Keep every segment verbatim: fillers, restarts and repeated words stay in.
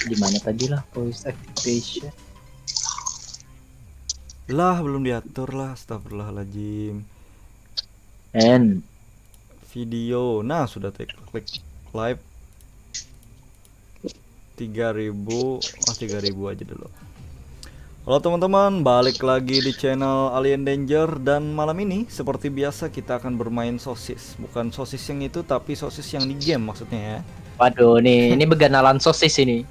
Di mana tadi lah voice activation? Lah, belum diatur lah, astagfirullahaladzim. And Video, nah, sudah klik live. Tiga ribu, oh, tiga ribu aja dulu. Halo teman-teman, balik lagi di channel Alien Danger, dan malam ini seperti biasa kita akan bermain sosis. Bukan sosis yang itu, tapi sosis yang di game maksudnya ya. Waduh, nih ini beganalan sosis ini.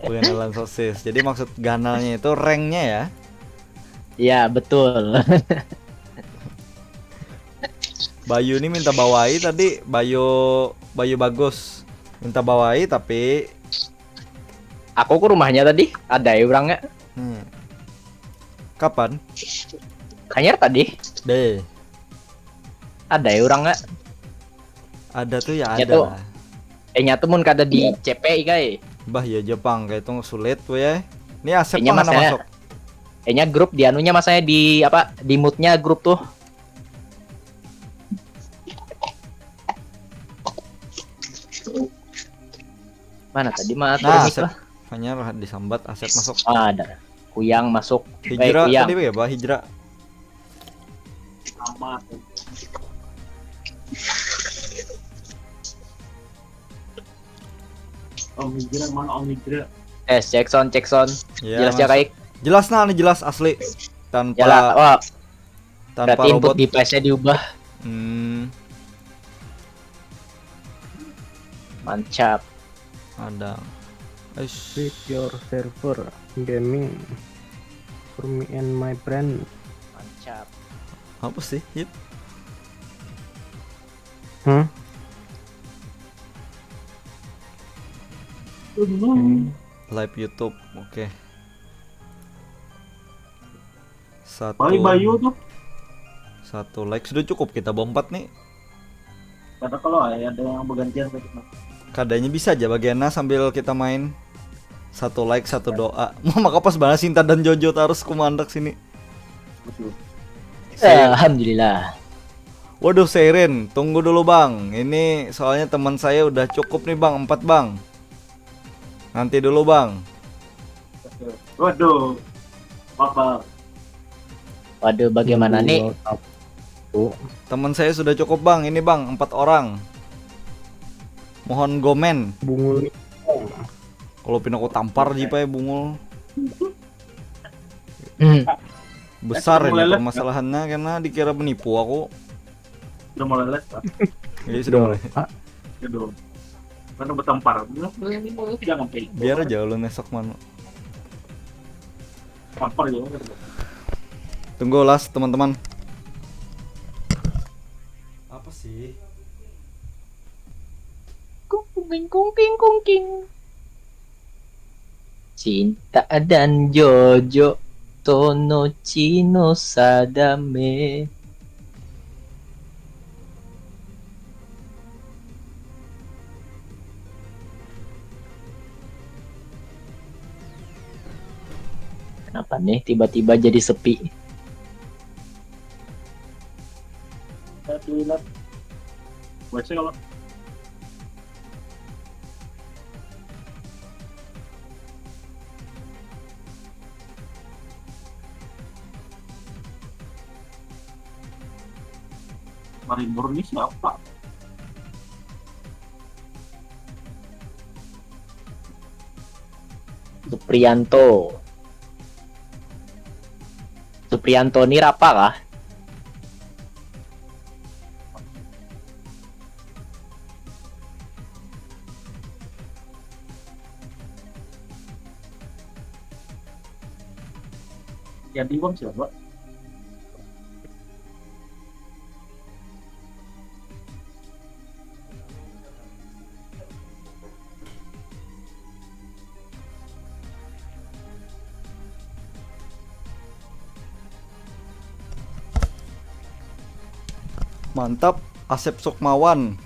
Beganalan sosis. Jadi maksud ganalnya itu ranknya ya. Iya, betul. Bayu ini minta bawai tadi, Bayu Bayu bagus. Minta bawai tapi Aku ke rumahnya tadi, ada ya orangnya. Hmm. Kapan? Kayaknya tadi. Deh. Ada ya orangnya. Ada tuh ya, ya ada tuh. Lah. Eh, nyatu mun kada di C P I kai. Bah ya Jepang kayak itu sulit tuh ya. Ini Asep mana masuk? Kayaknya grup di anunya masanya di apa, di moodnya grup tuh. Mana tadi mah nah, Asep. Lah. Hanya disambat Asep masuk. Ah, ada. Kuyang masuk. Hijrah eh, tadi ya, Bah, hijrah. Amat. Om Hijrah, mana Om Hijrah? Eh, cek sound, cek sound. Ya, jelas ya, Kaik? Jelas nah, ini jelas asli. Tanpa Yalah, wah. Tanpa berarti robot. Input device-nya diubah. Hmm. Mancap. Ada. Eish. Create your server gaming for me and my friend. Mancap. Apa sih? Yep. Hmm? Hmm. Live YouTube, oke. Okay. Satu. Bayu tuh. Satu like sudah cukup kita berempat nih. Karena kalau ada yang bergantian tadi. Kadanya bisa aja bagiannya sambil kita main. Satu like, satu doa. Maka pas banget Sinta dan Jojo terus kumandak sini. Betul. Alhamdulillah. Waduh, Seirin, tunggu dulu bang. Ini soalnya teman saya udah cukup nih bang, empat bang. Nanti dulu bang. Waduh, apa? Waduh, bagaimana nih? Teman saya sudah cukup bang, ini bang, empat orang. Mohon gomen. Bungul. Kalau pina ku tampar jipa ya bungul. Hmm. Besar ini permasalahannya karena dikira menipu aku. Sudah mulai les, Pak. Iya, sudah mulai. Aduh. Karena bertampar. Jangan sampai. Biar aja lu nesok mana. Tampar ya. Tunggu last teman-teman. Apa sih? Kungking kungking kungking. Cinta dan Jojo, Tono Cino Sadame. Kenapa nih tiba-tiba jadi sepi? Aduh, lah. Gue sih kalau Marimur ini siapa? Suprianto. Suprianto ini rapa kah? Yang bingung siapa? Mantap, Asep Sukmawan.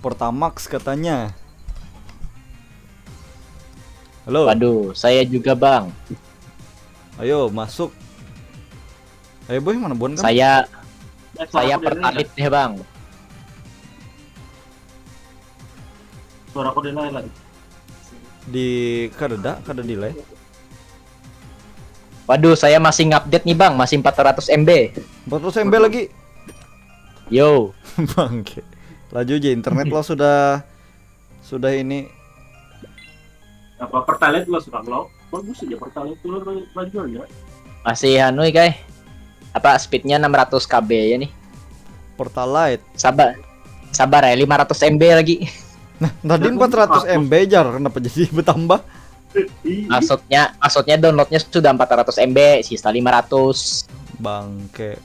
Pertamax katanya. Halo. Waduh, saya juga bang. Ayo masuk. Ayo boy, mana bon kan? Saya, saya pertalit deh bang. Suara aku delay lagi. Di kadada, kada delay. Waduh, saya masih ngupdate nih bang, masih empat ratus M B. Empat ratus M B lagi. Yo, Bangke. Laju aja internet lo sudah sudah ini. Apa, Pertalite lo suka lo? Bagus aja Pertalite lo, laju aja. Masih anu kai. Apa speednya enam ratus K B ya nih? Pertalite. Sabar, sabar ya, lima ratus M B lagi. Nah, tadi empat ratus M B jar, kenapa jadi bertambah? Ih, Maksudnya, maksudnya downloadnya sudah empat ratus M B, sisa lima ratus. Bangke.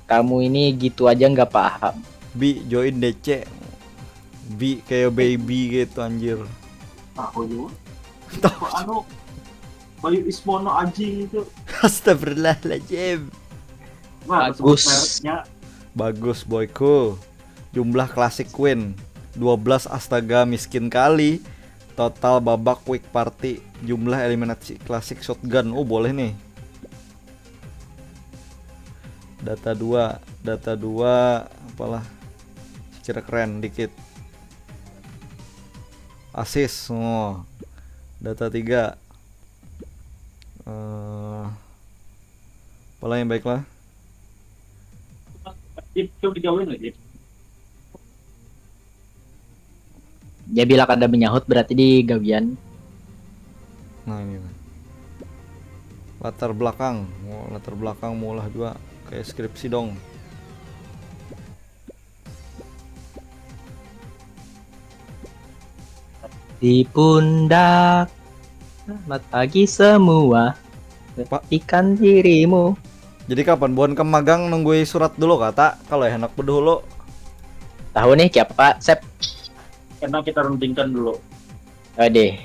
Kamu ini gitu aja nggak paham. Bi, join D C. Bi kayak baby gitu anjir. Aku juga. Tahu. Kok anu, Bayu Ismono anjing itu. Astagfirullahaladzim. Nah, Bagus. Sebut mereknya. Bagus boyku. Jumlah classic win dua belas, astaga, miskin kali. Total babak quick party, jumlah eliminasi classic shotgun. Oh, boleh nih. Data dua, data dua apalah? Kira keren dikit. Assist, oh. Data tiga. Eh, apalah yang baiklah? Itu digawain lagi. Ya bila kada menyahut berarti di gawian. Nah, ini nih. Latar belakang. Oh, latar belakang maulah juga kayak skripsi dong. Di pundak, selamat pagi semua. Ikan dirimu. Jadi kapan buhan kam magang, nunggui surat dulu kata, kalau hendak bedahulu? Tahu nih siapa, Sep? Karena kita rundingkan dulu. Oh deh.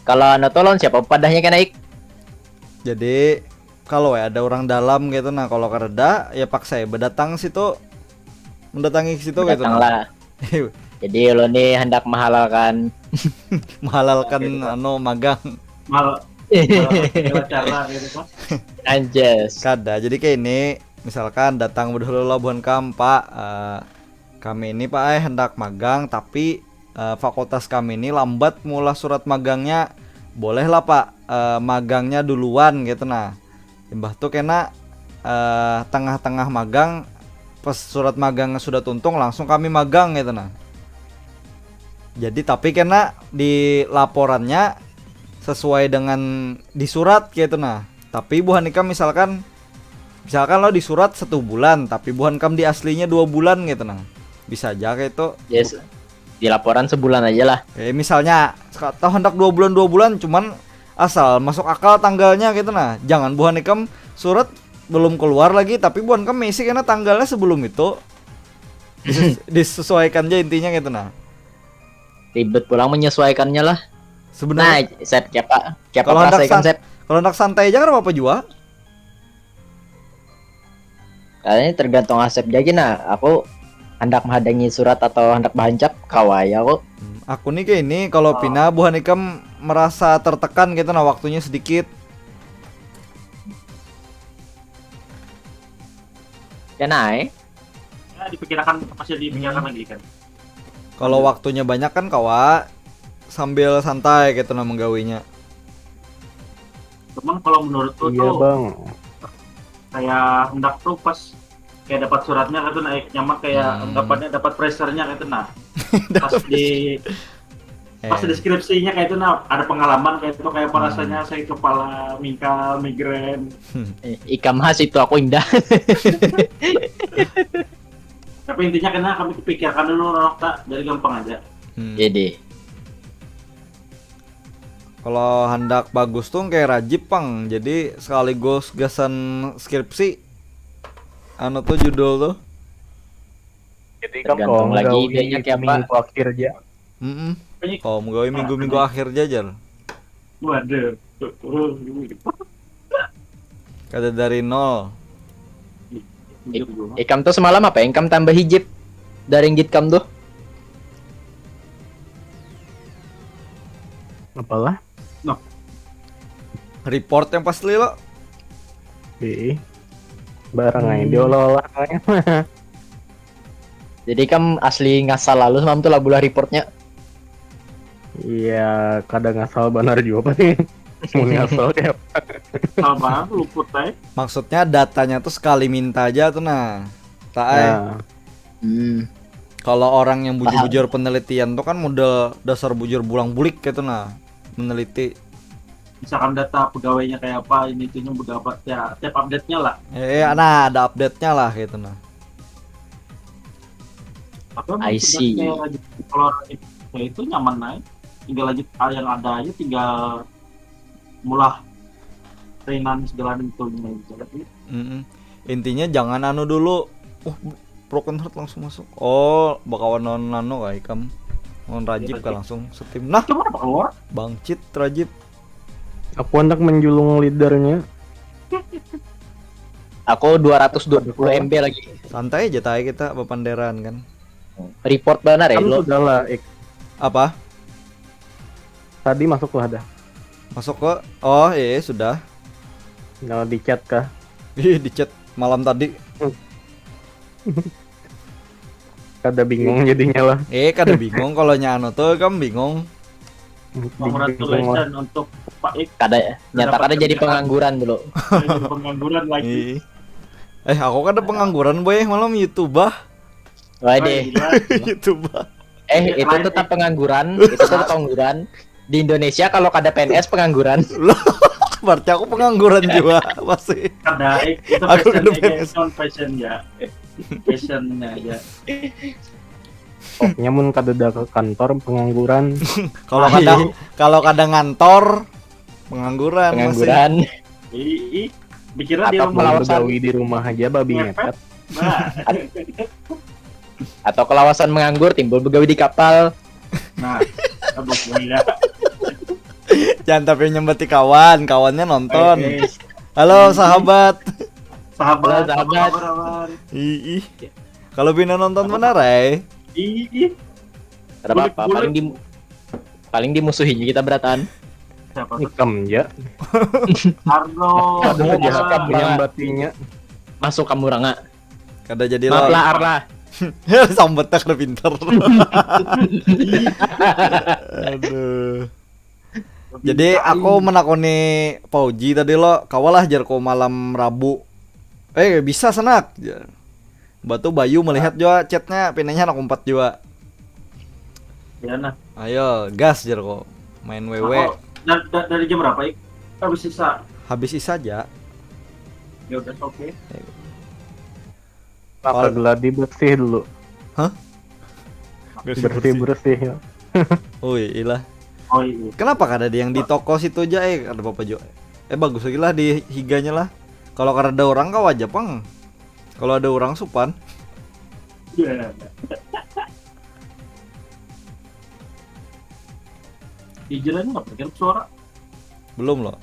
Kalau anu tuh lawan siapa padahnya kena ik? Jadi kalau ya ada orang dalam gitu, nah, kalau kareda ya paksa ya berdatang situ, mendatangi situ gitu. Datanglah. Jadi lo nih hendak menghalalkan Menghalalkan anu magang. Mal, mal cara gitu kan. Anjas. Kada. Jadi kayak ini, misalkan datang bedahulu lo buhan kam, Pak, eh, kami ini, Pak, eh, hendak magang, tapi eh, fakultas kami ini lambat maulah surat magangnya. Bolehlah, Pak, eh, magangnya duluan gitu, nah. Imbah tu kena eh, tengah-tengah magang, pas surat magangnya sudah tuntung, langsung kami magang gitu, nah. Jadi tapi kena di laporannya sesuai dengan di surat gitu, nah. Tapi buhan ikam misalkan, misalkan lo di surat satu bulan, tapi buhan kam di aslinya dua bulan gitu, nah. Bisa aja kayak itu. Yes. Di laporan sebulan aja lah. Eh, misalnya, seka- tahu hendak dua bulan, dua bulan, cuman asal masuk akal tanggalnya gitu, nah. Jangan buhan ikam surat belum keluar lagi, tapi buhan kam isi karena tanggalnya sebelum itu. Dises- disesuaikan aja intinya gitu, nah. Ribet pulang menyesuaikannya lah. Nah, Sebenarnya Sep, siapa? Siapa kalau hendak perasaikan, san- Sep? Kalau hendak santai aja kan apa-apa juga. Kayaknya tergantung Asep aja nah. Aku hendak menghadangi surat atau hendak bahancap, kawa ya aku. Hmm, aku nih kayak ini, kalau pina buhan ikam merasa tertekan gitu, nah, waktunya sedikit. Ya naik. Ya, dipikirkan, masih dipikirkan lagi kan. Kalau waktunya banyak kan kawa sambil santai gitu, nah, menggawinya. Cuman kalau menurutku Iya tuh bang. Kayak hendak tuh pas kayak dapat suratnya gitu, naik nyaman kayak Hmm. anggapannya dapat pressure-nya gitu, nah. Pas di pas Eh, deskripsinya kayak itu, nah, ada pengalaman kayak itu, kayak apa Hmm. rasanya sakit kepala, mingkal, migrain. Eh, ikam khas itu aku indah. Tapi intinya kena kami pikirkan dulu, Rok, tak, jadi gampang aja. hmm. Jadi Kalau hendak bagus tuh kayak Rajib, pang. Jadi sekaligus gasan skripsi. Anu tuh judul tuh. Jadi kan Tergantung kau lagi gawi idenya kayak apa. minggu akhir aja. Mm-mm. Ini Kalau menggawi minggu-minggu akhir jajar. Waduh. Kada dari nol. Jujur gua. Ikam tuh semalam apa yang kam tambah hijib dari git kam tuh? Apalah? Report yang pasti lo. Di barang aja Hmm. diolah-olah. Jadi kam asli ngasal lalu semalam tu lah bulah reportnya. Iya, kada ngasal banar juga pasti. Mau ngasal kayak Sabar, luput ay. Maksudnya datanya tuh sekali minta aja tuh nah. Tak ai. Nah, Hmm. Kalau orang yang bujur-bujur penelitian tuh kan modal dasar bujur bulang bulik gitu nah, meneliti. Misalkan data pegawainya kayak apa, ini itunya berapa tiap, tiap update-nya lah. Eh, eh, nah ada update-nya lah gitu nah. Tapi emang I sudah see. Kayak lagi kalau orang itu, ya itu nyaman aja. Tinggal lagi hal yang ada aja, tinggal mulah trainan segala macamnya gitu. Jadi, Mm-mm. Intinya jangan anu dulu. Uh, broken heart langsung masuk. Oh, bakawan non nano kayak ikam. Non Rajib Iya, kan langsung setim. Nah, cuma apa keluar? Bangcit Rajib. Aku hendak menjulung leadernya. Aku dua ratus dua puluh M B lagi. Santai aja tai kita bapanderan kan. Report banar ya Kan lo. Sudah lah, Ik. Apa? Tadi masuk lah dah. Masuk ke Oh, iya sudah. Nah, di chat kah? Ih, di chat malam tadi. Kada bingung jadinya lah. Eh, kada bingung kalau nya anu tuh, kamu bingung. Congratulations untuk Pak Ik. Kada nyata kada jadi pengangguran dulu. Jadi pengangguran lagi. Ih. Eh, aku kada pengangguran boy, malam YouTube bah. Wah deh. Gila. YouTube bah. Eh, itu tetap pengangguran, itu tetap pengangguran. Di Indonesia kalau kada P N S pengangguran. Berarti aku pengangguran juga masih. Kada, eh, itu Aku kada passion P N S. Aja, passion ya. Passionnya aja. Pokoknya mun kada ada ke kantor pengangguran. Kalau kada kalau kada ngantor pengangguran, masih. Pengangguran. Ih, ih. Dikira di Atau rumah melawan- Begawi di rumah aja babi ngepet. ngepet. Nah, Atau kelawasan menganggur timbul begawi di kapal. Nah, aduh, gila. Jangan tapi nyambati kawan, kawannya nonton. Eh, eh, Halo sahabat. Sahabat, Halo, sahabat. Apa kabar, Wan? Ih, ih. Kalau bina nonton benar, eh. Ih, ih. Ada apa-apa, Bulik, paling di paling dimusuhi kita berataan. Siapa tuh? Ikam ja. Arno. Ada Bulik, aja bulik. nyambatinya. Masuk kamu Ranga. Kada jadi Maaf lo. Lah Arla. Sambat tak ada pinter. Aduh. Jadi aku menakoni Pauji tadi lo, kawalah jarku malam Rabu. Eh bisa senak. Jar. Batu Bayu melihat juga chatnya, pinanya anak empat juga. Ya nah. Ayo gas jarku main W W. Aku, da- da- dari jam berapa, Ik? Habis sisa. Habis isa aja. Ya udah, oke. Maka geladi bersih dulu. Hah? Bersih bersih ya. Ui ilah. Oh iya. Kenapa kada ada yang di toko situ aja eh, ada apa Jo? Eh bagus lagi lah di higanya lah. Kalau kada ada orang kau aja pang. Kalau ada orang supan. Iya. Hijrah ini nggak bergerak suara. Belum loh.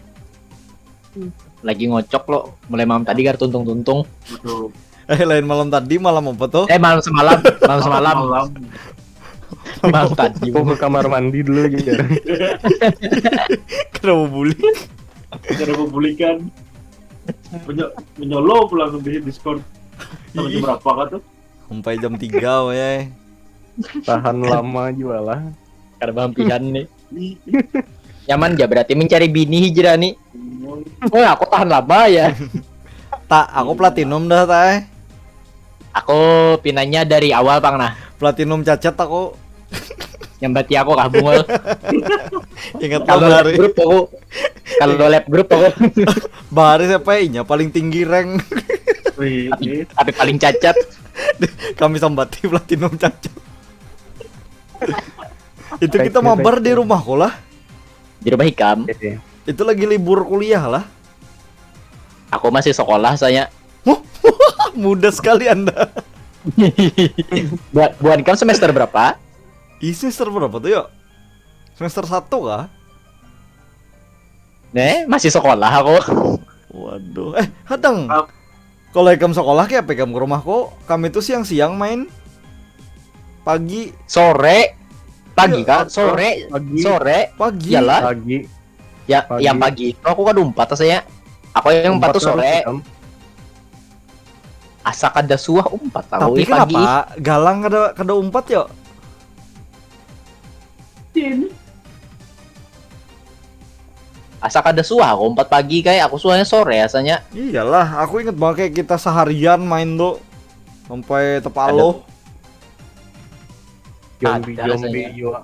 Lagi ngocok lo, mulai malam tadi gar tuntung-tuntung. Betul. Eh lain malam tadi, malam apa tuh? Eh malam semalam, malam semalam. Malam. Malam tadi. Aku ke kamar mandi dulu aja. Kenapa bulik? Cara membulikan. Menyo menyolo pulang di Discord. Sampai jam berapa kah tuh? Sampai jam tiga ya. Tahan lama juga lah. Kada bahampihan nih. Nyaman ja berarti mencari bini hijrah nih. Oh aku tahan lama ya. Tak, aku platinum dah tak eh. Aku pinanya dari awal pang nah. Platinum cacat aku. Nyambati aku kah bungul. Ingat Kalau bahari. Lab group aku. Kalau Lab group aku. Bahari siapa ya? Inya paling tinggi rank. Wih, Tapi paling cacat. Kami sambati platinum cacat. Itu kita mabar di rumahku lah. Di rumah ikam. Itu lagi libur kuliah lah. Aku masih sekolah saya. Huh? Muda sekali anda. Buat buat ikam semester berapa? Ih semester berapa tuh yuk? Semester satu kah? Nih masih sekolah aku. Waduh, eh hadang. Kalau ikam sekolah kayak apa ikam ke rumahku? Kami tuh siang-siang main. Pagi. Sore. Pagi Iya, kah? Sore. Pagi. Sore. Pagi. Iyalah. Pagi. Ya, Pagi. Yang pagi itu aku kada umpat saya. Aku yang umpat tuh Terus sore. Ikam. Asa kada suah umpat aku Tapi ih pagi ih. Kenapa galang kada kada umpat yo? Ini Asa kada suah aku umpat pagi kayak aku suahnya sore asanya. Iyalah, aku inget banget kayak kita seharian main tuh sampai tepaloh. Zombie Ada zombie rasanya. Juga.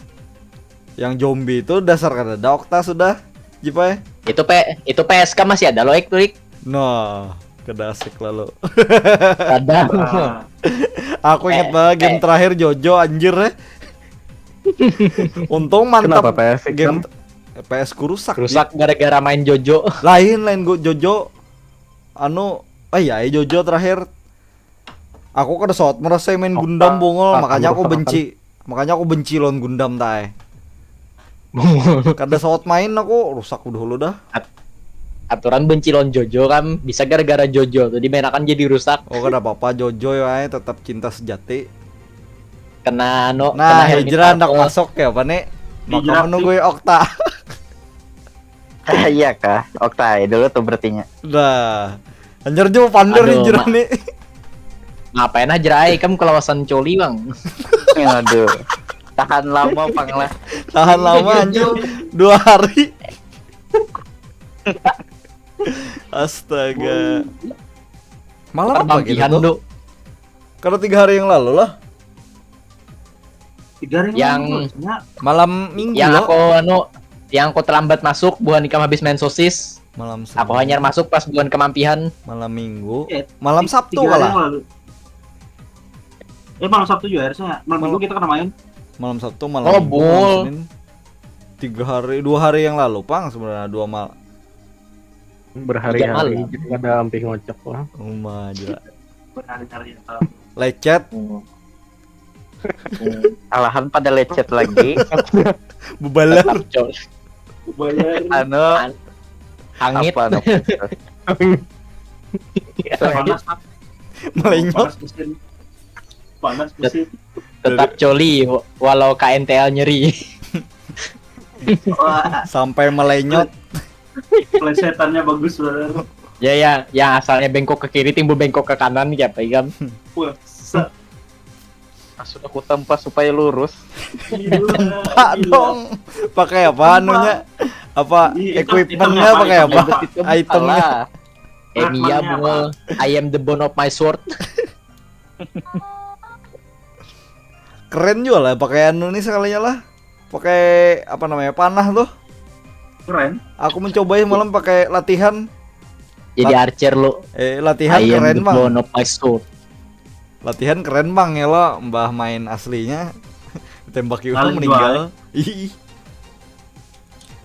Yang zombie itu dasar kada ada Okta sudah, Jipai. Itu P itu P S K masih ada loh, Ektrik. Nah, kada asik lalu. Ada. ah, Aku inget Eh, banget game eh. Terakhir Jojo anjir eh. Untung mantap Kenapa P S game kan? P S ku rusak. Rusak gara-gara main Jojo. Lain lain gua Jojo. Anu, eh ya Jojo terakhir. Aku kada saut merasa main Okta, Gundam bungul, Okta, makanya aku Okta, benci. Makanya aku benci lawan Gundam tai. Kada saut main aku, rusak dahulu dah. Aturan benci lawan Jojo kan bisa gara-gara Jojo tuh dimainakan jadi rusak. Oh kada apa-apa Jojo ya, tetap cinta sejati. Kena anu Nah, kena Helmi Hijrah hendak Tarko. Masuk ya apa nih? Maka Hijrah menunggu ya Okta. Iya kah? Okta ya dulu tuh berartinya. Dah. Anjir juga pander Aduh, Hijrah Ma- nih. Ngapain aja rai kamu kelawasan coli bang. Aduh. Tahan lama pang lah. Tahan lama anjir. Dua hari. Astaga. Malam apa gitu Perbantihan tuh? tuh. Karena tiga hari yang lalu lah. Tiga hari Yang- lalu tuh, ya. Malam minggu Yang lo. Aku anu yang aku terlambat masuk buhan ikam habis main sosis. Malam Aku hanya masuk pas buhan kemampihan. Malam minggu. Eh, Malam ti- Sabtu tiga hari lah. Yang lalu. Eh malam Sabtu juga harusnya. Malam Malam- minggu kita kena main. Malam Sabtu malam Oh, minggu, bul. malam Senin. Tiga hari, dua hari yang lalu pang sebenarnya dua mal. Berhari-hari Tiga malam. Jadi kada hampir ngocok lah. Rumah aja. Berhari-hari yang lalu. Lecet, Alahan pada lecet lagi. bebalar. Col. Bayar. Anu Hangit. Apa anu? Panas. Melenyot. Panas mesin. Panas mesin. Tetap coli walau K N T L nyeri. Wah, Sampai melenyot. Plesetannya bagus banget. Ya ya, yang asalnya bengkok ke kiri timbul bengkok ke kanan kayak apa ikam? Wah, se- Sudah kutempa supaya lurus. Gila, Pak gila. Dong. Pakai apa anunya? Apa Iya, equipmentnya item, pakai item, apa? item. Itemnya. Eh Mia bunga, I am the bone of my sword. Keren juga lah pakai anu nih sekalinya lah. Pakai apa namanya? Panah tuh. Keren. Aku mencoba malam pakai latihan. Jadi archer lo. Eh latihan I am keren the bang. Bone of my sword. Latihan keren bang ya lo, mbah main aslinya. Tembak itu Paling meninggal. Ih.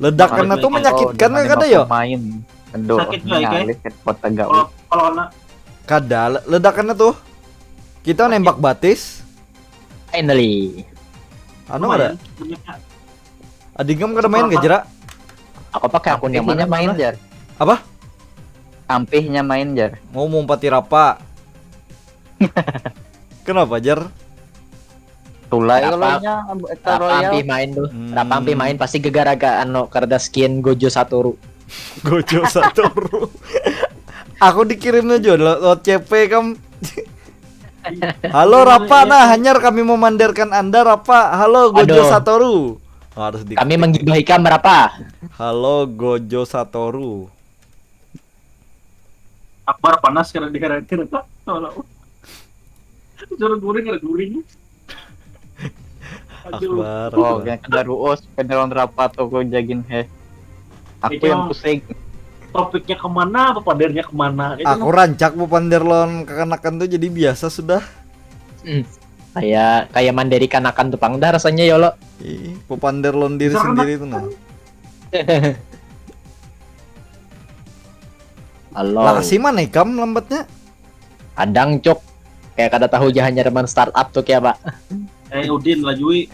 Ledakannya tuh menyakitkan Kalau kada dengan yo? Pemain. Aduh, Sakit juga, ngalih kayak? Headphone tegak. Kalau kalau kena Kada, le- ledakannya tuh. Kita nembak batis. Finally. Anu kada? Lumayan, banyaknya. Adingam kada main gak jera? Aku pakai akun yang mana Ampihnya main malah? Jar. Apa? Ampihnya main Jar. Mau mumpati rapa? Kenapa jar? Tulai Rapa- kalau nya Battle Rapa ampih Royale. Main tuh. Hmm. Rapa ampih main pasti gegara-gara anu kada skin Gojo Satoru. Gojo Satoru. Aku dikirimnya juga lo, lo C P kam. Halo Rapa, nah hanyar kami memanderkan anda Rapa. Halo Gojo Aduh. Satoru. Oh, harus di Kami menggibahi kam Rapa. Halo Gojo Satoru. Akbar panas karena diherankan apa? Kalau suruh guring ada guring. Aduh. Akbar. Oh, Akbar. yang kada ruus, kada lawan Rapa tuh ku jagin heh. Aku Itu yang pusing. Topiknya kemana? Apa padernya kemana? Itu Aku rancak bepander lawan kekanakan tuh jadi biasa sudah. Hmm. Kayak kayak mandiri kanakan tuh pang dah rasanya ya lo. Ih, bepander lawan diri Bisa sendiri tuh nah. Halo. Lah kasih mana ikam lambatnya? Kadang cok kayak kada tahu jahannya teman startup tuh kayak apa. Eh Udin lah Jui.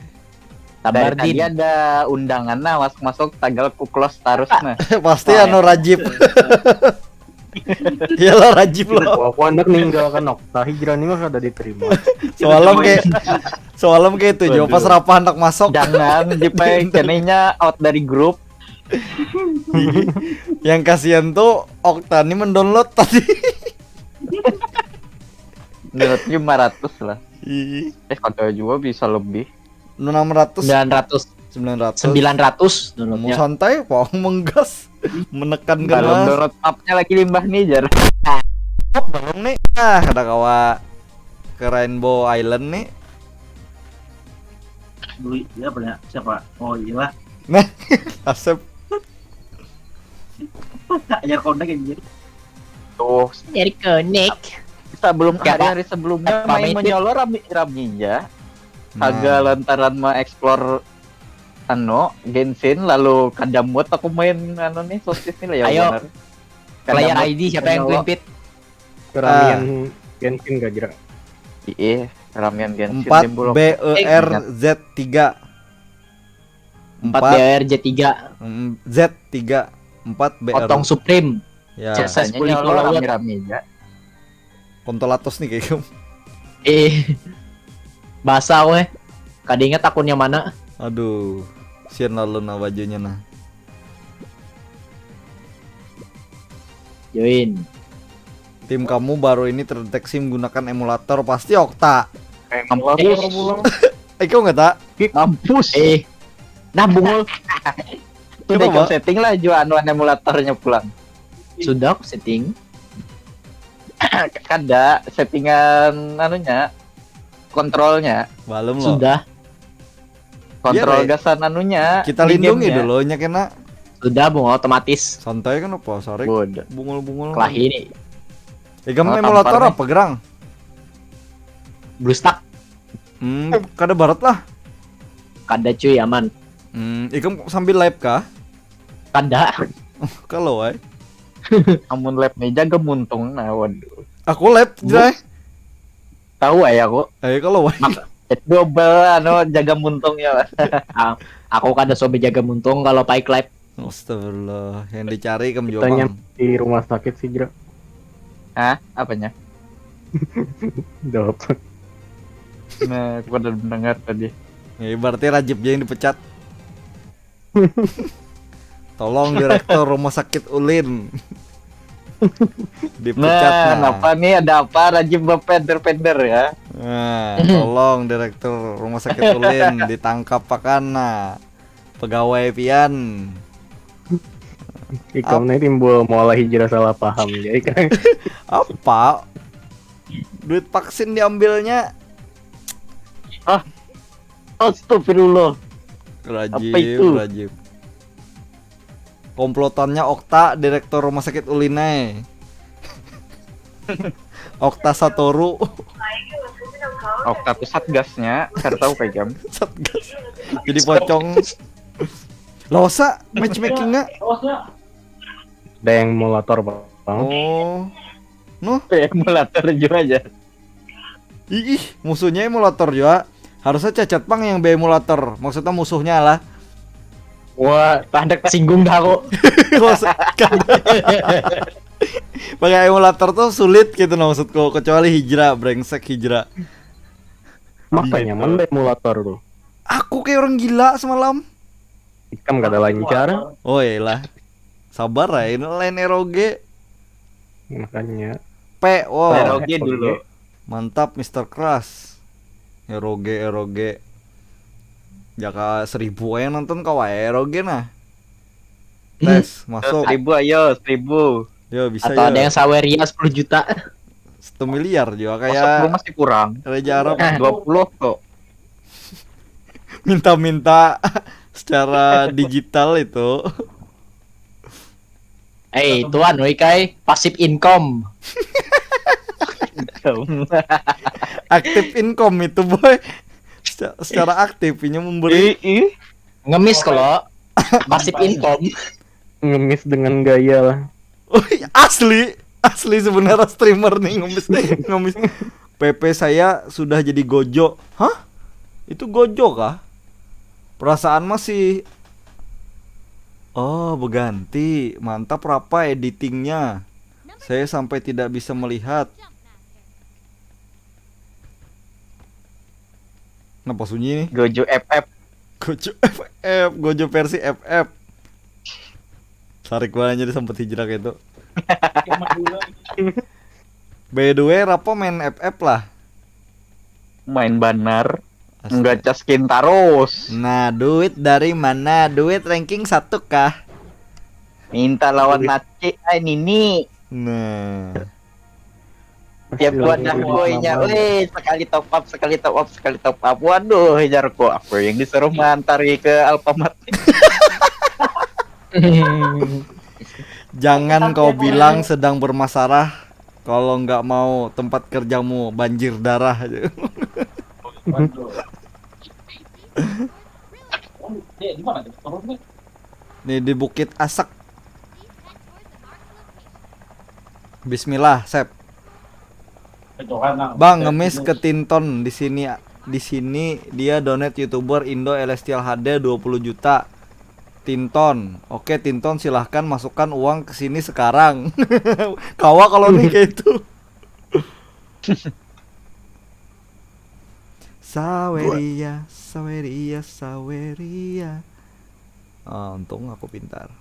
Dari Sabar tadi din. Ada undangan nah masuk-masuk tagal ku close terus nah. Pasti anu Rajib. Iyalah Rajib lo. Aku, aku hendak ninggalkan Okta, hijrah ini mah kada diterima. Semalam kayak semalam kayak itu juga pas Aduh. Rapa hendak masuk. Jangan Jipai kenanya out dari grup. Yang kasihan tuh Okta nih mendownload tadi. Download lima ratus lah. Ih, eh, kada juga bisa lebih. Enam ratus. Sembilan ratus. Sembilan ratus. Sembilan ratus downloadnya. Mau santai, mau menggas, menekan gas. Belum download mapnya lagi limbah nih, jar. Belum nih. Ah, ada kawa ke Rainbow Island nih. Dulu ya, punya siapa? Oh, iya lah. Nah, Asep. Ya, konek yang jadi. Tuh. Jadi konek. Sebelum hari-hari sebelumnya main menyolor rami rami ya. Nah. Agak lantaran mengeksplor anu Genshin, lalu kada mood aku main anu nih, sosis nih lah ya. Ayo. Bener. Player I D siapa yang clean pit? Ramian ah. Genshin gak jerak. Iya, ramian Genshin. Empat B E R Z tiga. Empat B E R Z tiga. Z tiga. Empat B E R. Potong Supreme. Ya. Successfully followed. Rami-rami aja. Kontolatos nih kayak. Eh. Basah weh. Kada ingat akunnya mana. Aduh. Sian lalu nah bajunya nah. Join. Tim kamu baru ini terdeteksi menggunakan emulator, pasti Okta. Emulator pulang. Eh, kau nggak tak? Mampus. Eh, nah bungul. Sudah kau setting lah juga anuan emulatornya pulang. Sudah aku setting. Kada settingan anunya, kontrolnya. Belum loh. Sudah. Kontrol iya, gasan anunya. Kita lindungi dulu nya kena. Sudah bung otomatis. Santai kan apa sorry. Bungul-bungul. Kelahi ini. Eh kamu emulator apa gerang? Bluestack. Hmm, kada barat lah. Kada cuy aman. Hmm, ikam sambil live kah? Kada. Kalau wai. Amun live nih jaga muntung nah waduh. Aku live jai. Tahu ya aku. Ayo kalau wai. Double anu jaga muntung ya. Ah, aku kada sobe jaga muntung kalau paik live. Astagfirullah, yang dicari kem juga. Tanya di rumah sakit sih Jero. Hah? Apanya? Jawab. Nah, aku udah mendengar tadi. Ya, berarti Rajib yang dipecat. Tolong direktur rumah sakit Ulin. Dipecat nah, nah. Apa nih ada apa Rajib bepender-pender ya. Nah, tolong direktur rumah sakit Ulin ditangkap pakana pegawai pian. Ikam nih timbul mau hijrah salah paham jadi kan. Apa? Duit vaksin diambilnya. Ah, astagfirullah. Rajib, apa itu? Rajib. Komplotannya Okta, direktur rumah sakit Ulinai. Okta Satoru. Okta tuh satgasnya, saya tahu kayak jam. Satgas. Jadi pocong. Losa matchmakingnya. Ada yang emulator bang. Oh. Nuh. Emulator juga aja. Ih, musuhnya emulator juga. Harusnya cacat pang yang be emulator. Maksudnya musuhnya lah. Wah, tanda tersinggung dah aku. Pakai emulator tuh sulit gitu nah, maksudku, kecuali Hijrah, brengsek Hijrah. Makanya mana emulator tuh? Aku kayak orang gila semalam. Ikam kada lancar. Oh iyalah. Sabar lah, ini lain R O G. Makanya. P, wow. R O G dulu. Mantap Mister Crush. R O G, R O G. Jaka seribu yang nonton kau R O G nah. Tes, masuk. Seribu ayo, seribu. Yo, bisa. Atau ya. Ada yang Saweria sepuluh juta. Satu miliar juga kayak. Masih kurang. Raja Arab. Dua puluh kok. Minta-minta secara digital itu. Eh, itu anu ikai passive income. Active income itu boy. Secara aktif ini memberi. Ngemis kalau passive income. Ngemis dengan gaya lah. Oh, asli, asli sebenarnya streamer nih ngemis nih, ngemis. P P saya sudah jadi Gojo. Hah? Itu Gojo kah? Perasaan masih. Oh, berganti. Mantap rapa editingnya. Saya sampai tidak bisa melihat. Kenapa sunyi nih? Gojo F F. Gojo F F, Gojo versi F F. Sarik banget jadi sempat hijrah itu. By the way, Rapo main F F lah. Main banar. Nggak caskin tarus. Nah, duit dari mana? Duit ranking satu kah? Minta lawan Naci, ay nini. Nah. Tiap wadah boynya, weh, sekali top up, sekali top up, sekali top up. Waduh, jarku, aku yang disuruh mantari ke Alfamart. Jangan kau bilang sedang bermasalah kalau nggak mau tempat kerjamu banjir darah. Nih di Bukit Asek. Bismillah, Sep. Bang, ngemis ke Tinton di sini. Di sini dia donate YouTuber Indo Elestial H D dua puluh juta. Tinton. Oke, Tinton, silahkan masukkan uang ke sini sekarang. Kawa kalau nih kayak itu. Saweria, Saweria, Saweria. Oh, untung aku pintar.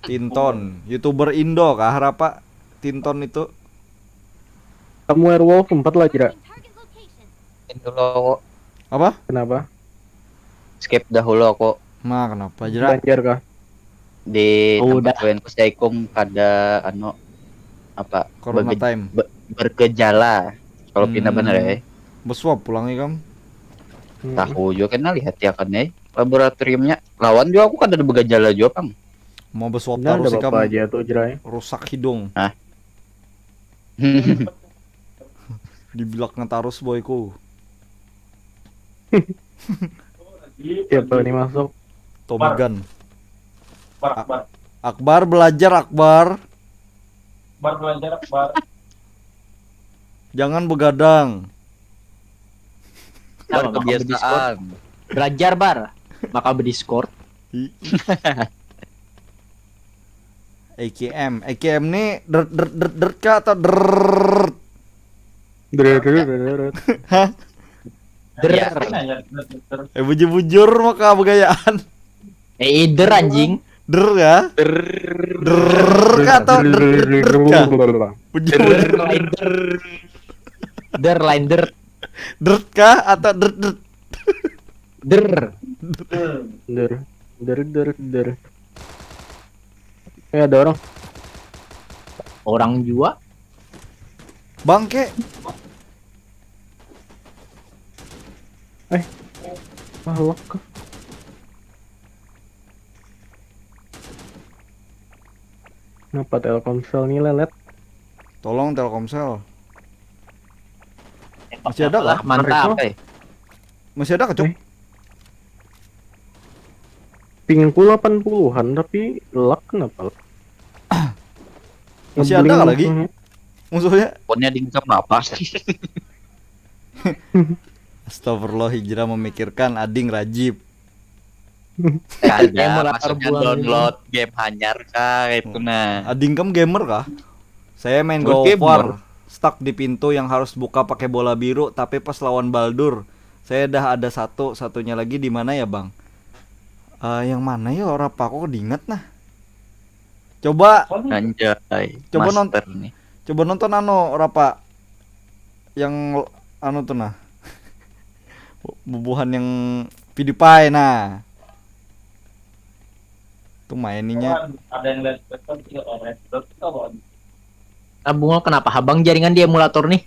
Tinton, YouTuber Indo kah, Rapa? Tinton itu. Kamu Airwolf empat lah, Jera. Dulu Apa? Kenapa? Skip dahulu aku. Nah, kenapa, Jera? Banjar kah? Di oh, tempat Wenku Saikum kada anu apa? Corona time. Be, bergejala. Kalau hmm. Pina bener ya. Besuap pulang ya, Kam? Hmm. Tahu juga kena lihat ya kan ya. Laboratoriumnya lawan juga aku kada bergejala juga, Pang. Mau besuap nah, terus sih, Kam. Aja tuh, Jerai. Rusak hidung. Nah. Dibilaknya tarus boyku. Siapa ini masuk? Tommy Gun. Akbar, Akbar. Akbar belajar, Akbar. Akbar belajar, Akbar. Jangan begadang. Bar kebiasaan. Belajar, Bar. Maka berdiscord. A K M, A K M ni dert dert dert dert kah atau dert? Dert dert dert. Hah? Dert. Eh, bujur-bujur maka begayaan. Eh, der anjing. Der kah? Der kah atau dert dert kah? Bujur-bujur. Der lain der. Der lain der. Dert kah atau dert dert? Der. Der. Der der der. Eh, ada orang. Orang jua. Bangke. Eh. Wah, lock. Kenapa Telkomsel nih lelet? Tolong Telkomsel. Masih ada kah? Mantap. Masih ada kah, Cuk? Eh. Pingku delapan puluhan tapi lag kenapa? Masih ada lagi? Musuhnya? Pokoknya dingkam apa? Astagfirullah, Hijrah memikirkan ading Rajib. Kada, maksudnya download game hanyar kah itu nah. Ading kam gamer kah? Saya main God of War, stuck di pintu yang harus buka pakai bola biru, tapi pas lawan Baldur, saya dah ada satu, satunya lagi di mana ya, Bang? Uh, yang mana ya, orang apa kok diingat nah. Coba Anjay, coba nonton nih. Coba nonton anu, Rapa, yang anu tuh nah. Bubuhan yang PewDiePie nah. Tuh maininya. Ada yang lihat betul tidak orang. Nah, Bungul, kenapa habang jaringan di emulator nih?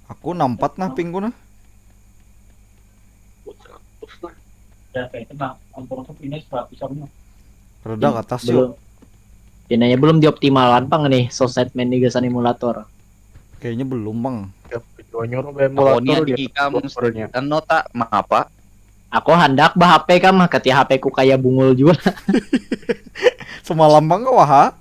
Aku nampat nah pingku nah. Reda ke atas yuk. Pinanya belum dioptimalkan pang nih, so set main di gasan emulator. Kayaknya belum, Bang. Pokoknya di ikam anu tak mengapa? Aku handak bah H P kam, ketia H P ku kaya Bungul juga. Semalam, Bang, kau waha?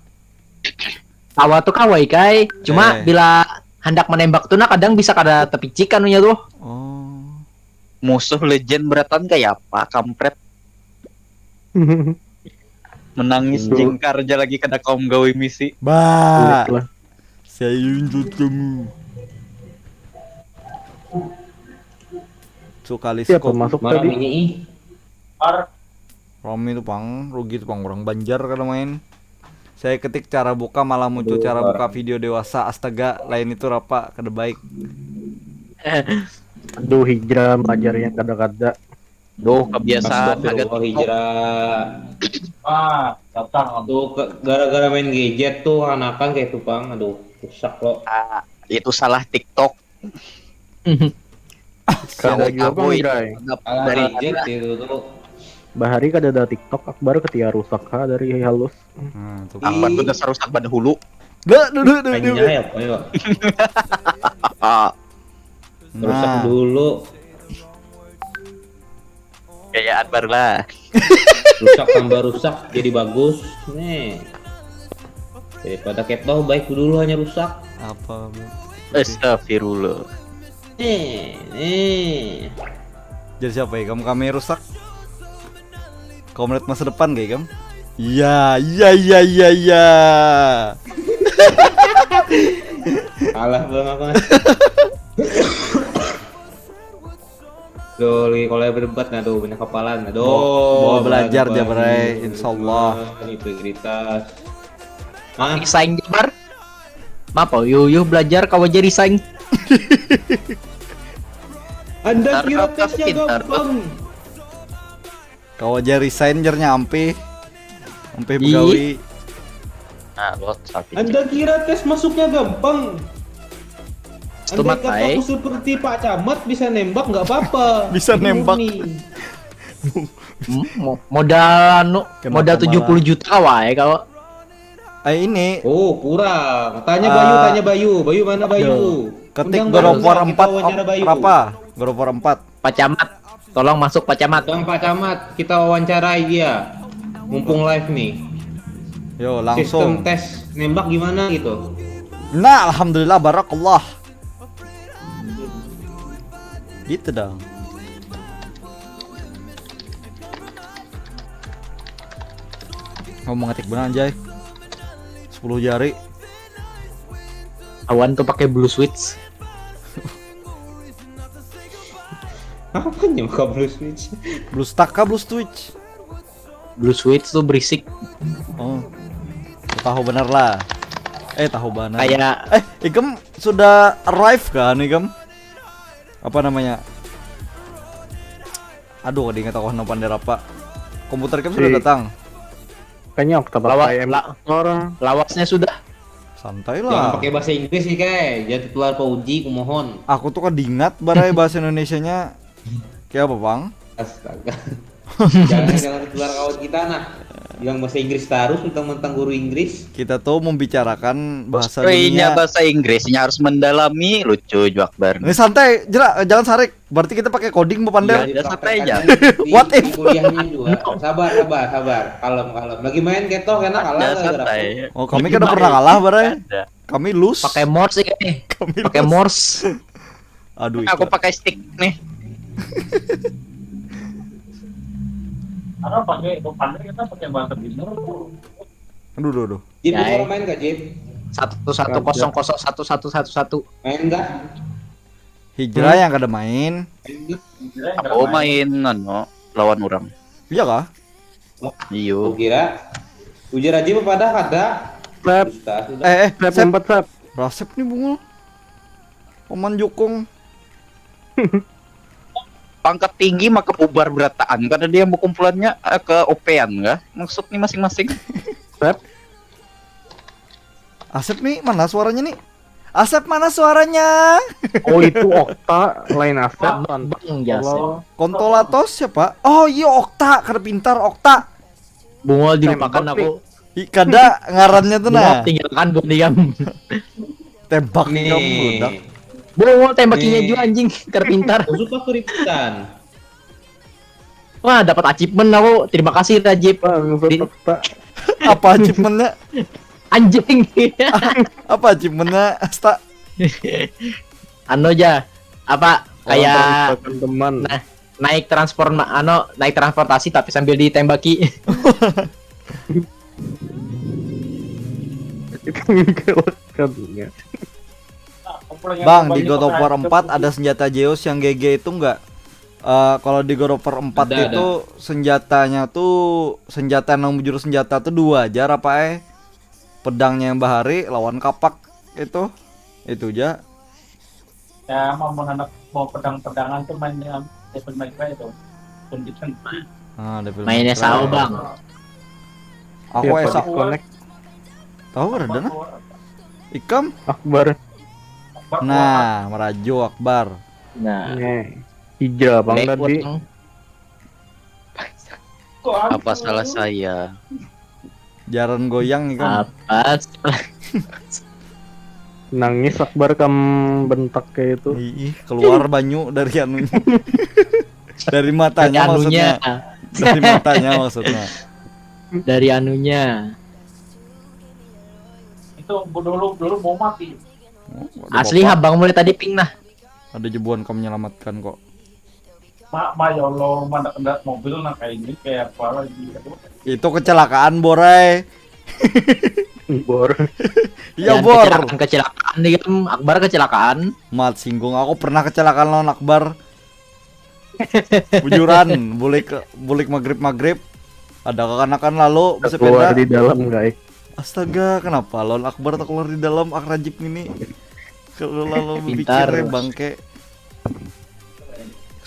Kawa tuh kawa ikai, cuma eh. Bila handak menembak tuh nah kadang bisa kada tepicik anunya tuh. Oh. Musuh legend beratan kayak apa, kampret? Menangis jingkar aja lagi kada kaum gawe misi. Bah. Saya injut kamu. Sekali siapa masuk tadi? Romi tuh pang, rugi tuh pang, orang Banjar kada main. Saya ketik cara buka, malah muncul cara buka video dewasa. Astaga, lain itu rapa, kada baik. Aduh, hijrah belajar yang kada-kada. Duh, kebiasaan ada Astagfirullah, hijrah. Ah, datang. Aduh, ke- gara-gara main gadget tuh anakan kayak itu pang. Aduh, rusak lo. Ah, itu salah TikTok. Kada jua pang, Jrai. Salah Dari gadget itu tuh. Bahari kada ada TikTok, Akbar ketia rusak ha dari halus. Nah, tuh. Akbar tuh dasar rusak pada hulu. Duh, duh, duh, duh, duh. Kayaknya ya, apa ya? Ah, Rusak Nah, dulu. Gayaan baru lah. Rusak tambah rusak jadi bagus. Nih. Daripada keto baik dulu hanya rusak. Apa? Bu? Astagfirullah. Nih, nih. Jadi siapa ya? Kamu kami rusak. Kau melihat masa depan gak, Kam? Iya, iya, iya, iya, iya. Kalah bang apa? Tuh, lagi kalau berdebat nah tuh banyak kepalan. Aduh, Mau, mau belajar belajar dia, Bray, bagi insyaallah. Integritas. Hah? Resign jabar. Mapa yuh yuh belajar kawa jadi resign. Anda Pintar, kira Kak, tesnya pintar. Gampang? Kau aja resign jarnya ampe. Ampe Ih. begawi. Nah, lo sakit. Anda kira tes masuknya gampang? Stomat Andai kata baik. Aku seperti Pak Camat bisa nembak nggak apa-apa. Bisa nembak. Murni. Hmm, mo- modal anu, Kenapa modal malah- tujuh puluh juta kawa ya kawa. Eh ini Oh kurang. Tanya Bayu, Ah. Tanya Bayu. Bayu mana Bayu? Aduh. ketik Undang God of Bayu, War kita empat wawancara Bayu. Apa? God of War empat. Pak Camat, tolong masuk Pak Camat. Bang Pak Camat, kita wawancarai dia. Mumpung live nih. Yo Sistem langsung. Tes nembak gimana gitu? Nah, alhamdulillah barakallah. Gitu dong. Mau mengetik benar anjay. Sepuluh jari. Awan tuh pakai blue switch. Apa nih maka blue switch? Blue stack kah blue switch? Blue switch tuh berisik. Oh. Tahu benar lah. Eh tahu benar. Kayak Eh, Igem sudah arrive kan Igem? Apa namanya? Aduh, kada ingat aku nang pandai apa. Komputer Igem sudah Si- datang. Kayaknya aku tempat Lawa- I M la- Store. Lawasnya sudah. Santai Jangan lah. pakai bahasa Inggris nih kayak. Jangan tular Pak Uji, kumohon. Aku tuh kada ingat barai bahasa Indonesianya. Kayak apa, Bang? Astaga. Jangan jangan tular kawan kita nah. Bilang bahasa Inggris terus, mentang-mentang guru Inggris. Kita tuh membicarakan bahasa Kayaknya dunia. Bahasa Inggrisnya harus mendalami, lucu juga Akbar. Ini santai, jera, jangan sarik. Berarti kita pakai coding, Bu Pandel. Iya, santai aja. Di, What di if? kuliahnya juga. Sabar, sabar, sabar. Kalem, kalem. Lagi main keto kena kalah Ya, gara-gara santai. aku. Oh, kami kada pernah kalah, barai. Ada. Kami lose. Pakai morse ini. Kami Pakai lose. Morse. Aduh, itu. Aku pakai stick nih. Karena pakai itu pandai kita pakai bahasa Timur tuh. Aduh, aduh, aduh. Jip, Ya, bisa eh. main gak Jip? Satu satu kosong kosong satu satu satu satu. Main gak? Hijrah yang kada main. Main gak? Kira yang Oh, main anu, lawan orang. Iya kah? Aku Iyo. kira. Ujar aja apa pada kada. Sep, Dusta sudah. Eh, eh, sep Sep. Empat, Sep. Rasep nih bunga. Paman Jukung. Pangkat tinggi maka bubar berataan karena dia mau kumpulannya eh, ke opean kah? Maksudnya masing-masing. Sep. Asep nih, mana suaranya nih? Asep, mana suaranya? Oh, itu Okta, lain Asep. Bang jasa. Kontolatos siapa? Oh iya, Okta, kada pintar Okta. Bungol dilupakan aku. Ih, kada ngarannya tuh nah. Bungol tinggalkan budiam. Tembak Nih. Kamu budak. Bungol tembakinya Nih. juga anjing, kada pintar. Musuh pas keributan. Wah, dapat achievement aku. Terima kasih Rajib. Bang, Di- Okta. Apa achievementnya? Anjing. Apa achievementnya? Asta. Anu aja. Apa Orang kayak terlupakan teman. Nah, naik transform anu naik transportasi tapi sambil ditembaki. Itu menggelakkannya. Bang, di God of War empat ada senjata Zeus yang G G itu enggak? Eh, kalau di God of War empat Ada, itu senjatanya tuh senjata nang bujur senjata tuh dua aja apa eh? Pedangnya yang bahari lawan kapak itu. Itu aja. Ya, mau anak mau pedang-pedangan tuh mainnya Devil May Cry itu. Kundikan. Ah, Devil Mainnya May Cry. Sao, Bang. Aku Siapa esa disconnect? Tahu ada nah. Ikam? Akbar. Nah, merajo Akbar. Nah, Nih. Hijrah bang baik tadi. Bang. Apa salah saya? Jaran goyang ikam. Apa? Nangis Akbar kam bentak kayak itu. Ih, keluar banyu dari anunya. Dari Dari matanya anunya, maksudnya. Dari matanya maksudnya. Dari anunya. Itu dulu dulu mau mati. Oh, ada Asli bapak. Habang mulai tadi ping nah. Ada jebuan kamu menyelamatkan kok. Ma, ma ya Allah, mana kena mobil nah kayak ini kayak apa lagi. Aduh. Itu kecelakaan, Borai. Bor. Iya, Dan Bor. Kecelakaan, kecelakaan nih kan Akbar kecelakaan. Mat singgung, aku pernah kecelakaan lawan Akbar. Bujuran, bulik bulik maghrib maghrib. Ada kekanakan lalu Keluar bersepeda. Di dalam guys. Astaga, kenapa lawan Akbar tak keluar di dalam akrajib ini? Kalau lalu berpikir Pintar. Ya, bangke.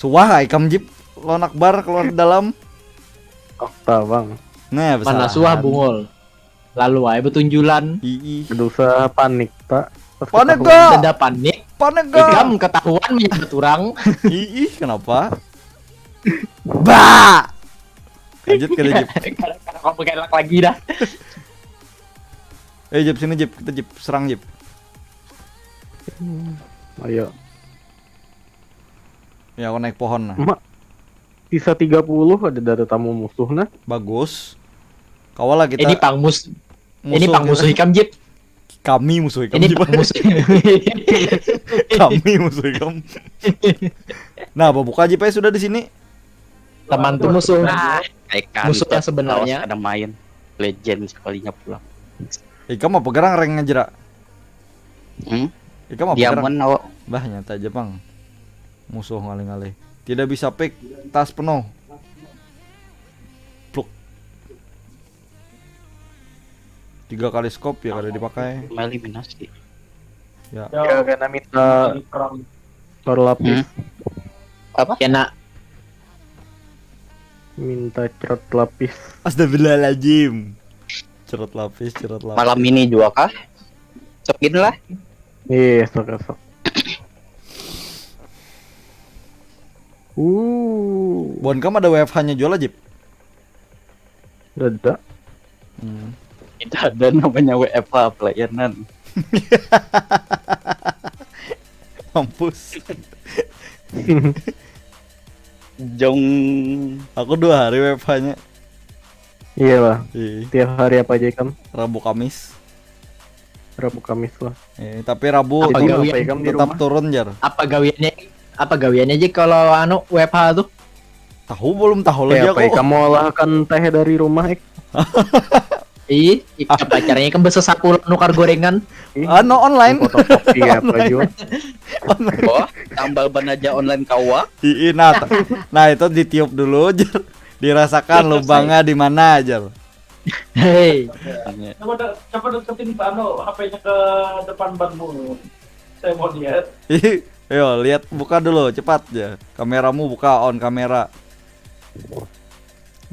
Suah ai kam Jip lawan Akbar keluar di dalam. Okta bang. Nah, Mana besalahan. Suah bungul. Lalu aja betunjulan. Ih, Dosa panik tak. Pas Panik ketahuan. gak? Denda panik. Panik gak? Ikam ketahuan menyambat orang. Ih, kenapa? Ba. Lanjut ke Jip. Kalau kamu gelak lagi dah. Eh, Jip, sini Jip, kita Jip, serang Jip. Ayo. Ya, aku naik pohon nah. Mak. Sisa tiga puluh ada data tamu musuh nah. Bagus. Kawal lah kita. Ini pang mus ini Musuh pang kita. Musuh ikam Jip. Kami musuh ikam Ini Jip. pang musuh. Kami musuh ikam. Nah, bapak buka Jip aja sudah di sini. Teman tuh musuh. Nah, kayak kan Musuh yang sebenarnya. Ada main Legend sekalinya pulang. Ikam apa gerang reng ngejera? Hmm? Ikam apa gerang? Diamond awak. Bah, nyata aja pang. Musuh ngalih-ngalih. Tidak bisa pick tas penuh. Pluk. Tiga kali scope ya kada dipakai. Eliminasi. Ya. Ya karena minta Di perang. telur lapis. Apa? Kena Minta cerot lapis. Astagfirullahaladzim. Cerot lapis, cerot lapis. Malam ini juga kah? Cekin lah. Iya, sok sok. Uh, Bon, kamu ada W F H-nya jual aja. Dada. Hmm. Tidak ada namanya W F H pelayanan. Mampus. Jong. Aku dua hari W F H-nya. Iya lah. Ih, Tiap hari apa aja ikam? Rabu Kamis. Rabu Kamis lah. Eh, tapi Rabu Apa tetap, gawian? Apa ikam di tetap rumah? Turun jar. Apa gawiannya? Apa gawiannya aja kalau anu W F H tuh? Tahu belum tahu lagi Kayak aku. apa ikam mau olahkan teh dari rumah ik? Ih, ikam pacarnya kan besesapu nukar gorengan. Ih, Ah, no online. Fotokopi apa juga? Wah, tambal ban aja online kawa. Ih, nah, t- nah itu ditiup dulu jar. Dirasakan lubangnya di mana jar. Hei, Coba de- coba deketin anu H P-nya ke depan banmu. Saya mau lihat. Ih, yo lihat buka dulu cepat ya. Kameramu buka on kamera.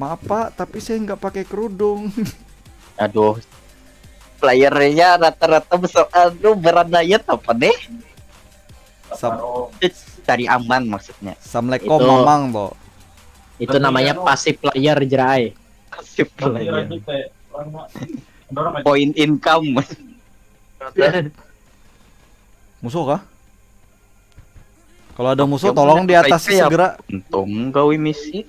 Maaf Pak, tapi saya nggak pakai kerudung. Aduh. Playernya rata-rata besar. Aduh, berat dayat apa deh? Sam- Cari aman maksudnya. Assalamualaikum Itu- mamang to. Itu namanya passive player, jerai. Sip. Kira gitu ya. Orang mah- orang mah- Point income. Musuh kah? Kalau ada musuh Yang tolong punya diatasi kayak segera. Untung gawe misi.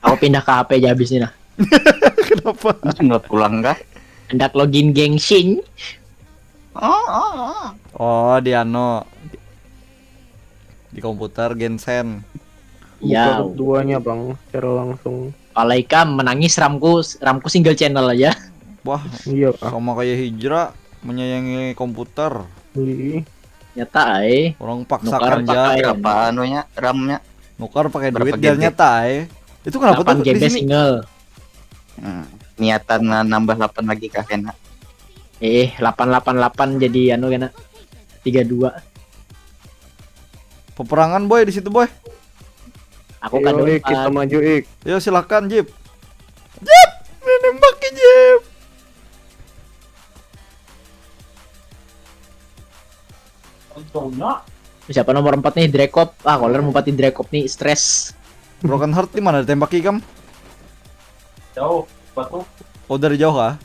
Aku pindah ke H P aja habis ini nah. Kenapa? Download pulang kah? Hendak login Genshin. Oh, oh, oh. Oh, di ano di, di komputer Gensen. Ya, Buka keduanya bang, secara langsung. Palaika menangis ramku, ramku single channel aja. Wah, Iya kah? Sama kayak Hijrah menyayangi komputer. Ih, Nyata ai. Orang paksakan Nukar aja. pakai. Berapa anunya RAM-nya? Nukar pakai Berapa duit dia G B? Nyata eh. Itu kenapa tuh delapan di G B sini? Single. Hmm, niatan na- nambah delapan lagi kah kena? Eh, delapan delapan delapan jadi anu kena. Tiga dua. Peperangan boy di situ boy. Aku kan Ayo, Ik, kita empat. Maju, Ik. Yo silakan Jeep. Jeep, nembak ke Jeep. Untungnya Siapa nomor empat nih, Drekop? Ah, kalau mau pati Drekop nih, stres. Broken Heart di mana ditembak ikam? Jauh, batu Oh dari jauh kah?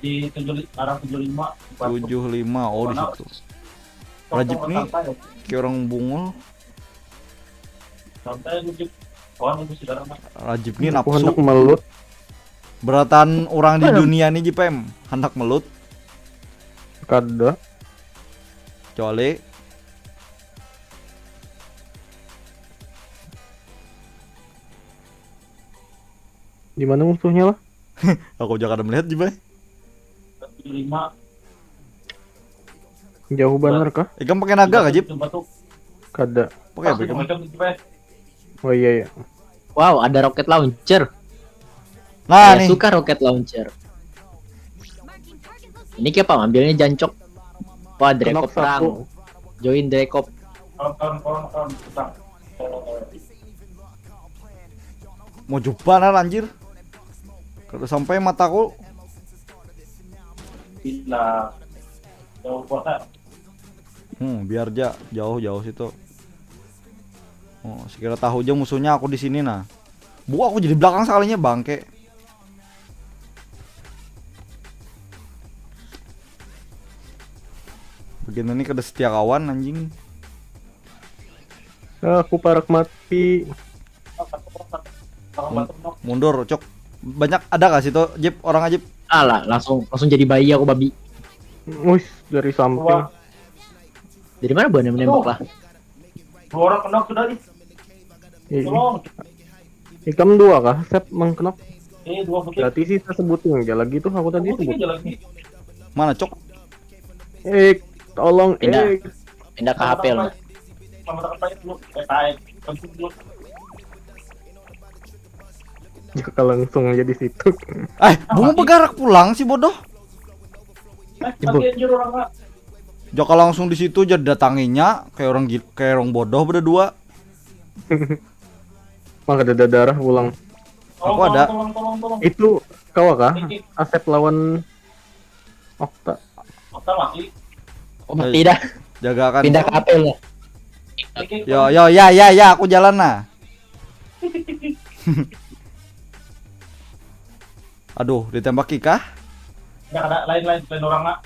Di tujuh li- arah tujuh lima. Batu. Tujuh lima. Oh di situ. Rajib nih kayak orang bungul. Santai aja, Jip. Kawan itu saudara mah. Rajib nih Aku hendak nafsu. Melut. Beratan orang di dunia nih Jipem. Hendak melut. Kada. Kecuali Di mana musuhnya lah? Aku juga kada melihat Jipem. Tujuh lima. Jauh bener kah? Ikam pakai naga kah Jip? Batu. Kada. Pakai apa Pasti ikam? macam itu, Jip. Oh iya, iya. Wow, ada rocket launcher. Nah Saya nih. Suka rocket launcher. Ini kayak apa? Ambilnya jancok. Wah, Drekop Kenok perang. Satu. Join Drekop. Kawan, kawan, kawan, kawan. Kita, eh, Mau jupanan anjir. Kada sampai mataku. Bila jauh kota. Hmm, biar aja jauh-jauh situ. Oh, sekira tahu aja musuhnya aku di sini nah. Bu aku jadi belakang sekalinya bangke. Begini nih kada setia kawan anjing. Aku parak mati. Kawan batu nok. Mundur, cok. Banyak ada gak situ Jip orang Jip? Alah, langsung langsung jadi bayi aku babi. Wis, dari samping. Wah, Dari mana buahnya menembak lah? Dua orang kena sudah ih. Iya. Tolong. Ikam dua kah? Sep mengkenok. Eh, dua putih. Berarti sih saya sebutin aja lagi tuh aku tadi Putih sebut. Aja lagi. Mana, cok? Eh, tolong, Pindah. eh. Pindah ke H P lah. Selamat apa itu? Eh, taek. Penting dulu. Jaka langsung aja di situ. Eh, bunga bergerak pulang si bodoh. Eh, mati anjir orang lah. Jaka langsung di situ jadi datanginya kayak orang gil- kayak orang bodoh berdua. Maka ada darah pulang. Tolong, Aku ada. Tolong, tolong, tolong, tolong. Itu kau kah? Iki. Asep lawan Okta. Okta mati. Oh, mati dah. Jagakan. Pindah ke H P lah. Iki. Yo yo ya ya ya aku jalan nah. Aduh, ditembak kah? Enggak ada lain-lain selain orang nak.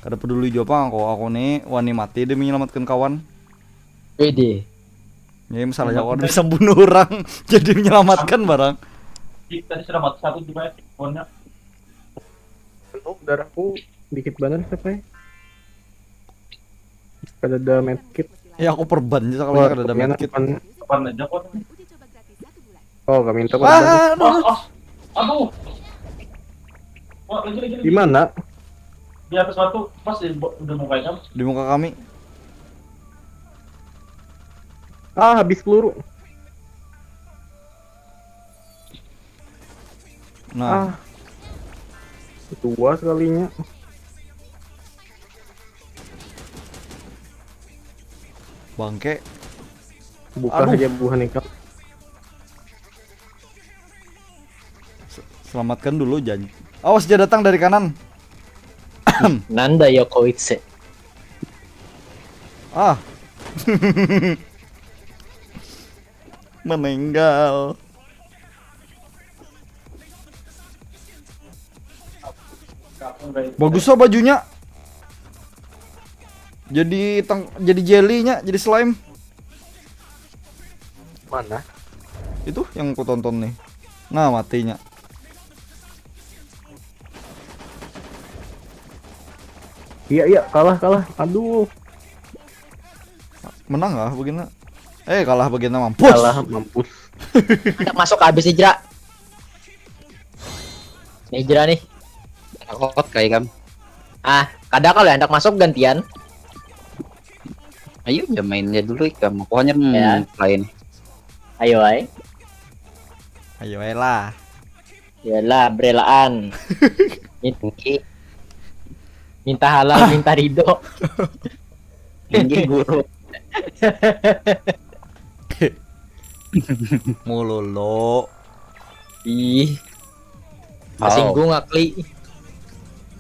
Kada peduli juga pang aku, aku nih wani mati demi menyelamatkan kawan. Pede. Jadi masalahnya aku kada bisa bunuh orang, jadi menyelamatkan barang. Ih, tadi sudah mati satu juga ya. Pokoknya Oh, darahku dikit banget siapa ya? Kada ada medkit. Ya aku perban aja Wah, sekalinya kada ada kemana medkit. Pan- depan aja kok. Oh, kami minta perban. Ah, aduh, Oh, aduh. oh. Aduh. Wah, lagi lagi. Lagi. Di mana? Di atas batu, pas di, udah mau kayak Di muka kami. Ah, habis peluru. Nah, Ah. Dua sekalinya. Bangke. Buka Aduh. Aja buah nikah. Selamatkan dulu janji. Awas dia datang dari kanan. Nanda Yokoitse. Ah. Meninggal. Bagus lah bajunya. Jadi tang jadi jelly-nya, jadi slime. Mana? Itu yang ku tonton nih. Nah, matinya. Iya, iya, kalah, kalah. Aduh. Menang lah begini. Eh, kalah begini mampus. Kalah, mampus. Hendak masuk habis Ijra. Ijra nih. Takut kayak kamu. Ah, kada kalau hendak masuk gantian. Ayo ya mainnya dulu ikam. Pokoknya hmm, Ya. Lain. Ayo ay. Ayo lah. Yalah, berelaan. Minta, minta halal, minta ridho. Tinggi guru. Mulolo. Ih. Tersinggung akli.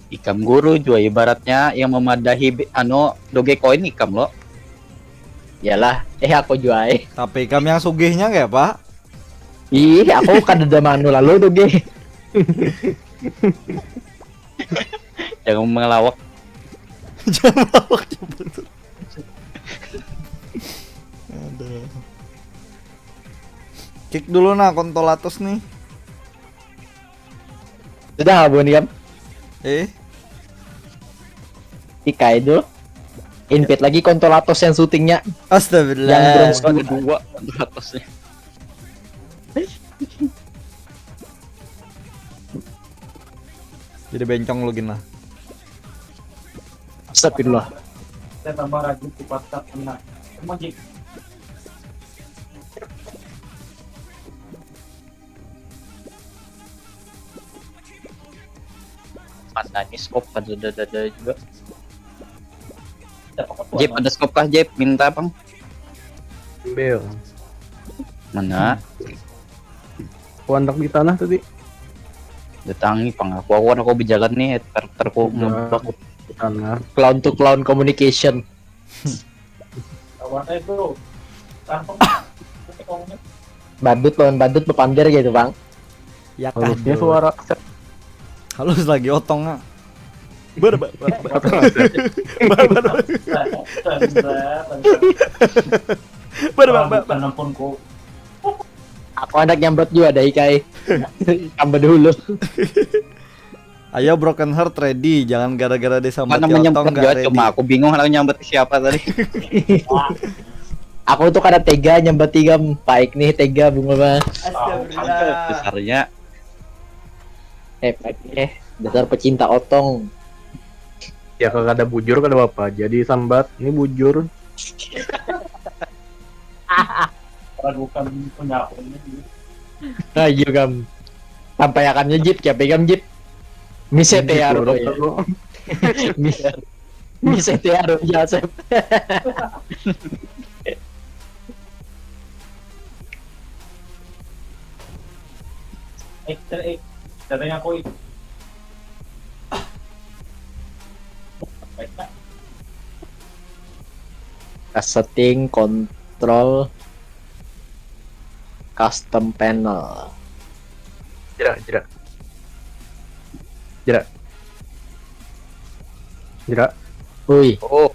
Ikam guru jua ibaratnya yang memadahi be- anu Dogecoin ikam lo. Yalah, eh aku jua eh. Tapi ikam yang sugihnya nggak, Pak? Ih, aku kada ada manu lalu tuh ge. Jangan mengelawak. Jangan lawak jemput. Aduh. Kick dulu nah kontol atas nih. Sudah abon kan? Eh, Ikai dulu. Invite lagi kontol atas yang syutingnya. Yang astagfirullah. bronze Ada dua. Dua atasnya. Jadi bencong lu gini lah. Astagfirullah. Saya tambah rajin cepat tak kena. Emang jik Mana nih scope kan sudah ada juga. Jep, ada scope kah Jep? Minta bang. Ambil. Mana? Aku handak di tanah tadi. Datangi pang aku, aku kan aku berjalan nih, ter terku Iya. ngeblok. Di tanah. Clown to clown communication. Kawan eh bro. Kantong. Badut lawan badut bepander gitu bang. Ya kah, Halusnya Dul? Suara. Halus lagi otong ah. Ber ber ber ber ber ber ber ber ber ber ber Ampun ku. Aku anak nyambat juga ada ikai. Tambah dulu. Ayo broken heart ready, jangan gara-gara Apa disambati namanya otong bukan nggak juga, ready. Cuma aku bingung harus nyambat ke siapa tadi. Aku tuh kada tega nyambat tiga baik nih tega bunga mah. Besarnya. Eh baik eh dasar pecinta otong. Ya kalau ada bujur kada apa-apa. Jadi sambat, ini bujur. Ragukan punya aku ini. Ayo gam. Sampai akannya jip, siapa gam jip? Mise Ini tear buruk ya. aku. Mise mise tear ya Sep. Eh, eh, katanya aku itu. Setting control custom panel. Jerak, jerak. Jerak. Jerak. Ui. Oh,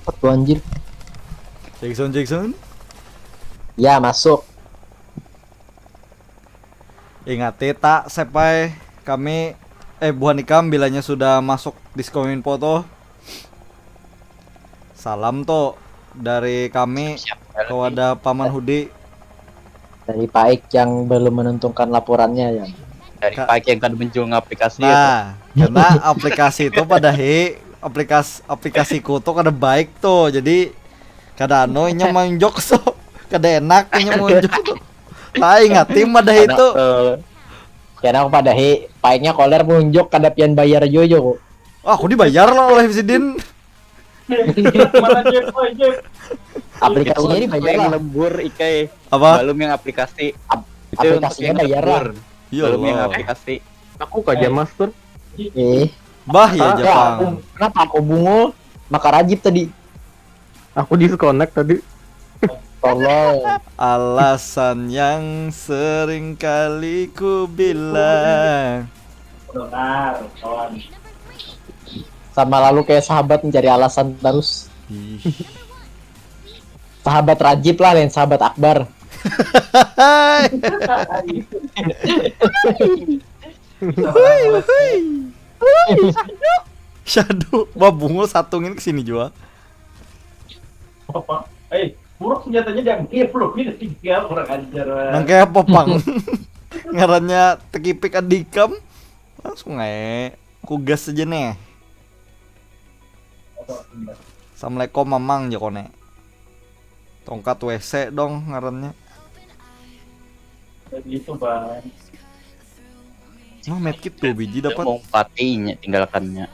Apa tuh anjir? Jackson Jackson. Ya masuk. Ingati tak sepai kami eh buhan ikam bilanya sudah masuk Diskominfo tuh. Salam tuh dari kami kepada Paman Hudi. Dari Paik yang belum menentukan laporannya ya. Dari Paik yang kada menjual aplikasi itu. Nah, karena aplikasi itu pada hi aplikasi aplikasiku tuh kada baik tuh. Jadi kada anu inya maunjuk so. Kada enak inya maunjuk tuh. Nah, ingati pada itu. Karena aku pada hi Paiknya koler menunjuk kada pian bayar jojo kok. Ah, aku dibayar loh oleh Sidin. Mana Jeff, oh Jeff. Aplikasinya ini bayar Yang lah. Lembur ikai. Apa? Belum yang aplikasi. Aplikasinya bayar lah. Ya Belum yang Allah. Aplikasi. Aku kaja master. Eh, Bah ya ah, Jepang. aku, kenapa aku bungul? Maka rajib tadi. Aku disconnect tadi. Tolol. Alasan yang sering kali ku bilang. Benar, kawan. Sama lalu kayak sahabat mencari alasan terus. Ih. Sahabat Rajib lah, lain sahabat Akbar. Shadow, wah bungul satu ini kesini jua. Apa? Eh, buruk senjatanya diambil belum ini tiga orang ajar. Nang kayak apa pang? Ngarannya tekipik adikam. Langsung aja. Ku gas aja nih. Assalamualaikum mamang jakone. Tongkat W C dong ngarannya. Gitu bang. Nah, medkit tuh biji dapat. Mau patinya tinggalkannya.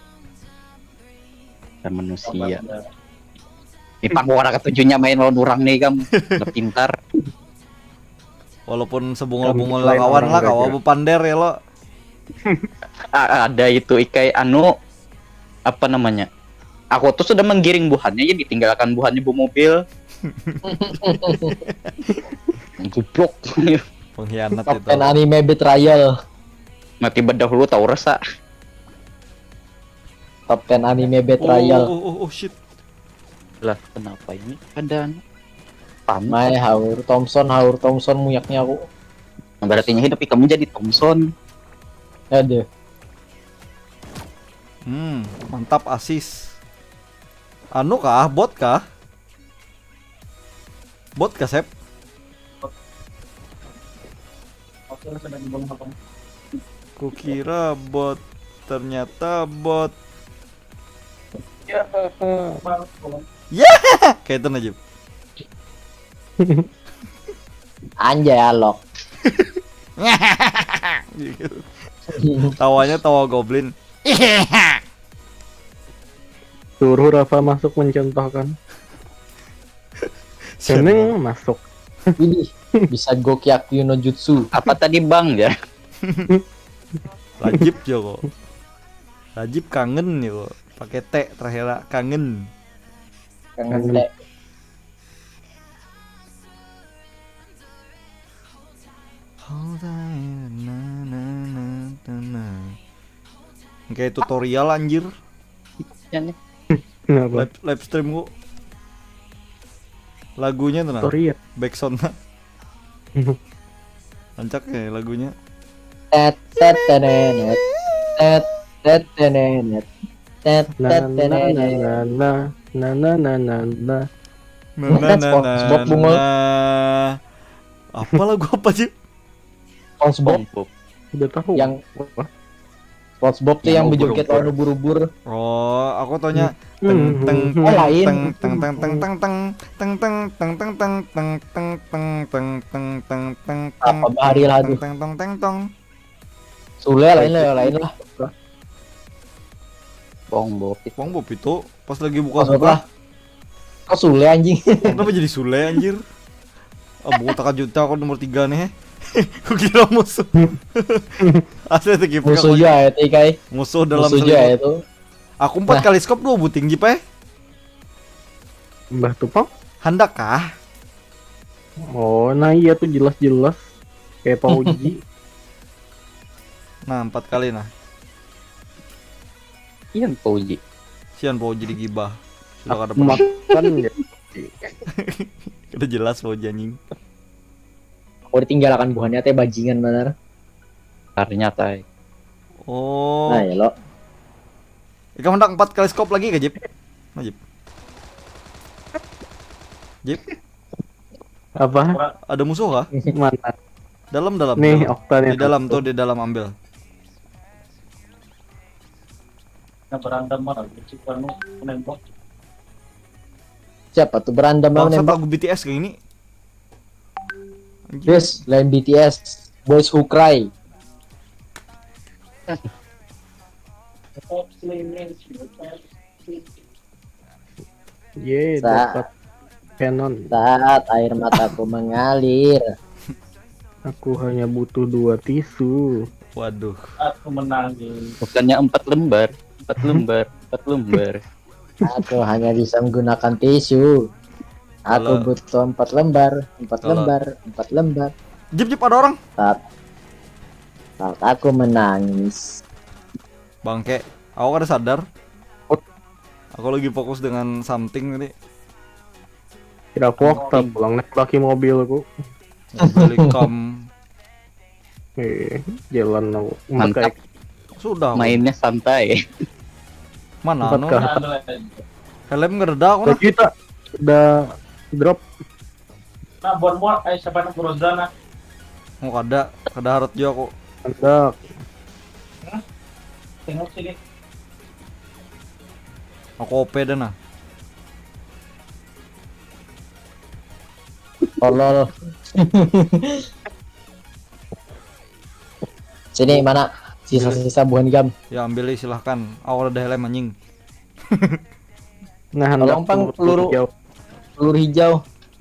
Dan manusia. Ini pang orang ketujuhnya main lawan orang nih kam. Udah pintar. Walaupun sebungul-bungul lah kawan lah, kawa bepander ya lo. A- ada itu ikai anu apa namanya? Aku tuh sudah menggiring buhannya ya ditinggalkan buhannya bu mobil. Goblok. Pengkhianat Top itu. ten anime betrayal. Mati bedahulu tahu rasa. Top ten anime Oh, betrayal. oh, oh, oh, shit. Lah kenapa ini keadaan? Panas. Mai haur Thompson, haur Thompson muyaknya aku. Nah, berarti hidup kamu jadi Thompson. Aduh. Hmm, mantap asis. Anu kah, bot kah? Bot kah, Sep? Kukira bot, ternyata bot. Ya, kayak itu Najib. Anjay alok. Tawanya tawa goblin. Suruh Rafa masuk mencontohkan. Kening masuk. Ini bisa Gokyaku no Jutsu. Apa tadi bang ya? Rajib ya kok. Rajib kangen ya kok. Pakai T terakhir kangen. Kangen dek. Kayak tutorial anjir. Ya nih. Kenapa? Live, live stream kok. Lagunya tuh nah. Tutorial. Backsound. Rancak ya lagunya. Tet tet tenenet. Tet tet tenenet. Tet Nah, tet nah, tenenet. nah, nah, nah, nah, nah, nah, nah. Nah, Bukan nah, nah, SpongeBob nah, bungul. nah. Apa lagu apa sih? SpongeBob SpongeBob. Udah tahu. yang Apa? SpongeBob tuh Yang yang bejoget ubur-ubur. lawan ubur-ubur. Oh, aku taunya Hmm. teng teng Eh, lain. teng teng teng teng teng teng teng teng teng teng teng teng teng teng teng teng teng teng Apa bahari lagu? Teng teng teng teng tong. Sule lain lah, lain lah. SpongeBob itu. SpongeBob itu pas lagi Pas buka-buka. apa? Kok Sule anjing? Kenapa jadi Sule anjir? Ah, buku tak juta aku nomor tiga nih. Kukira musuh. Asli itu Gipka. Musuh juga ya T K. Musuh dalam Musuh juga ya selimut. Itu. Aku empat Nah. kali skop dua buting Jip eh. Mbah Tupang? Handak kah? Oh, nah iya tuh jelas-jelas kayak Pak Uji. Nah, empat kali nah. Iya Pak Uji. Sian Pak Uji digibah. Sudah kada Makan ya. Udah jelas Pak Uji anjing. Aku ditinggalkan buhannya teh bajingan bener. Ternyata. Oh. Nah ya lo. Ikam hendak empat kali skop lagi kah Jip? Nah, Jip. Jip, Apa? Ada musuh kah? Mana? Dalam dalam. Nih, dalam. Okta nih. Di dalam tuh, di dalam ambil. Nah, berantem mana? Cik anu menembak. Siapa tuh berantem Bangsat nembak? Lagu B T S kayak gini. Anjing. Yes, lain B T S. Boys Who Cry. Ye, Sa- dapat cannon. Saat air mataku mengalir. Aku hanya butuh dua tisu. Waduh. Aku menangis. Bukannya empat lembar, empat lembar, empat lembar. Aku hanya bisa menggunakan tisu. Aku butuh empat lembar, empat lembar, empat lembar. Jip, jip, ada orang. Saat, saat aku menangis. Bangke, aku kada sadar. Aku lagi fokus dengan something tadi. Tidak fokus, pulang naik lagi mobilku. Mobil ikam. Eh, jalan aku. Mantap. Sudah aku. Mainnya santai. Mana anu? Helm kada ada aku nah. Kita udah drop. Nah, buat muat, ayo siapa nak Groza nah? Oh, kada, kada harut jua aku. Mantap. Tengok sini. Aku O P dah nah. Tolol. Sini mana? Sisa-sisa buhan ikam. Ya, ambil, silahkan. Aku ada helm anjing. Nah, tolong pang peluru hijau. Peluru hijau.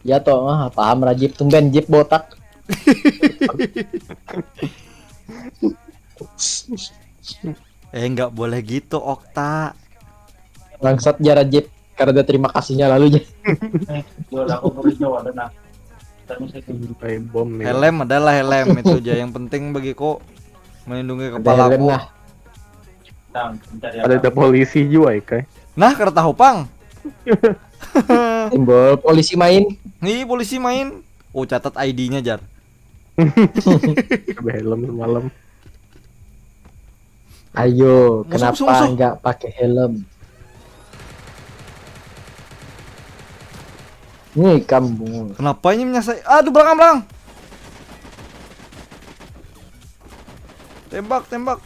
Ya toh, ah, paham Rajib, tumben Jib botak. Eh, nggak boleh gitu, Okta. Bangsat ja Rajib, karena terima kasihnya lalu ja. Helm adalah helm itu aja yang penting bagiku, melindungi kepalaku. Ada polisi juga, Ikai. Nah, kada tahu pang. Simbol polisi main. Nih, polisi main. Oh, catat I D-nya, jar. Coba helm semalam. Ayo, musuh, kenapa musuh, musuh. Nggak pakai helm? Nih kamu. Kenapa ini menyasar? Aduh, belakang, belakang. Tembak, tembak.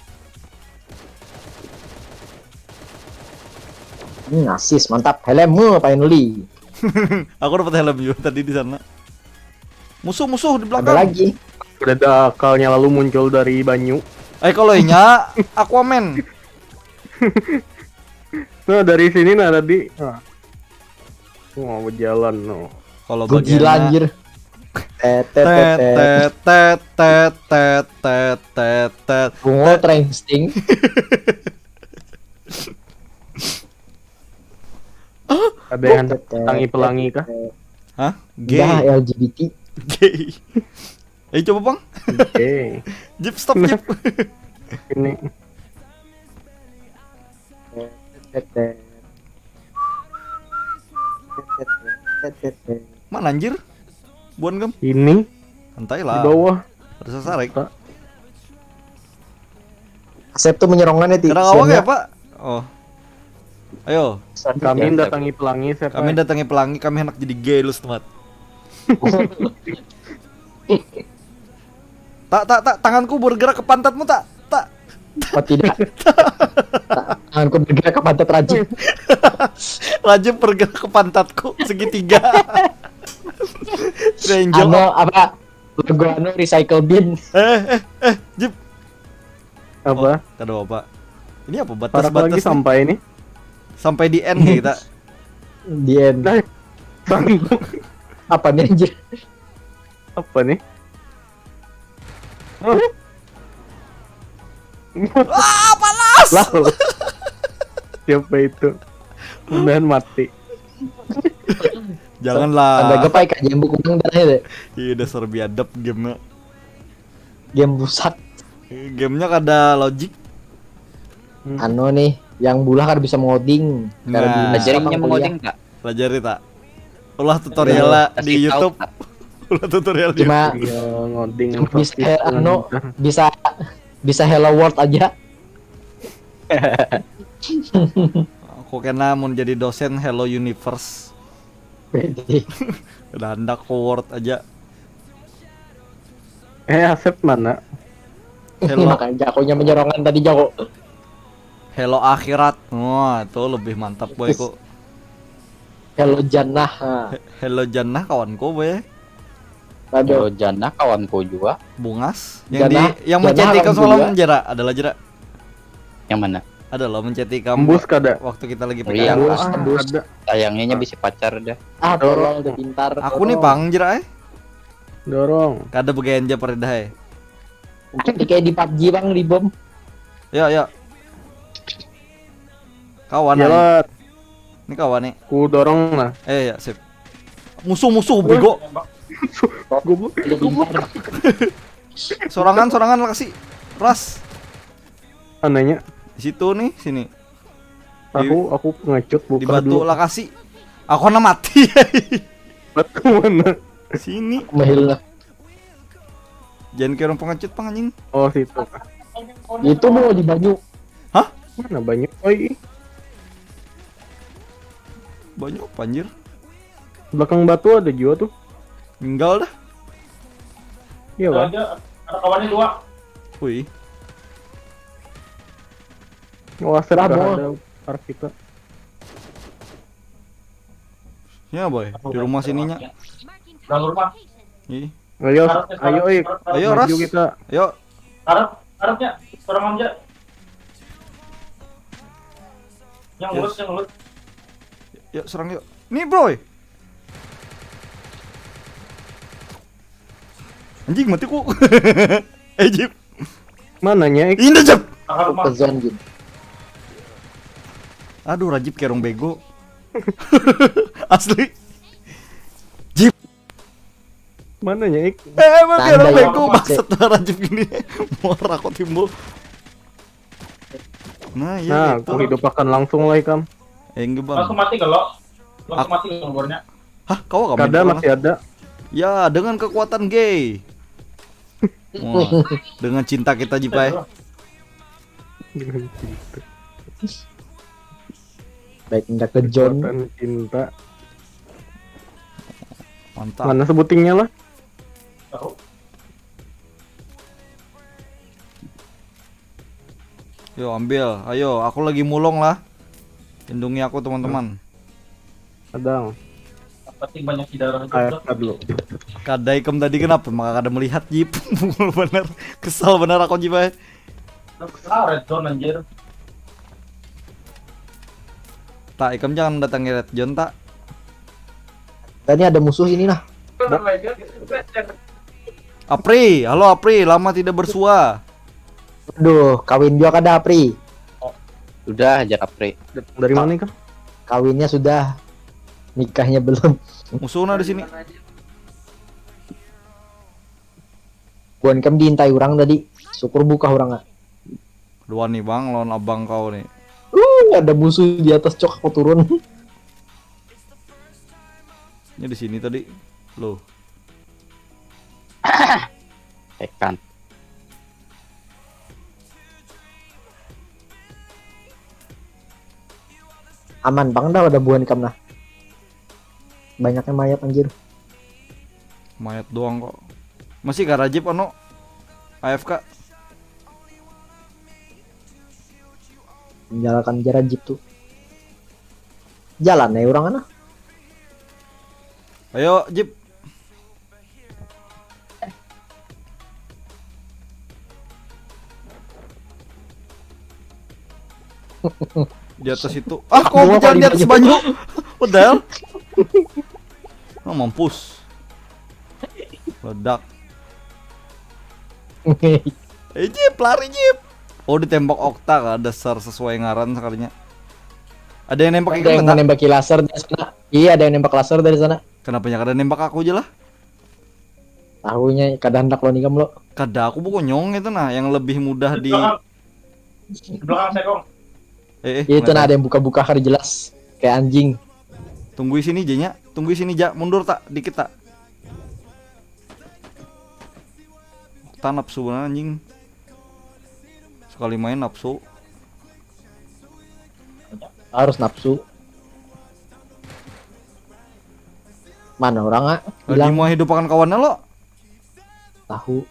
Hmm, asis, mantap. Helmmu, finally. Aku dapat helm juga tadi di sana. Musuh, musuh di belakang. Ada lagi. Udah ada akalnya lalu muncul dari banyu. Eh, kalau inya Aquaman. Nah, dari sini nah tadi. Nah. Mau berjalan no. Kalau gila anjir. Tet tet tet tet tet tet tet. Bungo train sting. Ada yang hendak tangi pelangi kah? Hah? Gay. Dah L G B T. Gay. Ayo coba, Bang. Oke. Jip, stop, Jip. Ini. Mana anjir? Buan kam? Ini. Santai lah. Di bawah. Ada sasarik. Asep tuh menyerongan ya, Ti. Kada awak ya, Pak? Oh. Ayo. Kami datangi pelangi, siapa? Kami datangi pelangi, kami hendak jadi gay lu, setemat. Tak, tak, tak, tanganku bergerak ke pantatmu, tak, tak. Oh, tidak. Tak, tanganku bergerak ke pantat Rajib. Rajib bergerak ke pantatku segitiga. Triangle. Anu, apa? Logo anu recycle bin. Eh, eh, eh, Jip. Apa? Oh, kada apa. Ini apa batas-batas lagi nih? Sampai ini. Sampai di end ya kita. Di end. Nah, bang. Apa nih anjir? Apa nih? Hah? Ah, panas. Lah. Siapa itu? Mudahan mati. Janganlah. Ada gepai kak jembuk kurang dah ya. Iya, dasar biadab game. Game rusak. Gamenya kada logik. Anu nih, yang bulah kada bisa ngoding. Nah. Ajarin mengoding, Kak. Pelajari tak? Ulah tutorial lah di YouTube. Ulah tutorial di YouTube. Cuma bisa anu, bisa, bisa Hello World aja. Aku kena mau jadi dosen Hello Universe. Udah handak World aja. Eh, Asep mana? Hello. Makanya jagonya menyerongan tadi, jago. Hello akhirat. Wah, itu lebih mantap, boy, kok. Hello Jannah. Hello Jannah kawanku, boy. Aduh. Hello Jannah kawanku juga. Bungas. Yang di, yang mencet ikam semalam, Jera, adalah Jera. Yang mana? Ada loh, mencet ikam. Embus kada? Waktu kita lagi P K R. Embus, embus. Sayangnya bisa pacar dah. Ah, tolong, udah pintar. Aku nih, Bang, Jera, eh. Dorong. Kada begaya aja Faridah, eh. Kayak di pubg, Bang, di bom. Ya, ya. Kawan. Ini kawan nih. Ku dorong lah. Eh, ya, sip. Musuh, musuh, bego. Goblok. Sorangan, sorangan lah kasih. Ras. Ananya. Di situ nih, sini. Aku aku pengecut Di buka batu dulu. Lah kasih. Aku na mati. Batu mana? Sini. Mahil lah. Jangan kayak orang pengecut pang anjing. Oh situ. Itu mau di banyu. Mana banyak? Oh iya. Banyak apa anjir? Belakang batu ada juga tuh. Tinggal dah. Iya kan? Ada, ada kawannya dua. Wih. Wah serah Ramo. Ada park kita. Ya boy, di rumah sininya. Dalam rumah. Ih. Ayo, ayo, ik. Ayo Maju Ras. Kita. Ayo. Arab, Arabnya seorang aja. Yang Yes. Urus, yang Urus. Yuk serang yuk. Nih bro. Anjing mati ku. Eh Jip. Mananya, ik? Ini Jip. Arab mah. Ke zone gini. Aduh Rajib kayak orang bego. Asli. Mananya, ik? Eh, emang kayak orang Tanda bego yang maksud Rajib gini. Muar aku timbul. Nah, iya Nah, gitu. aku hidup akan langsung lah ikam. Eh, enggak bang. Langsung mati kalau. Langsung Ak- mati kalau bornya. Hah, kau kamu Kada masih ada. Ya, dengan kekuatan gay. Wah, dengan cinta kita Jipai. Baik, ndak ke John. Kekuatan cinta. Mantap. Mana sebutingnya lah? Tahu. Yo ambil, ayo aku lagi mulung lah. Lindungi aku teman-teman. Kadang. Penting banyak di darah Kayak itu. dulu. Kada ikam tadi kenapa? Maka kada melihat Jip. Bener. Kesal bener aku Jip ay. Ah, red zone anjir. Tak ikam jangan datangi Red Zone tak. Tadi ada musuh ini nah. Apri, halo Apri, lama tidak bersua. Aduh, kawin juga kada Apri. Sudah aja Apri. Dari mana ikam? Kawinnya sudah, nikahnya belum. Musuh nah di sini. Buan kam diintai orang tadi. Syukur buka orang ah. Dua nih bang, lawan abang kau nih. Uh, ada musuh di atas cok aku turun. Ini di sini tadi. Loh. Tekan. Aman bang dah ada buan kam nah. Banyaknya mayat anjir. Mayat doang kok. Masih gak Rajib anu A F K. Tinggalkan aja Rajib tuh. Jalan ya orang ana. Ayo Jib. Di atas itu. Ah, kok Dua aku jalan kali di atas banyu. banyu? What the hell? Oh, mampus. Ledak. Eh, Jib, lari Jib. Oh, ditembak Okta kah dasar sesuai ngaran sekalinya. Ada yang nembak Ada ikam yang kata? menembaki laser dari sana. Iya, ada yang nembak laser dari sana. Kenapa nya kada nembak aku aja lah? Tahunya kada hendak lo nikam lo. Kada aku buku nyong itu nah yang lebih mudah di Belakang. Di belakang saya kong. eh, eh, Itu nah kenapa? Ada yang buka-buka kada jelas. Kayak anjing. Tunggu di sini aja nya. Tunggu di sini aja. Mundur tak dikit tak. Okta nafsu benar anjing. Sekali main nafsu. Harus nafsu. Mana orang ah? Lagi Hilang. Mau hidup akan kawannya lo. Tahu.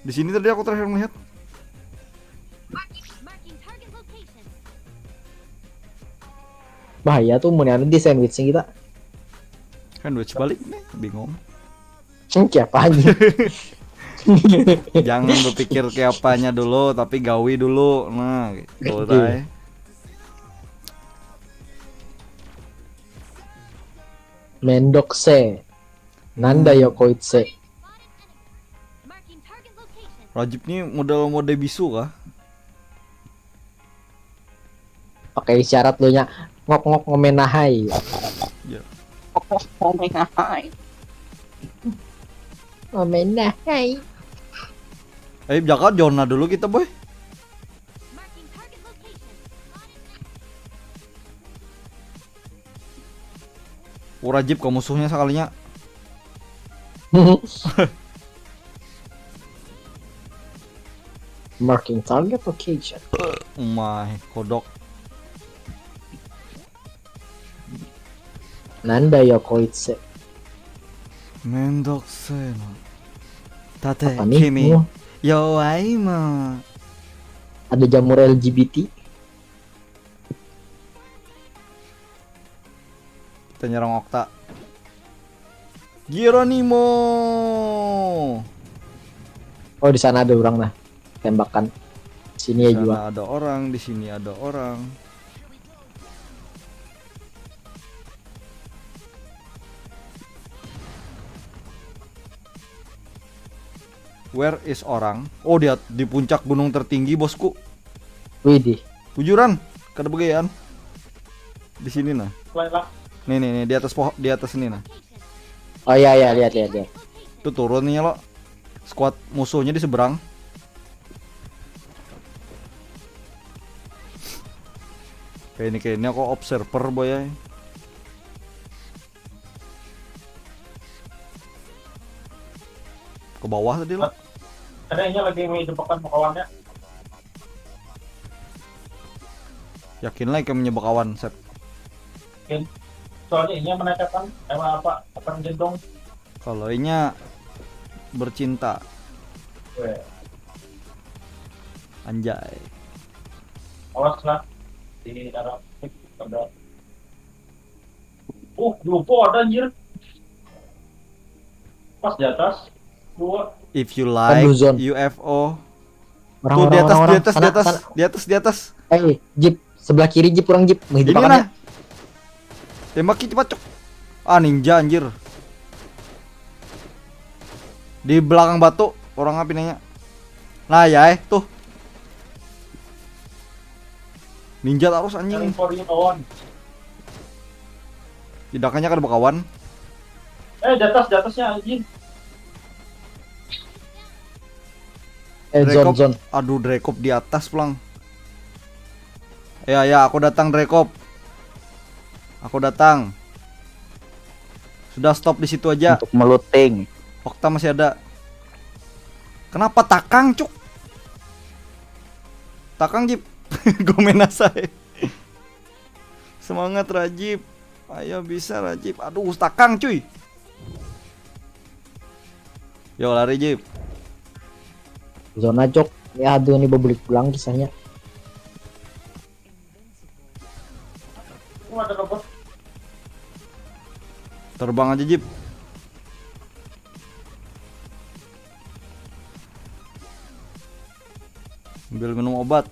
Di sini tadi aku terakhir melihat. Marking target location. Bahaya tuh mun anu di sandwich kita. Sandwich balik nih, bingung. Cengki apa anjing? Jangan berpikir kayak apanya dulu, tapi gawi dulu. Nah, gitu Oke. tay. Mendok se. Nanda yo koit se. Marking target location. Rajib nih model mode bisu kah? Pakai isyarat lo nya ngok-ngok ngomenahai. Ya. Oh my god. Omenahai. Eh, jaga zona dulu kita, boy. Ura jeep ke musuhnya sekalinya. Marking target location. Umai, kodok. Nanda ya koitse. Mendokse no. Tate Apa nih? kimi. Oh, Yo aima. Ada jamur L G B T. Kita nyerang Okta. Geronimo. Oh, di sana ada orang nah. Tembakan. Sini ya juga. Sana ada orang, di sini ada orang. Where is orang? Oh, dia di puncak gunung tertinggi, bosku. Widih. Bujuran, kada begayaan. Di sini nah. Mulai lah. Nih nih nih, di atas pohon, di atas ini nah. Oh iya iya, lihat lihat lihat. Tuh turun nih lo. Squad musuhnya di seberang. Kayak ini kayak ini aku observer, boy, ya. Ke bawah tadi lo. Kayaknya lagi mau depan kawannya. Yakin lah kamu nyebak awan, Sep. Soalnya ini menaikkan emang apa akan gendong. Kalau inya bercinta, Weh, anjay. Awas lah di dalam ada. Uh, lupa ada anjir. Pas di atas dua. If you Blue like zone. U F O, Orang tuh orang di atas, orang di orang. atas, di Sana, atas, sana. Di atas, di atas. Eh, jeep sebelah kiri, jeep orang jeep. Wih, Ini depan nah. Tembaki cepat, cok. Ah, ninja anjir. Di belakang batu orang api nanya. Nah, ya eh tuh. Ninja terus anjing. Yang for you kawan. Tidaknya kada bakawan. Eh, di atas, di atasnya anjing. Eh, zone Drekop. Zone. Aduh, Drekop di atas pulang. Ya, ya, aku datang, Drekop. Aku datang. Sudah, stop di situ aja. Untuk meluting. Okta masih ada. Kenapa takang, cuk? Takang, Jip. Gomenasai. Semangat, Rajib. Ayo, bisa, Rajib. Aduh, takang, cuy. Yo, lari, Jip. Zona, cok. Ya aduh, ini bebulik pulang kisahnya. Ini ada robot. Terbang aja, Jip. Ambil minum obat.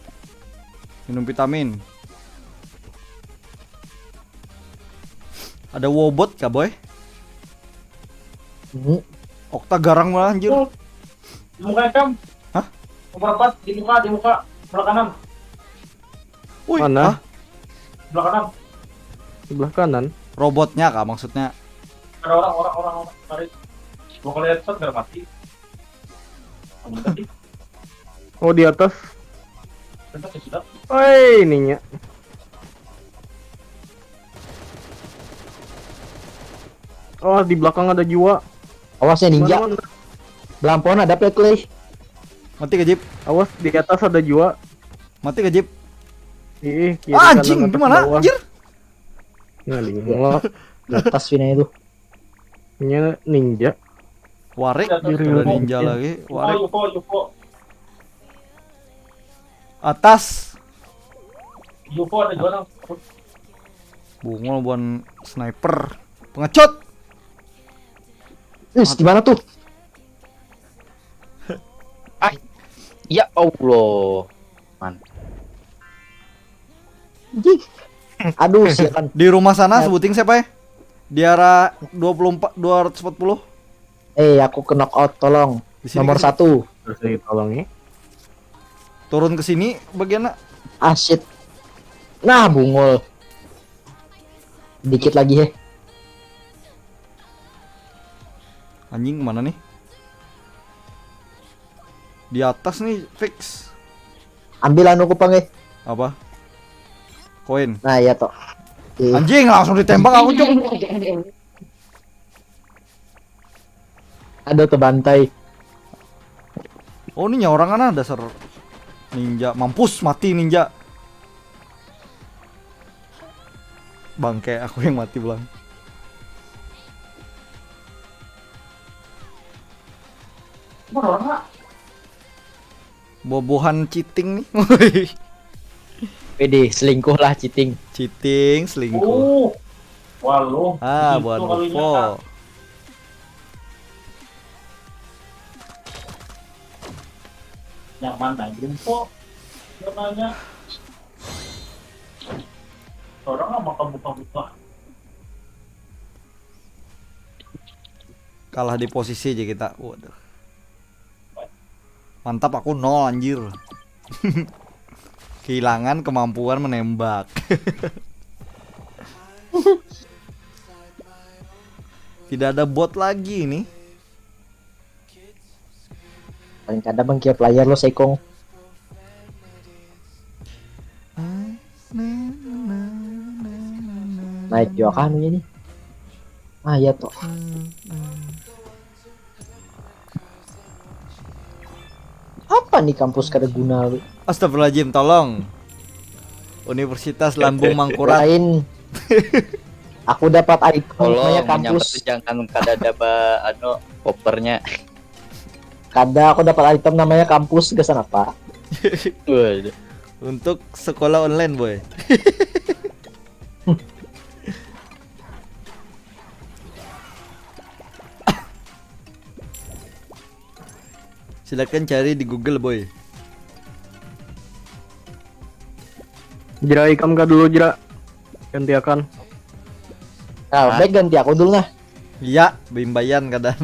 Minum vitamin. Ada wobot kah, boy? Hmm. Okta garang malah, anjir. Di muka Ekam. Hah? Nomor empat, di muka, di muka. Sebelah kanan. Wih, Mana? Hah? Sebelah kanan. Sebelah kanan. Robotnya kah maksudnya? Ada orang, orang, orang, orang. Tarik. Gua kalau headshot nggak mati. Kamu tadi. Oh, di atas. Tembak ya sudah. Oi, ininya. Oh, di belakang ada jua. Awas ya, ninja. Mana, mana? Belampuan ada play. Mati kah, Jip? Awas, di atas ada jua. Mati kah, Jip? Ih, kiri Ah, kanan, anjing, atas, gimana? Bawah. Anjir. Nah, di bawah. Di atas Vina itu. Ini ninja. Warek, Di ada real ninja life. Lagi. Yuko, Warek. Yuko, Yuko. Atas. Yuko ada juga nang. Bungul buan sniper. Pengecut. Wis, gimana tuh? Ah, ya Allah. Man. Aduh, sialan. Di rumah sana Ya. Sebuting siapa ya? Di arah dua puluh empat, dua ratus empat puluh. Eh, aku ke knock out, tolong. Di sini, Nomor di sini. Satu. Terus ditolongi. Turun ke sini bagiannya. Ah, shit. Nah, bungul. Dikit lagi, heh. Anjing, mana nih? Di atas nih, fix. Ambil anu kupang eh. Apa? Koin. Nah, iya toh. Ih, Anjing, langsung ditembak aku, Cok. Ada terbantai. Oh, ini nyawa orang ana dasar ninja. Mampus, mati ninja. Bangke, aku yang mati pulang. Bobohan cheating nih. Pede selingkuh lah cheating. Cheating, selingkuh. Waluh. Ah, Gitu buat kalinya, Bobo. Kak. Nyaman aja kok. Namanya. Orang mah makan buka-buka. Kalah di posisi aja kita. Waduh. Mantap, aku nol, anjir. Kehilangan kemampuan menembak. Tidak ada bot lagi nih. Paling kada bang kia player lo sekong. Naik juga kan ini. Ah, iya toh. Apa nih kampus kada guna lu? Astagfirullahaladzim, tolong. Universitas Lambung Mangkurat. Lain. Aku dapat item Tolong namanya menyambat kampus. Jangan kada ada ba anu kopernya. Kada, aku dapat item namanya kampus, gasan apa? Waduh. Untuk sekolah online, boy. Silakan cari di Google, boy. Jera, ikam kah dulu, Jera? Gantiakan. Nah, baik ganti aku dulu nah. Iya, bimbayan kadang.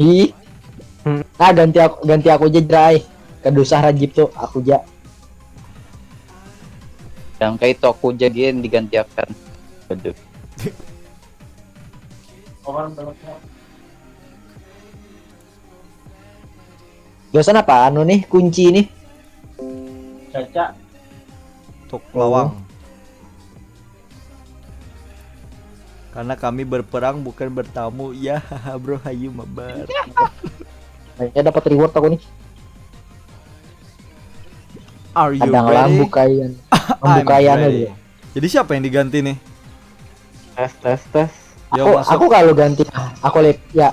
Ih. Hmm. Nah, ganti aku ganti aku aja, Jera ai. Kada usah Rajib tuh, aku aja. Yang kayak itu aku jadiin digantiakan. Waduh. Gasan apa anu nih, kunci nih? Caca. Tuk lawang. Karena kami berperang bukan bertamu. Ya, haha, bro, hayu mabar. Kayaknya dapat reward aku nih. Are you Kadang lah ready? bukaian. I'm Pembukaian ready. Aja. Jadi siapa yang diganti nih? Tes, tes, tes. Yo, Aku masuk. Aku kalau ganti, aku lihat ya.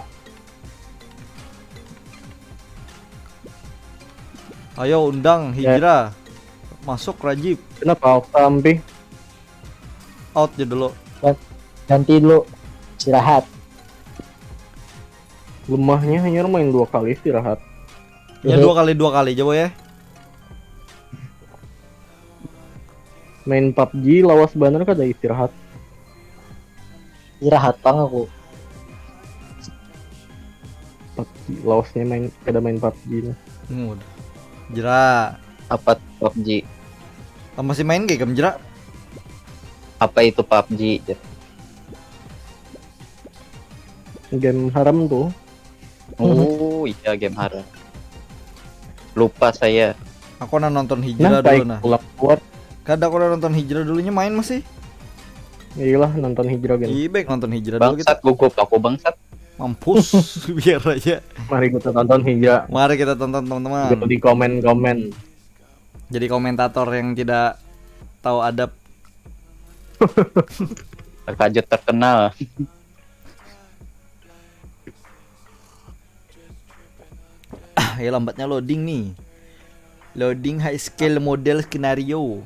Ayo undang Hijrah. Masuk, Rajib. Kenapa Okta ampi? Out aja dulu. Ganti dulu. Istirahat. Lemahnya hanya main dua kali istirahat. Ya, Iya. Dua kali dua kali coba ya. Main pubg lawas banar kada istirahat. Istirahat pang aku. Pubg lawasnya main kada main pubg nih. Ngud. Jera. Apa pubg? Oh, masih main game Jera? Apa itu pubg? Game haram tuh. Oh iya, game haram. Lupa saya. Aku na nonton Hijrah Nah, baik dulu nah. Pulang kuat. Kada, aku na nonton Hijrah dulunya main masih. Iyalah, nonton Hijrah gini. Iya, baik nonton Hijrah dulu Bangsat, kita. Gugup aku, bangsat. Mampus. Biar aja. Mari kita tonton Hijrah. Mari kita tonton, teman-teman. Di komen-komen. Jadi komentator yang tidak tahu adab. Terkajut terkenal. Ah, ya, lambatnya loading nih. Loading high scale model skenario.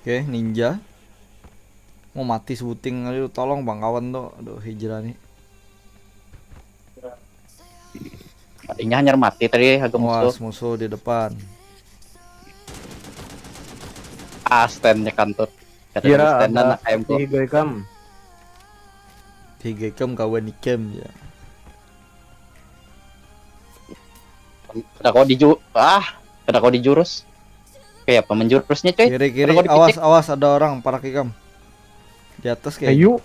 Oke, ninja. Mau mati sebuting, aduh, tolong bang kawan tuh. Aduh, Hijrah nih. Tadinya hanyar mati tadi, agak Awas, musuh. Musuh di depan. Ah, stand-nya kantut. Kada Kira ada stand-an ada nak M kok. Tiga ikam. Tiga kem kawan ikem ya. Kada kau diju ah, kada kau dijurus. Kayak apa menjurusnya, cuy? Kiri, kiri, Kada kau awas, dipicik. Awas, ada orang parak ikam. Di atas kayak. Ayu.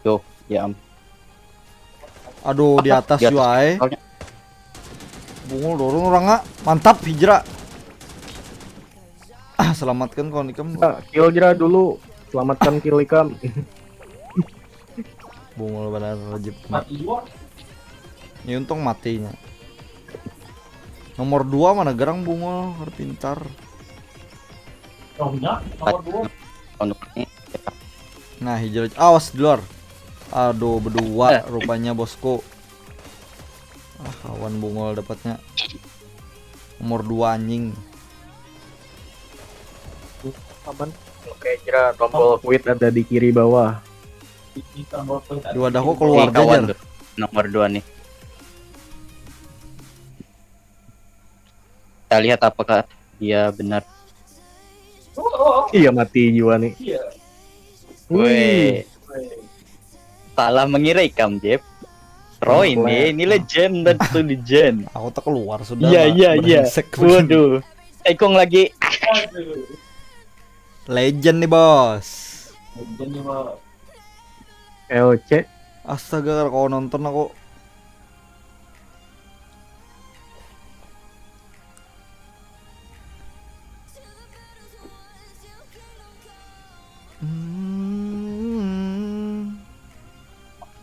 Tuh, ya am. Aduh, di atas Di atas jua ai. Soalnya Bungul dorong orang ah. Mantap, Hijrah. Ah, selamatkan kawan ikam. Nah, kill Jera dulu. Selamatkan kill ikam. Bungul banar, Rajib. Ini untung matinya. Nomor dua mana gerang, Bungul, kada pintar. Tahunya nomor dua. Untuk ini Nah, Hijrah, awas di luar. Aduh, berdua rupanya, bosku. Ah, kawan, Bungul dapatnya. Nomor dua, anjing. Aman. Oke, Jera, tombol quit ada di kiri bawah. Ini tambah plus. Dua dah kok Nih, keluar kawan aja. Tuh, nomor dua nih. Kita lihat apakah dia benar. Oh, oh, oh. Iya, mati jua nih. Iya. Weh, Weh. Salah mengira ikam, Jep. Roy Kenapa nih, ya? Ini legend dan itu legend. Aku tak keluar sudah. Iya, Mbak. Iya, iya. Brengsek begini. Waduh. Ikung lagi. Aduh. Legend nih, Bos. Legend nih, Bos. L C. Astaga, kalau nonton aku. Hmm.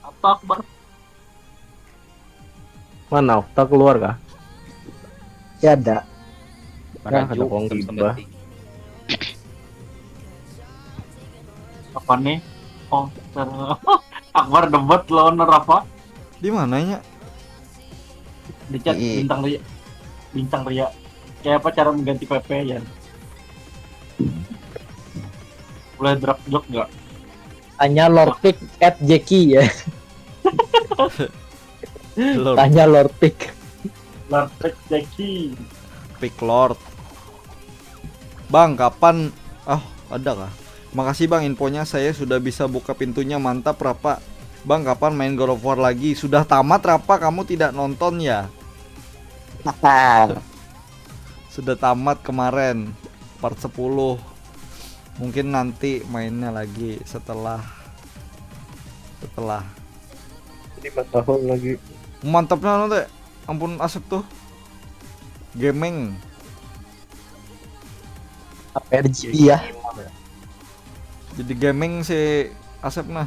Apa Akbar? Mana Okta keluar kah? Tiada. Nah, ada kong Sem- gibah. Sembati. Apa nih? Oh, ter- Akbar debat lawan Rafa. Di mananya? Di chat Iya. Bintang Ria. Bintang Ria. Kayak apa cara mengganti P P ya? Boleh drag jok nggak? Tanya Lord Pick at Jeki ya. Lord. Tanya Lord Pick. Lord Pick Jackie. Pick Lord. Bang, kapan? Ah, ada kah? Makasih Bang infonya, saya sudah bisa buka pintunya, mantap Rapa. Bang, kapan main God of War lagi? Sudah tamat Rapa, kamu tidak nonton ya? Sudah tamat kemarin, part sepuluh. Mungkin nanti mainnya lagi setelah setelah Lima tahun lagi. Mantapnya nanti. Ampun, Asep tuh. Gaming. Apa R G B ya? Jadi gaming si Asep nah.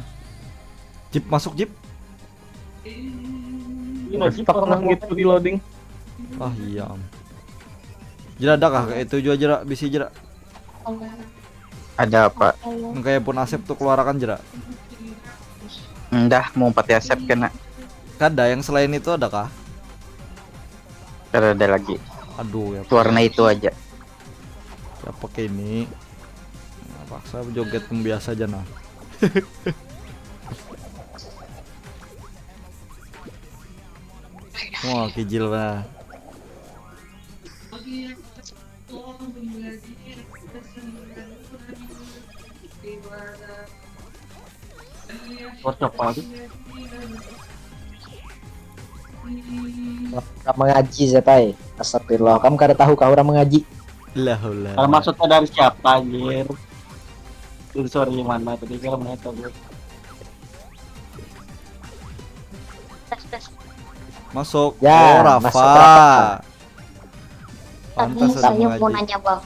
Jip masuk, Jip. Ini lagi Stuck orang nang gitu di loading. Ah iya. Am. Jera ada kah kayak itu jua, Jera, bisi, Jera. Ada apa? Yang kayak pun Asep tuh keluarakan, Jera. Ndah, mau pakai Asep kena. Kada, yang selain itu ada kah? Kada ada lagi. Aduh ya. Warna itu aja. Ya pakai ini. Nah, paksa joget pun biasa aja nah. Wah, kijil lah. Bocor apa lagi? Orang mengaji, Zetai. Astagfirullah, kamu kada tahu kah orang mengaji? Lah lah. Kalau maksudnya dari siapa anjir? Itu sorry, mana tadi kalau mana tadi? Masuk. Ya, Oh, Rafa. masuk Rafa. Tapi Pantas ada saya mau mengaji. Nanya bang,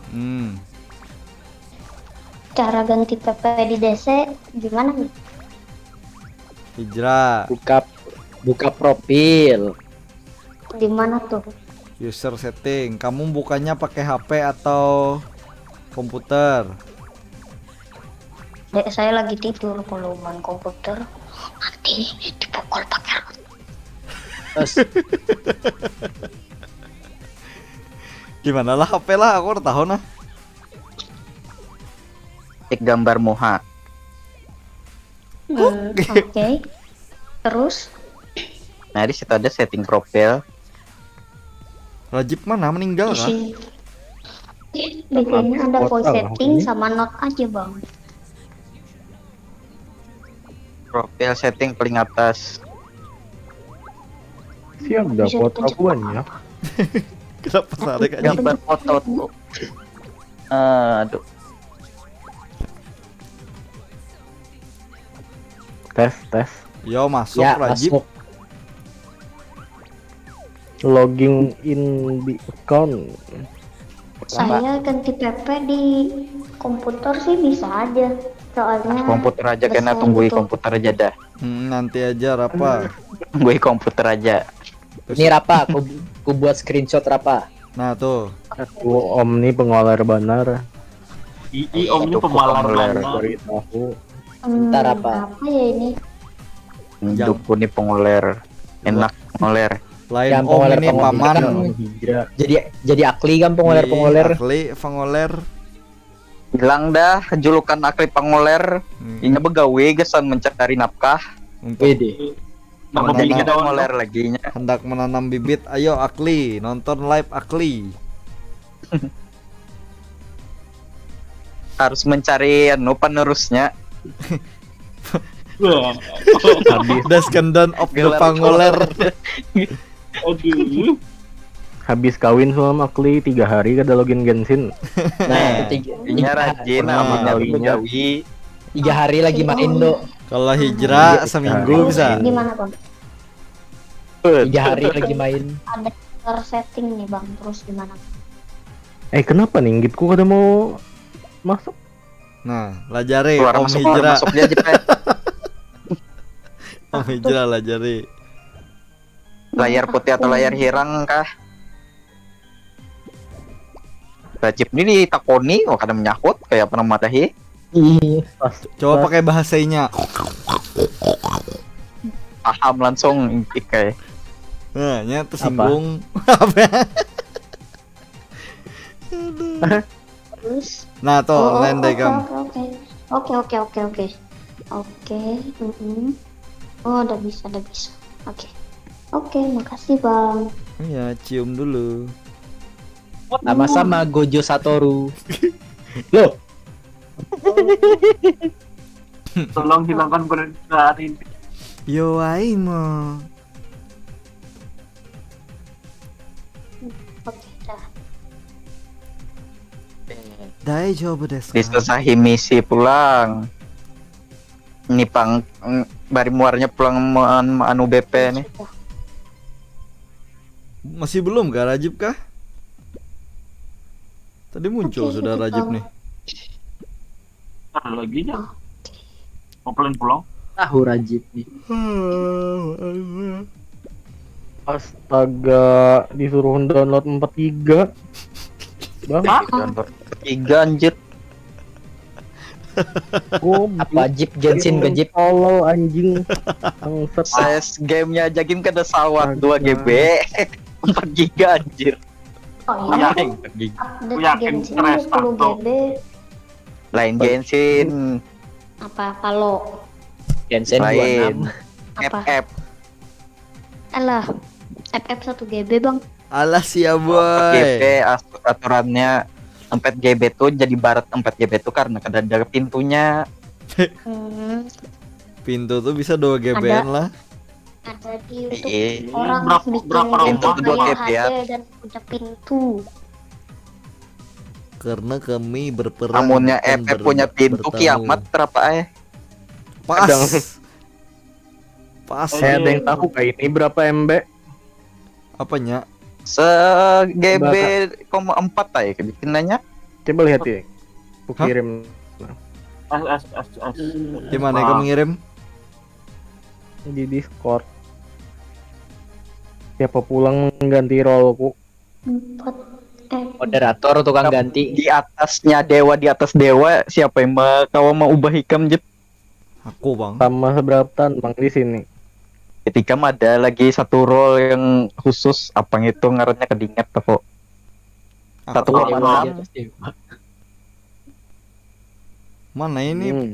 Hmm. Cara ganti P P di D C gimana nih? Hijrah. Buka buka profil. Di mana tuh? User setting. Kamu bukanya pakai H P atau komputer? Dek saya lagi tidur, kalau main komputer nanti dipukul pakai roti. Terus Gimana lah H P lah, aku udah tahu nah. Cek gambar muha. Hmm, Oke. Terus Nah, di situ ada setting profile. Rajib mana meninggal kah? Isi. Di sini ada voice setting sama note aja bang. Profile setting paling atas. Siap dah foto banyak. Kenapa sarik aja? Gambar foto tuh. Aduh. Tes, tes. Yo, masuk Ya, Rajib. Masuk. Logging in di account. Saya ganti P P di komputer sih bisa aja. Soalnya Komputer aja kena besar tunggui gitu. Komputer aja dah. Hmm, nanti aja Rapa. Tunggui komputer aja. Ini Rapa, ku, ku buat screenshot Rapa. Nah tuh. Aku Om nih pengoler banar. I, i om ini Itu pemalar pemalar. banget. Beri tahu. Hmm, Ntar apa? Apa ya ini? Hidupku nih pengoler. Enak ngoler. Lain Yang om pengoler ini pengoler. paman. Hijrah. Jadi jadi akli kan pengoler Ih, pengoler. Akli pengoler. Hilang dah julukan Akli pengoler. Hmm, Inya begawe gasan mencari nafkah. Untuk Wede. Napa Mana bini Jadi kita pengoler lagi nya. hendak menanam bibit, ayo Akli, nonton live Akli. Harus mencari anu penerusnya. Wah. Das kendon of the Gelar pangoler. Aduh. Habis kawin sama Akli tiga hari kada login Genshin. Nah, tiga, Inya rajin, Nah. aminnya Kalinya. Begawi. tiga hari lagi main do. Kalau hijrah seminggu bisa. Gimana bang? Tiga hari lagi main. Ada error setting nih bang, terus gimana? Eh, kenapa nih gitku kada mau masuk? Nah, lajari Keluar om masuk keluar hijrah. Masuk dia aja Pak. Om hijrah lajari. Layar putih atau layar hirang kah? Rajib ini ditakoni, oh kada menyahut, kayak apa nama dah hi? Ih, Coba pakai bahasanya. Paham langsung ikai. Nah, nya tersinggung. Apa? Terus? Nah, tuh, Oh, lain deh oke, kam. Oke oke oke oke oke oke. Mm-mm. Oh udah bisa udah bisa. Oke oke makasih bang. Iya, cium dulu. sama-sama Gojo Satoru. Loh, Tolong hilangkan perasaan ini. Yo aimo. Oke dah. Daijobu desu ka? Disesahi misi pulang. Ini pang mm, bari muarnya pulang me- anu B P nih. Sudah. Masih belum kah Rajib kah? Tadi muncul Oke, sudah itu Rajib tahu. Nih. Ada lagi nya. Oke. Mau pelan pulang. Tahu Rajib nih. Astaga, disuruh download empat giga. Bang, Hah? Tiga anjir. goblok. Apa Jip, Genshin ke Jip? Tolol anjing. Bangsat. Size gamenya aja game kada sawat Astaga. dua G B. Empat giga anjir. Oh iya. Yakin. Update Yakin Genshin crash dua puluh tanto. G B. Lain Genshin. Apa Palo? Genshin dua enam. Lain. Apa? F F. Alah. F F satu G B bang. Alah sia Empat G B boy. as- aturannya empat G B tuh jadi barat empat G B tuh karena kada ada pintunya. Hmm, Pintu tuh bisa dua G B-an lah. ada di YouTube Iya. orang Berapa- bikin berapa pintu rumah? full Dua G B H D ya. Dan punya pintu. Karena kami berperang Amunnya bukan F F ber- punya pintu bertamu. Kiamat berapa eh? Pas. Kadang. Pas. Eh, Saya ada yang tahu kayak ini berapa M B? Apanya? Se G B koma empat aja bikin nanya. Coba lihat ya. Aku Hah? kirim S S S S. Di mana Ah. kamu ngirim? Di Discord. Siapa pulang mengganti roleku? Empat M. Moderator tukang ganti. Di atasnya dewa, di atas dewa, siapa yang mau kawa mau ubah ikam Jep? Aku bang. Sama seberapa tan bang di sini? Ketika ada lagi satu role yang khusus, apa itu ngarannya kedingat aku. Aku Satu bang. koma Dewa enam. di atas dewa. Mana ini? Hmm.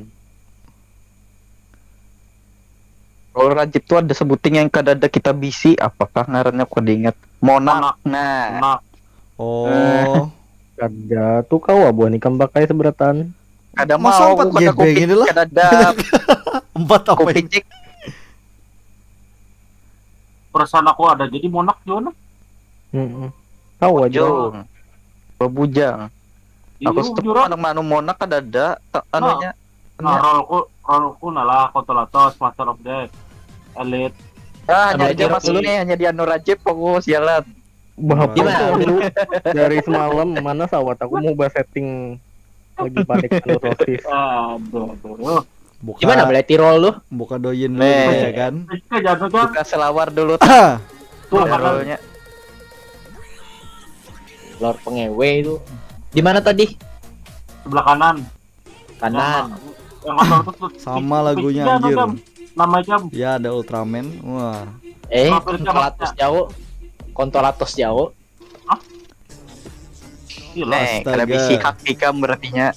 Role Rajib tuh ada sebuting yang kada ada kita bisi, apakah ngarannya aku kada ingat? Monarch. Nah, Nah, Oh. Kada tuh kawa buah nikam pakai seberatan. kada Masa mau empat aku kada G B gini lah? Kada ada Empat apa ini? kupicik. Perasaan aku ada jadi Monarch Jona. Heeh. Kawa aja. Jung. Babujang. Iya, Aku stop jurang. Anak manu Monarch kada ada ta- anunya. Nah, rollku, rollku nalah Kontolatos, Master of Death, Elite. Ah, Ada nyari jeruk jamas dulu dulu. Nih, hanya di Anu Rajib fokus jalan. Bapak Gimana? Lu dari semalam mana sawat aku mau bahas setting lagi panik anu sosis. Aduh, aduh. Buka, Gimana berarti roll lu? Buka doyin dulu Nih. dibacakan. Kita jatuh kan Buka selawar dulu. Ah, sebelah kanan, Rollnya. Lor pengewe itu. Di mana tadi? sebelah kanan. Kanan. Yang kotor tuh. Sama lagunya, Iya, anjir. Jam. Nama jam. Ya, ada Ultraman. Wah. Eh, Apa tuh, Kontolatos jauh. Kontolatos jauh. Gila. Nih, kada Astaga. bisi hak ikam berartinya.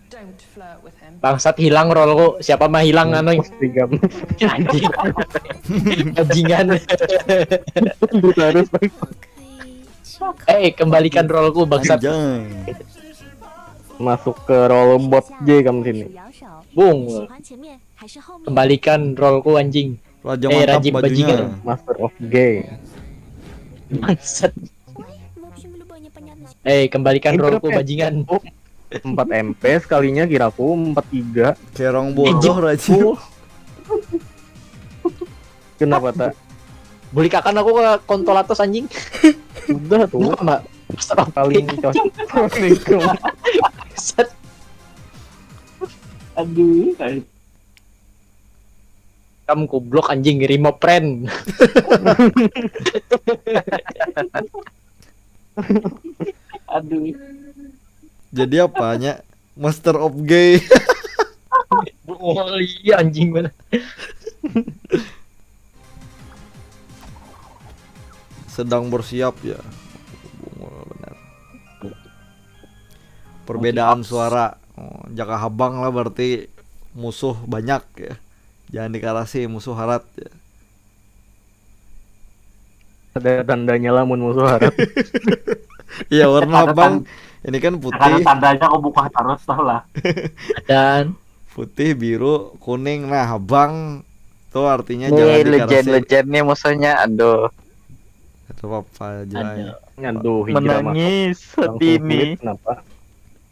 Don't flirt with him. Bangsat, hilang rollku. Siapa mah hilang anu? Tiga Anjing. Bajingan. Terus Eh, kembalikan rollku, bangsat. Anjay. Masuk ke roll bot J kamu sini. Bung. Kembalikan rollku, anjing. Raja Eh, mantap Rajib bajunya. Bajingan. Master of Gay. Bangsat. Eh, kembalikan Ini rollku, berapa ya? bajingan. Empat M P, sekalinya kiraku empat tiga. Kerong bodoh, Raji. Kenapa tak? Bulikakan aku ke Kontolatos, anjing. Udah tuh. Bukan, Mbak. Master of Paling Gay. Cocok. Bangsat. Aduh, kayak Kamu goblok, anjing, remote friend. Aduh. Jadi apanya? Master of Gay. Oh iya, anjing mana? Sedang bersiap ya. Bungul benar. Perbedaan suara. Oh, jaka habang lah berarti musuh banyak ya. Jangan dikarasi, musuh harat ya. Ada tandanya lah mun musuh harat. Iya, warna Ada habang. tan- Ini kan Karena putih, tandanya aku buka terus tah lah. Dan putih, biru, kuning. Nah, habang tuh artinya Nih jangan legend dikarasi. Legend nih musuhnya. Aduh. Atau apa aja. Ada. Aduh, Hijrah masuk. Menangis Langsung hati ini. Sulit, kenapa?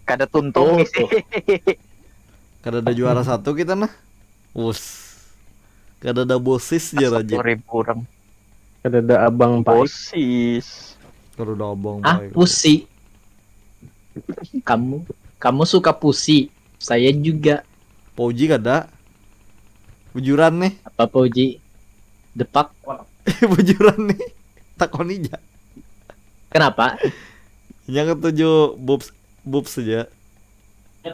Kada tuntung nih. Kada ada juara satu kita nah. Us. Kada ada bosis ya, Raji. Sepuluh ribu orang. Kada ada abang pahit. Bosis. Kada ada abang Ah, baik. Pusi. Kamu, kamu suka pusi. Saya juga. Pauji kada. Bujuran nih. Apa, Pauji? Depak. Bujuran nih. Takoni ja. Kenapa? Yang ketujuh boobs, boobs saja.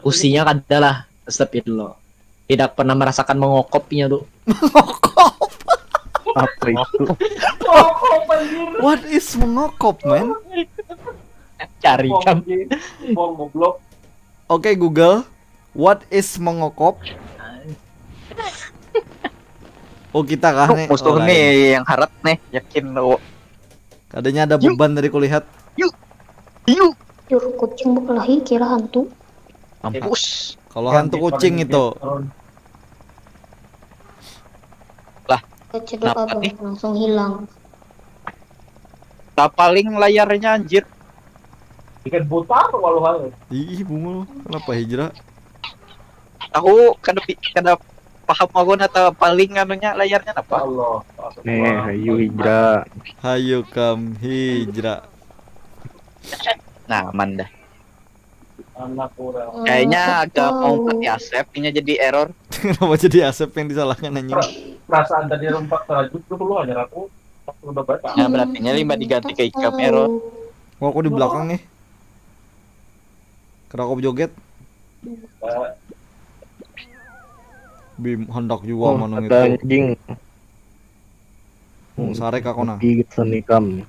Pusinya kada lah. Astagfirullah. Tidak pernah merasakan mengokopnya tuh. Apa itu? What is mengokop, man? Cari kan. Buang goblok. Oke Google, what is mengokop? Oh, kita kah Tuh, nih? Musuh Oh, lain. Nih yang harat nih, yakin lo. Kadanya ada beban tadi kulihat. Yuk. Juru kucing berkelahi kira hantu. Mampus. Kalau hantu kucing itu. Kecedok Kenapa abang nih? Langsung hilang. Tapaling layarnya anjir. Ikan buta apa walau hal? Ih, bungul. Kenapa Hijrah? Aku kada pi- kada paham aku nata paling anunya layarnya apa? Allah. Nih, hayu Hijrah. Hayu kam Hijrah. Nah, aman dah. Anak kurang. Kayaknya agak mau mati Asep ini jadi error. Kenapa jadi Asep yang disalahkan, anjing? Perasaan tadi lompat terajut tuh lu hanya aku. Aku udah baca. Ya berarti limbah diganti ke ikam error. Wah, aku di belakang nih. Kenapa aku joget? Bim, hendak juga Oh, manung ada itu. Anjing. Hmm, sarek aku nah. Gigit senikam.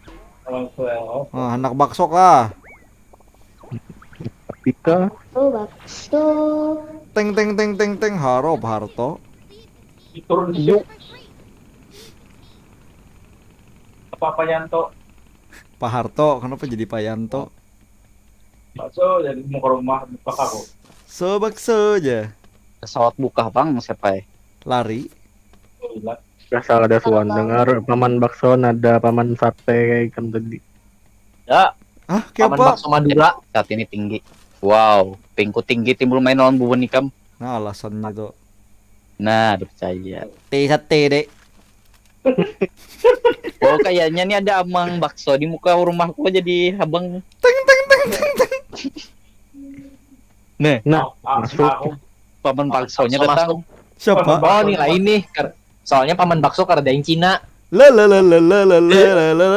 Langsung ya. Ah, hendak bakso kah? Pika. Oh, bakso. Teng teng teng teng teng, harop harto. Turun yuk. Apa apa Yanto? Pak Harto, kenapa jadi Pak Yanto? Bakso jadi mau ke rumah buka aku. So bakso aja. Pesawat buka bang siapa ya? Lari. Oh, gila. Asal ada suan dengar paman bakso nada paman sate kayak ikan tadi. Ya, Ah, Paman kenapa? Bakso Madura. Saat ini tinggi. Wow, pingku tinggi timbul main lawan bubun ikam. Nah, alasannya tuh. Nah, percaya. T satu T, Dek. Oh, kayaknya nih ada amang bakso di muka rumahku jadi habang. Teng teng teng teng teng. Nih, Nah, masuk. Paman baksonya datang. Siapa? Oh, nih lah ini. Kar- Soalnya paman bakso karena yang Cina. La la la la la la la la la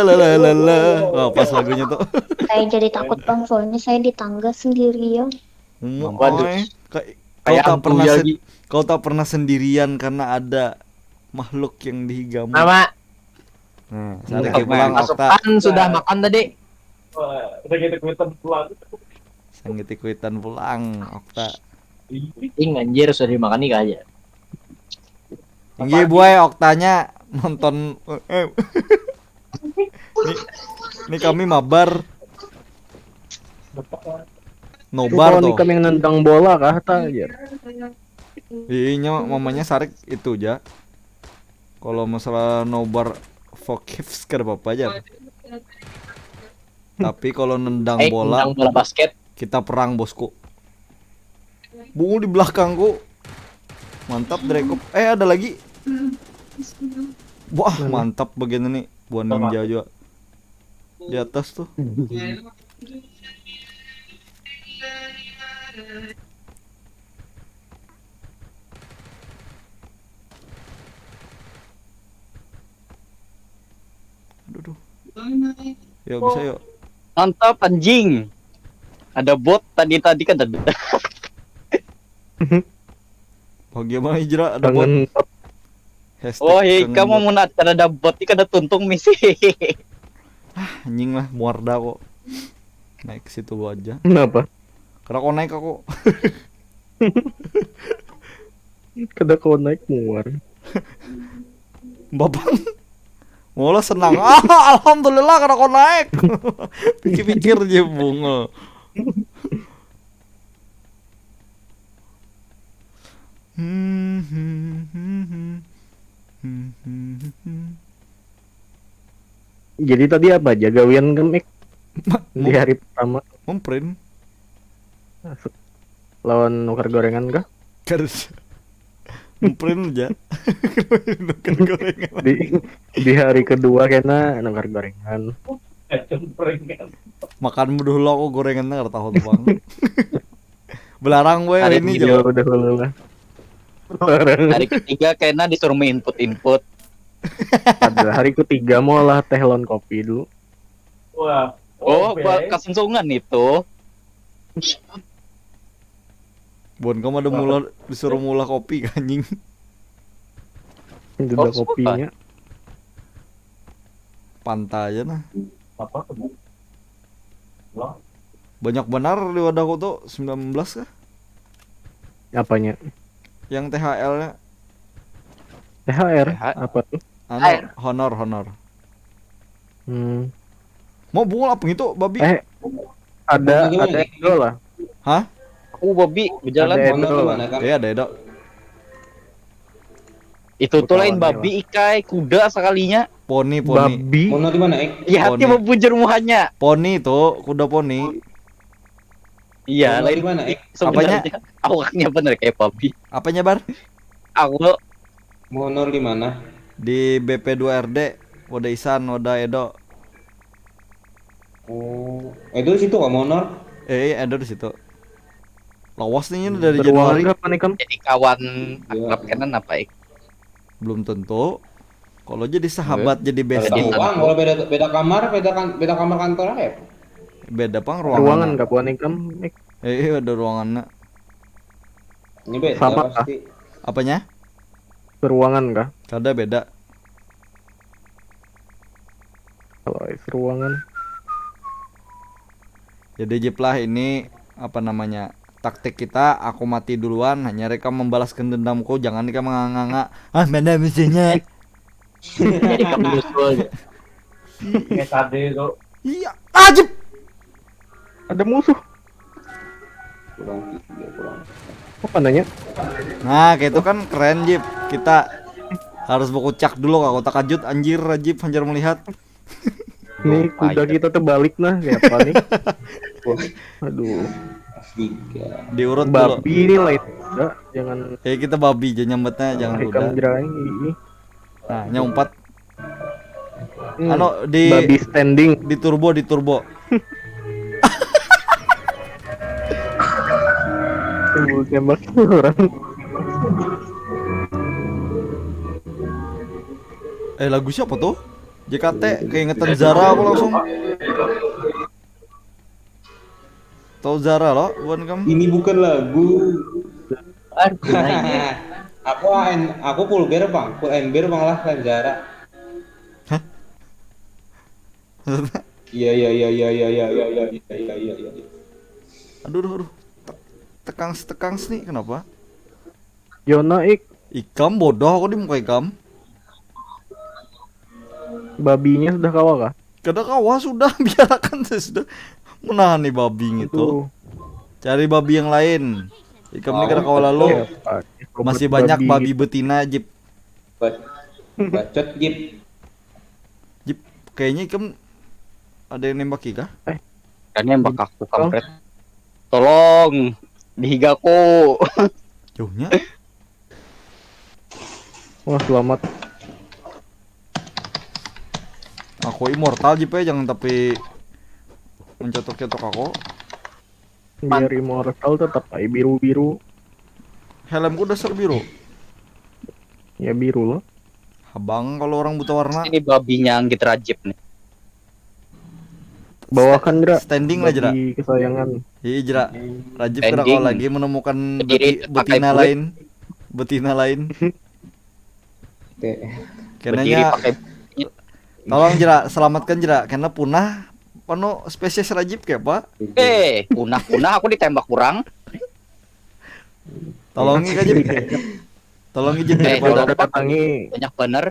la la la la. Wah, pas lagunya tuh. Saya jadi takut bang, soalnya saya di tangga sendirian. Mau Waduh. eh. Ka- Kau Kayak tak hantu pernah sen- lagi. Kau tak pernah sendirian karena ada makhluk yang dihigamu. Sama. Nah, Sarik Oke, pulang, masuk Okta. Pan sudah makan tadi. Wah, udah gitu kuitan pulang. Sangit kuitan pulang, Okta. Ing, anjir, sudah dimakan nih aja. Inggih, buai, Oktanya nonton. Eh. Ini, ini kami mabar. Nobar Kalau tuh. Nikam yang nendang bola kah, ta, ya? Iya, mamanya Sarik itu aja. Kalau masalah nobar for keeps kada apa-apa aja. Tapi kalau nendang Eh, bola, tentang bola basket. Kita perang, bosku. Bungu di belakangku. Mantap, Dracov. Eh, ada lagi. Wah, mantap bagian ini. Buah ninja juga. Di atas tuh. Aduh, aduh. Yuk, bisa yuk. Mantap, anjing. Ada bot tadi, tadi kan ada. Bagaimana, Hijrah? Ada bot. Kangen Hashtag Oh, hei, kangen kamu bot. Mau kada ada bot, kada tuntung misi. Anjing lah, muarda kok. Naik ke situ aja. Kenapa? Karena kau naik aku. Kada kau naik muar. Babang. Mula senang. Ah, alhamdulillah karena kau naik. Pikir-pikir aja, bunga. Jadi tadi apa aja gawian kemik di Mem- hari pertama? Memprint. Lawan nukar gorengan kah? Harus memprint aja. Nukar gorengan. Di di hari kedua kena nukar gorengan. Makan dulu aku gorengannya kada tahu tuh, Bang. Belarang gue Hari ini kedua jauh. Udah lah. Hari ketiga kena disuruh input-input. Pada hari ketiga mau lah teh lawan kopi dulu. Wah. Oh, oke. Ba- kasungsungan itu. Bon, kamu ada mula disuruh mula kopi, anjing. Itu Oh, udah kopinya. Pantai aja nah. Apa tuh? Ulang. Banyak benar di wadahku tuh, sembilan belas kah? Apanya? Yang T H L-nya. T H R T H R. apa tuh? Anu, Air. Honor, honor. Hmm. Mau bunga apa gitu, babi? Eh, ada Bunga ada gimana? Edo lah. Hah? Aku babi berjalan. Ada Edo Honor lah. gimana kan? Iya, ada Edo. Itu tuh lain Putaran babi, ikai, kuda sekalinya. Poni, poni. Babi. Honor di mana, eh? Ya, hati Poni. Bubujur muhanya. Poni itu, kuda poni. Iya, Honor lain di mana, eh? sebenarnya. Awaknya bener kayak babi. Apanya, Bar? Aku Honor di mana? Di B P dua R D, wadah Isan, wadah Edo. Oh, Edo di situ kah, Honor? Eh, Edo di situ. Lawas nih dari Beruangan Januari. kah, Panikam? Jadi kawan Iya. Akrab kena apa, eh? Belum tentu. Kalau jadi sahabat, jadi Beda bestie. Iya. ruang, kalau beda beda kamar, beda kan beda kamar kantor aja. Beda pang Ruangan ruangan. Kak, Panikam? Eh, Eh, iya, ada ruangannya. Ini beda Sama kah? Pasti. Apanya? Beruangan kah? Kada beda. Kalau seruangan. Jadi, Jip lah, ini apa namanya, taktik kita, aku mati duluan, hanya mereka membalaskan dendamku, jangan mereka menganga-nganga. Ah, mana musuhnya? Jadi kamu nyusul. Kayak tadi tuh. Iya, ah, Jip. Ada musuh. Kurang tiga, kurang. Apa nanya? Nah, kayak itu kan keren, Jip. Kita harus berkucak dulu, kak. Kota kajut, anjir, Jip, anjir melihat. Nih kuda kita terbalik nah, kayak apa nih? Aduh. Tiga. Diurut dulu. Babi ini lain. Enggak, jangan Eh, kita babi aja nyambatnya, jangan ikam kuda. Jera ini. Nah, nyompat. Hmm, Anu, di babi standing. Di turbo, di turbo. Tembak orang. Eh, lagu siapa tuh? J K T, keingetan Zara aku langsung. Tahu Zara lo, bukan kamu? Ini bukan lagu. Aduh, nah ini. Aku AN, aku full bear bang, full N bear bang lah, lain Zara. Hah? Iya iya iya iya iya iya iya iya iya iya iya. Aduh, aduh, aduh. Te- Tekang setekang nih, kenapa? Yona ik Ikam bodoh, aku di muka ikam. Babinya sudah kawa kah? Kada kawa sudah, biarkan saya sudah menahan nih babi gitu. Tuh. Cari babi yang lain. Ikam ini kada kawa lalu. Apa? Masih banyak babi betina, Jip. Ba- Bacot Jip. Jip, kayaknya ikam ada yang nembak kah? Dan nembak aku kampret. Tolong, dihigaku. Jauhnya. Wah, selamat. Aku immortal, Jip, ya, jangan tapi mencetok-cetok aku. Biar immortal tetap aja biru-biru. Helmku dasar biru. Ya biru loh. Habang kalau orang buta warna. Ini babinya anggit Rajib nih. Bawakan Jera. Standing lah, Jera. Babi kesayangan. Iya, Jera. Rajib kada Standing. Kau lagi menemukan Berdiri beti- pakai betina kulit. Lain. Betina lain. Oke. Berdiri Kenanya pakai tolong, Jera, selamatkan, Jera, karena punah penuh spesies Rajib kayak apa? Eh, punah-punah aku ditembak kurang. Tolongi aja. Tolongi aja Eh, daripada tolong. Ada katangi. Banyak bener.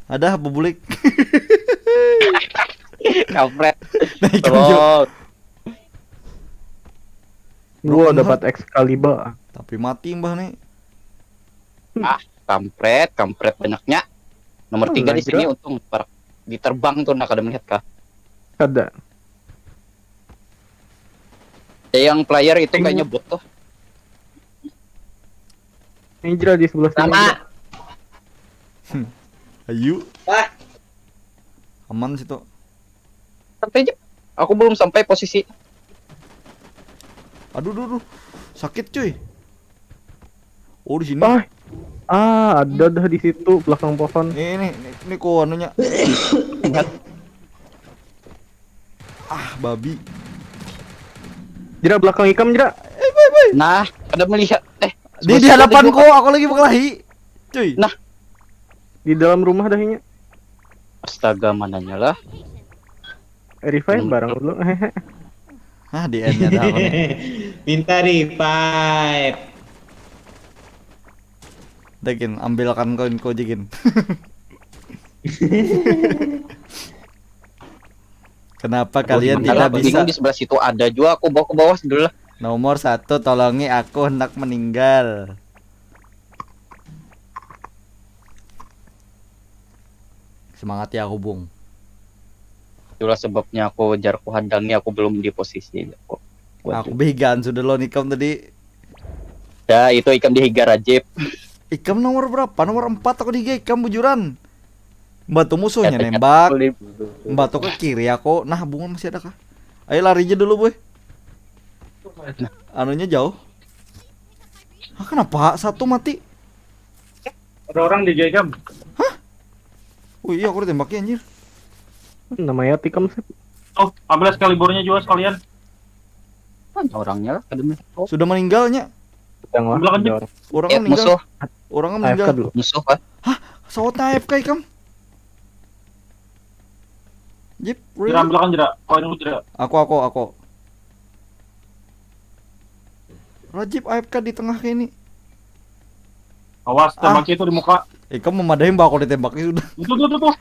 Ada bubulik. Kampret. Nah, ikam juga. Tolong. Gua dapat Excalibur. Tapi mati mbah nih. Ah, kampret, kampret banyaknya. Nomor Hmm, tiga di lagi sini lah. Untung parak. Diterbang tuh, nah, kada melihat kah? Ada. Ya, yang player itu Ini. Kayaknya bot tuh. Ini Jera di sebelah sini. Sama. Jera. Ayu. Wah. Aman situ. Santai aja. Aku belum sampai posisi. Aduh, duh, duh. Sakit, cuy. Oh, di sini. Ah, ah, ada dah di situ belakang pohon. Ini, ini, ini kok anunya. Ah, babi. Jera, belakang ikam, Jera. Nah, ada melihat. Eh, Di, di hadapanku, aku lagi berkelahi. Cuy. Nah. Di dalam rumah dah ini. Astaga, mananya lah. Revive Hmm. barang dulu. Hah, di end-nya dah aku nih. Minta revive. Dah, Gin, ambilkan koin kau aja, Gin. Kenapa kalian Bentar, tidak aku bisa? Bingung, di sebelah situ ada juga, aku bawa ke bawah dulu lah. Nomor satu, tolongi aku, hendak meninggal. Semangat ya, hubung. Itulah sebabnya aku jar ku hadangi, aku belum di posisi. Aku, Aku behigaan sudah lo nikam tadi. Ya, itu ikam dihiga Rajib. Ikam nomor berapa? Nomor empat aku dihiga ikam bujuran. Mbak tuh musuhnya Kata-kata nembak. aku di- Mbak tuh ke kiri aku. Nah, bunga masih ada kah? Ayo lari aja dulu, boy. Anunya jauh. Hah, kenapa satu mati? Ada orang di Gegam. Oh iya, aku ditembaki, anjir. Namanya tikam sih. Oh, ambil Excaliburnya juga sekalian. Mana orangnya lah, ada melihat. Oh, Sudah meninggalnya. Yang lah. Belakang Ada dia. orang. Orang eh, meninggal. Musuh, Orang A F K meninggal. Dulu. Musuh kah? Sawatnya A F K ikam. Jip, Jera, real. Belakang Jera. Koin lu Jera. Aku, aku, aku. Rajib A F K di tengah kayak ini. Awas, Ah. tembaknya itu di muka. Ikam memadahi mbak aku ditembaki sudah. Itu tuh tuh tuh.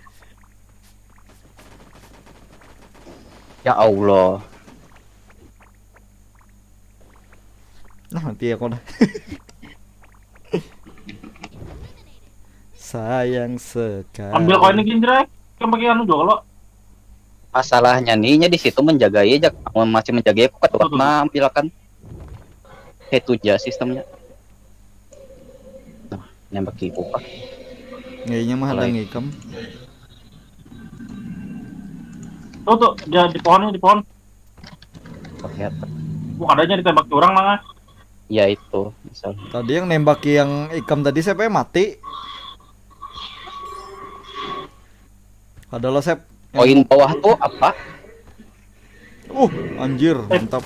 Ya Allah. Nah, mati aku dah. Sayang sekali. Ambil koin lagi Jera. Kan pakai anu juga lo. Masalahnya nih, nya di situ menjagai aja, masih menjagai aku ketua Betul. Nah, ambilkan. Kayak itu aja sistemnya. Nah, nembak iku kah? Kayaknya mah ada Alay. Ngikam. Tuh tuh, dia di pohon nih, di pohon. Pakai apa? Bukan adanya ditembak orang mah. Ya itu, misal. Tadi yang nembaki yang Ikam tadi siapa yang mati? Adalah Sep. Poin bawah tuh apa? Uh, anjir, mantap.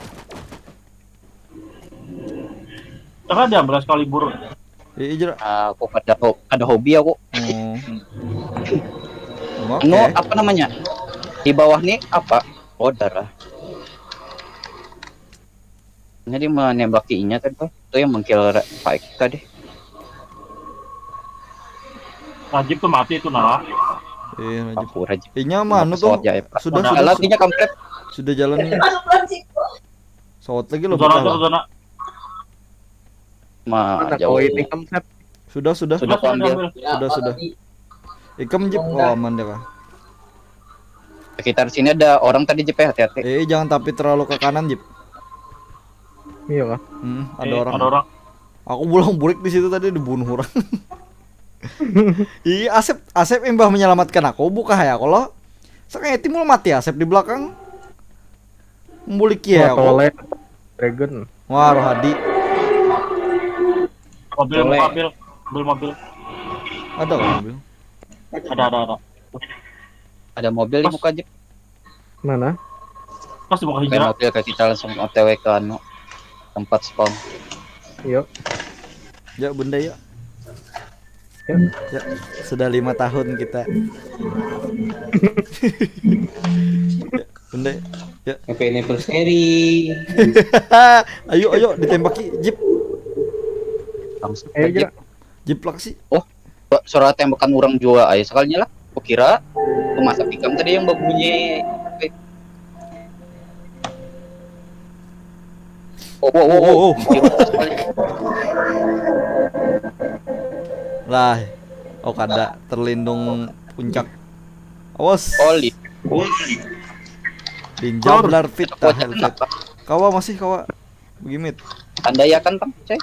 Coba dia belas kali buru. Iya, jera. Ah, aku kada ho- kada hobi aku. Oh. Anu Oke. Apa namanya? Di bawah nih apa? Oh, darah. Jadi menembaki inya tadi tuh. Itu yang mengkill Ra- Pak Eka deh. Rajib tuh mati itu, Nala. Iya, Rajib. Aku Rajib. Inya mah anu tuh. Pesawat ya, Pak. Sudah, Nah, sudah, lah, su- inya kampret. Sudah jalan nih. Sawat lagi lo Zona betah tuh, lah. Zona. Mah Mana jauh. kau ini kemset? Sudah, sudah. Sudah Sudah, sudah ambil. ambil. Sudah, sudah. Ikam, Jip. Oh, aman deh kah? Sekitar sini ada orang tadi, Jip, ya, hati-hati. Eh, jangan tapi terlalu ke kanan, Jip. Iya kah? Hmm, ada Eh, orang. Ada orang. Aku pulang bulik di situ tadi dibunuh orang. Ih, Asep, Asep imbah menyelamatkan aku, buka ya aku lo. Sakanya timbul mati Asep di belakang. Membulik ya Wah, aku. tole. Dragon. Wah, Rohadi. Mobil, Boleh. mobil, mobil, mobil. Ada kah mobil? Ada, ada, ada. Ada mobil di muka, Jip. Mana? Pas dibuka Kayak hijrah. Mobil kayak kita langsung O T W ke anu, tempat spawn. Yuk. Ya, bunda ya. Ya. Ya, sudah lima tahun kita. Ya, bunda. Ya. Happy anniversary. Ayo, ayo, ditembaki, Jip. Langsung Ayo, aja. Jera. Jip lah sih. Suara tembakan orang jua aja sekalinya lah. Kukira rumah sakit kamu tadi yang berbunyi. Oh, oh, oh, oh. Oh, oh. Lah, oh kada terlindung puncak. Awas. Oli. Dinjablar fit Aku tahel aja fit. Kawa masih kawa. Begimit. Tanda ya kan, Bang? Cek.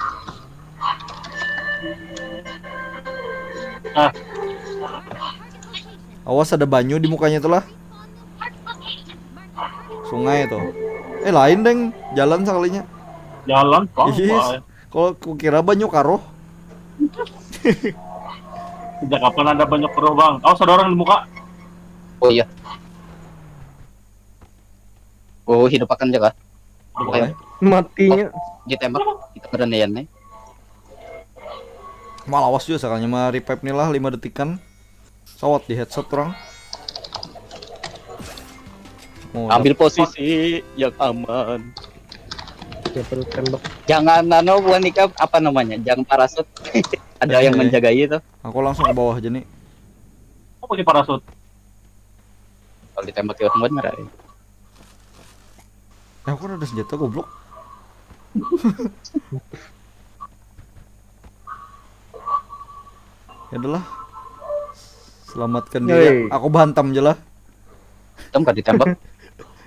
Ah, Awas ada banyu di mukanya tuh lah. Sungai tuh. Eh lain deng, jalan sekalinya. Jalan, Bang. Ih, Wah, kalau kukira banyu karuh. Sejak kapan ada banyak keruh, Bang? Awas ada orang di muka. Oh iya. Oh, hidup akan jaga. Di muka. Boleh. Matinya. Ditembak. Kita kerendean nih. Malah awas juga sekalinya mah revive nih lah lima detikan. Sawat di headshot orang. Oh, Ambil posisi yang aman. Siapa lu tembak? Jangan nano bukan nikah apa namanya? Jangan parasut. Ada yang Eh. Menjagai itu. Aku langsung ke bawah aja nih. Apa pakai parasut? Kalau ditembak orang buat ngerai. Eh, aku ada senjata goblok. Ya adalah. Selamatkan dia. Yoi. Aku bantam aja lah. Kamu gak ditembak?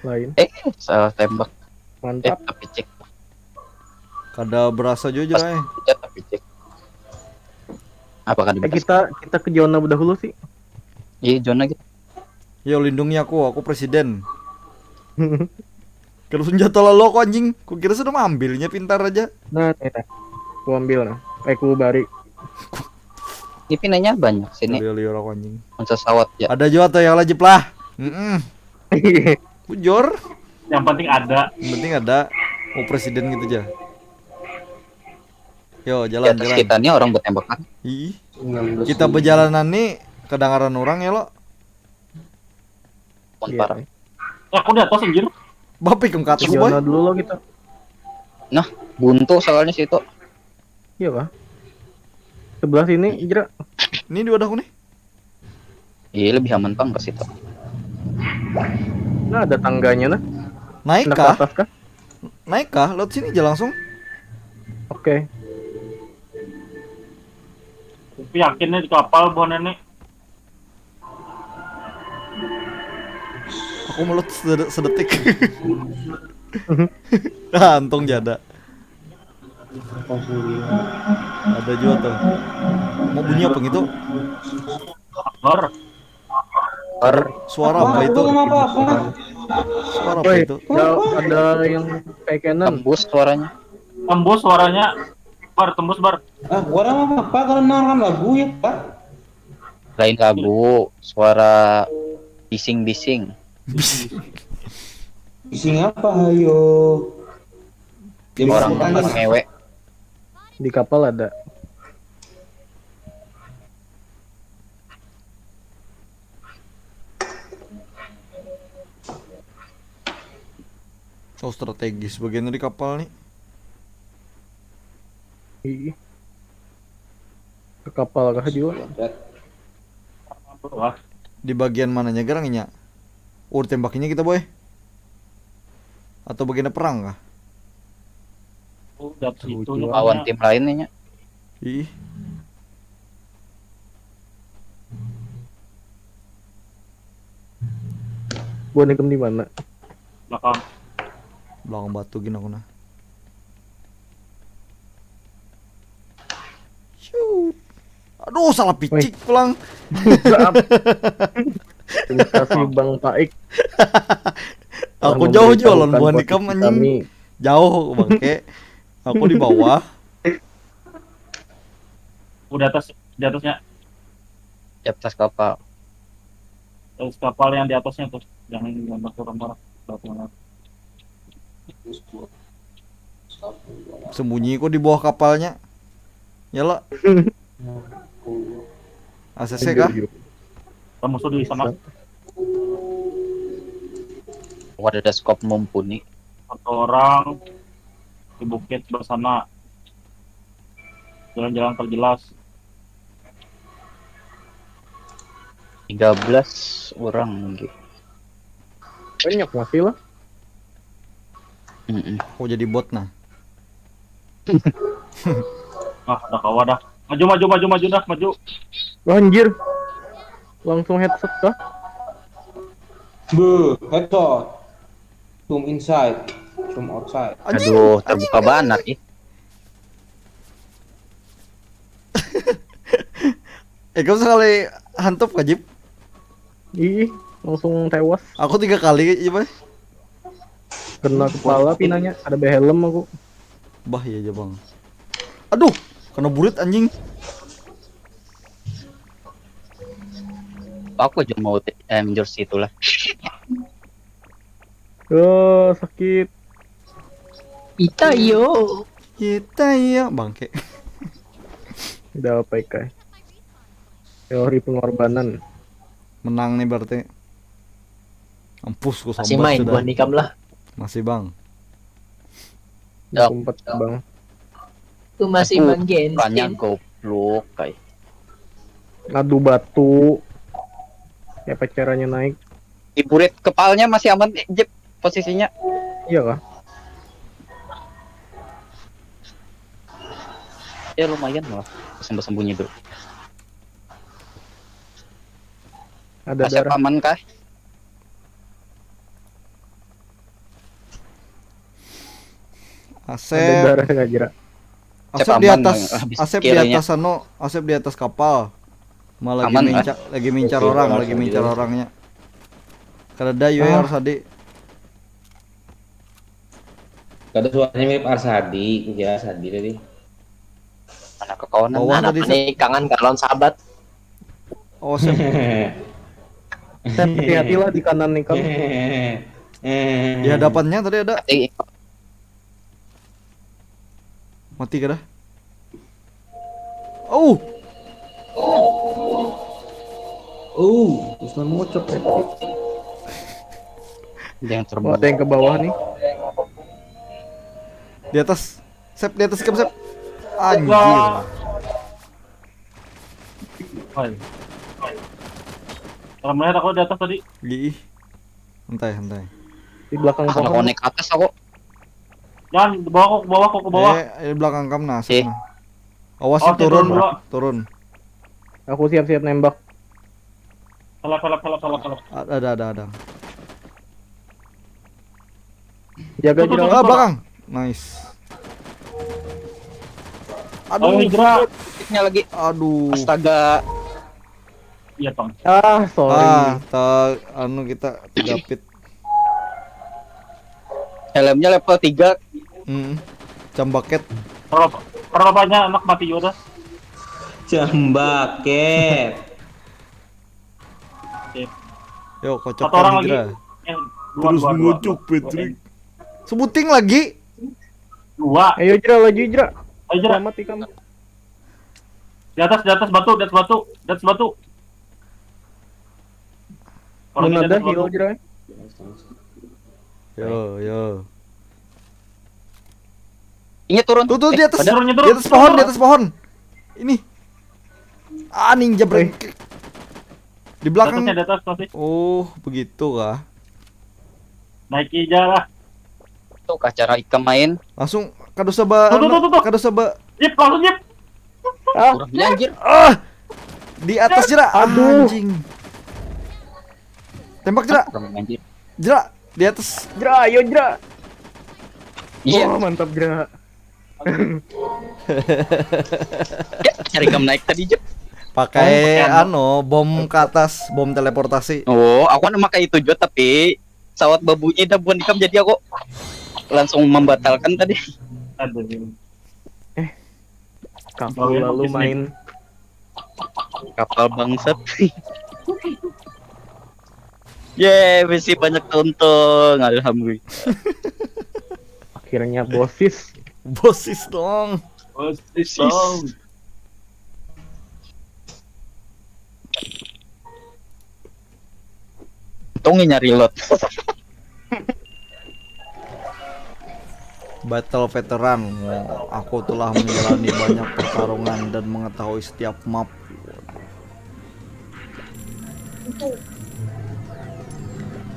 Lain. Eh, salah tembak. Eh, Mantap. Tapi cek. Kada berasa juga, eh. Ya, tapi cek. Apa kan Eh, kita kita ke zona dahulu sih. Iya, zona gitu. Yo, lindungi aku, aku presiden. Kalau senjata lalu aku anjing, kukira sudah mengambilnya pintar aja. Nah, nih, nah. Ku ambil nah. Eh, ku bari. Ini pinanya banyak sini. Liur-liur aku anjing. Masa sawat ya. Ada juga tuh yang lajip lah. Mm-mm. Bujur. Yang penting ada. Yang penting ada. Oh, presiden gitu aja. Yo, Di jalan, atas jalan. Kita nih orang bertembakan. Ih, kita berjalanan nih kedengaran orang ya lo. Pun Iya. Parah. Eh, aku di atas anjir. Bapi kengkat Ke aku boy. zona dulu lo kita. Nah, buntu soalnya situ. Iya kah? Sebelah sini, Jera. Ini di wadahku nih. Iya, lebih aman pang ke situ. Nah, ada tangganya nah. Naik Hendak ke kah? Atas kah? Naik kah? Lewat sini aja langsung. Oke. Aku yakin nih di kapal buhannya nih. Aku melut sede- sedetik. Ah, untung jada. Ada juga tuh. Mau bunyi apa gitu? Suara apa itu? Suara apa itu? Ada yang kayak kanan. Tembus suaranya. Tembus suaranya. Bar, tembus bar. Ah, orang apa apa kalau mendengarkan lagu ya, Pak? Lain lagu, suara bising-bising. Bising apa, ayo? Orang ngewek. Di kapal ada. Oh, strategis bagian di kapal nih. Ih. Ke kapal kah juga? Di bagian mananya gerangnya? Oh, tembakinya kita boy. Atau bagian perang kah? Oh, dap itu lawan tim lainnya. Ih. Buah nikam di mana? Belakang. Belakang batu gini aku nah. Shoot. Aduh, salah picik pulang. Terima kasih Bang Paik. Aku jauh jualan buah nikam anjing. Jauh bangke. Aku di bawah. Udah atas, di atasnya. Di atas kapal. Terus kapal yang di atasnya tuh, jangan gambar orang-orang. Sembunyi kok di bawah kapalnya. Ya lo. A C C kah? Kamu sudah di sana. Wadah ada scope mumpuni. Satu orang di bukit sebelah sana. Jalan-jalan terjelas. Tiga belas orang lagi. Banyak masih lah. Mm-mm. Aku jadi bot nah. Ah, ada kawa dah. Maju, maju, maju, maju dah, maju. Wah, anjir. Langsung headshot kah? Buh, headshot. Zoom inside, zoom outside. Aduh, terbuka banget ih. Eh, kamu sekali hantup kah, Jip? Ih, langsung tewas. Aku tiga kali, Jip. Kena kepala pinanya, ada behelm aku. Bah, iya aja, Bang. Aduh, kena burit anjing. Aku aja mau endorse itulah. Oh, sakit. Ita yo. Kita iya, bangke. Udah apa ikai? Teori pengorbanan. Menang nih berarti. Ampus ku Masih main buah nikam lah. Masih, Bang. Sumpet, Bang. Itu masih Bang Genshin. Goblok kai. Ngadu batu. Ya, apa caranya naik? Di burit kepalnya masih aman, Jep, posisinya. Iya kah? Ya lumayan lah, sembunyi dulu. Ada darah. Aman kah? Asep. Ada darah nggak kira? Asep di atas, Asep di atas anu, Asep di atas kapal. Malah lagi mincar, lagi mincar orang, lagi mincar orangnya. Kada ada yo harus adi. Kada suaranya mirip Arsadi, kira Arsadi tadi. Anak kekawanan. Anak tadi kangen kalau sahabat. Oh, Sep. Sep, hati-hatilah di kanan nih, Kang. Di hadapannya tadi ada. Mati kada? Oh. Oh, terus mau ngocok ya. Ada yang terbang. Ada yang ke bawah nih. Di atas. Sep, di atas ikam, Sep. Anjir. Kalau melihat aku di atas tadi. Gih. Santai, santai. Di belakang pohon. Konek atas aku. Jangan, ke bawah, ke bawah, ke bawah. Eh, di belakang kam nah, Sep. Awas, turun, turun. Aku siap-siap nembak. Salah, salah, salah, salah, salah. Ada, ada, ada. Jaga, jaga. Ah, belakang. Nice. Aduh, Hijrah. Nya lagi. Aduh. Astaga. Iya, Bang. Ah, sorry. Ah, ta anu kita tiga pit. Helmnya level tiga. Hmm. Cambaket. Berapa banyak anak mati juga dah. Cambaket. Yo, kocok orang lagi. Eh, dua, Terus dua, dua, dua. Patrick. Sebuting lagi. Dua. Ayo Jera, laju Jera. Ayo Jera. Selamat ikam. Di atas, di atas batu, di atas batu, di atas batu. Kalau ada heal Jera. Yo, yo. Ini turun. Tuh, tuh, di atas. Turun, turun, di atas pohon, turun. Di atas pohon. Ini. Ah, ninja break. Di belakang. Di atas, di atas, pasti. Oh, begitu kah? Naiki aja lah. Tuh kah cara ikam main? Langsung kada usah ba tuh, tuh, tuh, tuh. Kada usah ba. Jip, langsung jip. Ah, anjir. Ah. Di atas Jera. Aduh. Anjing. Tembak Jera. Jera, di atas. Jera, ayo Jera. Iya. Oh, mantap Jera. Cari kam naik tadi Jep. Pakai anu bom ke atas, bom teleportasi. Oh, aku kan pakai itu juga tapi pesawat babunyi dah bukan ikam jadi aku langsung membatalkan tadi. Aduh. Eh, kapal lalu main kapal bangsat. Yeay, misi banyak tuntung. Alhamdulillah. Akhirnya bosis. Bosis dong. Bosis dong. Untungnya nyari lot. Battle veteran, aku telah menjalani banyak pertarungan dan mengetahui setiap map.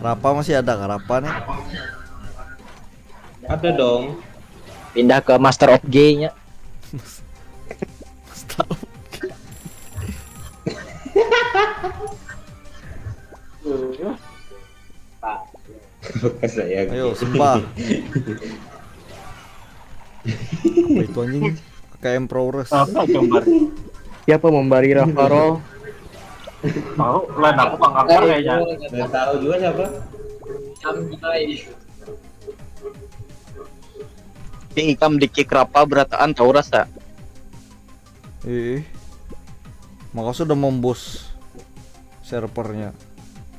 Rapa masih ada kah Rapa nih? Ada dong. Pindah ke Master of G nya. Ayo sembah. Apa itu anjing? K M Prowres. Apa gambar? Siapa membari Rafarol? Tahu, lain aku pangkaknya kayaknya. Nggak tahu juga siapa. Ini ikam di kick rapa berataan tahu rasa. Eh, maka sudah membus servernya.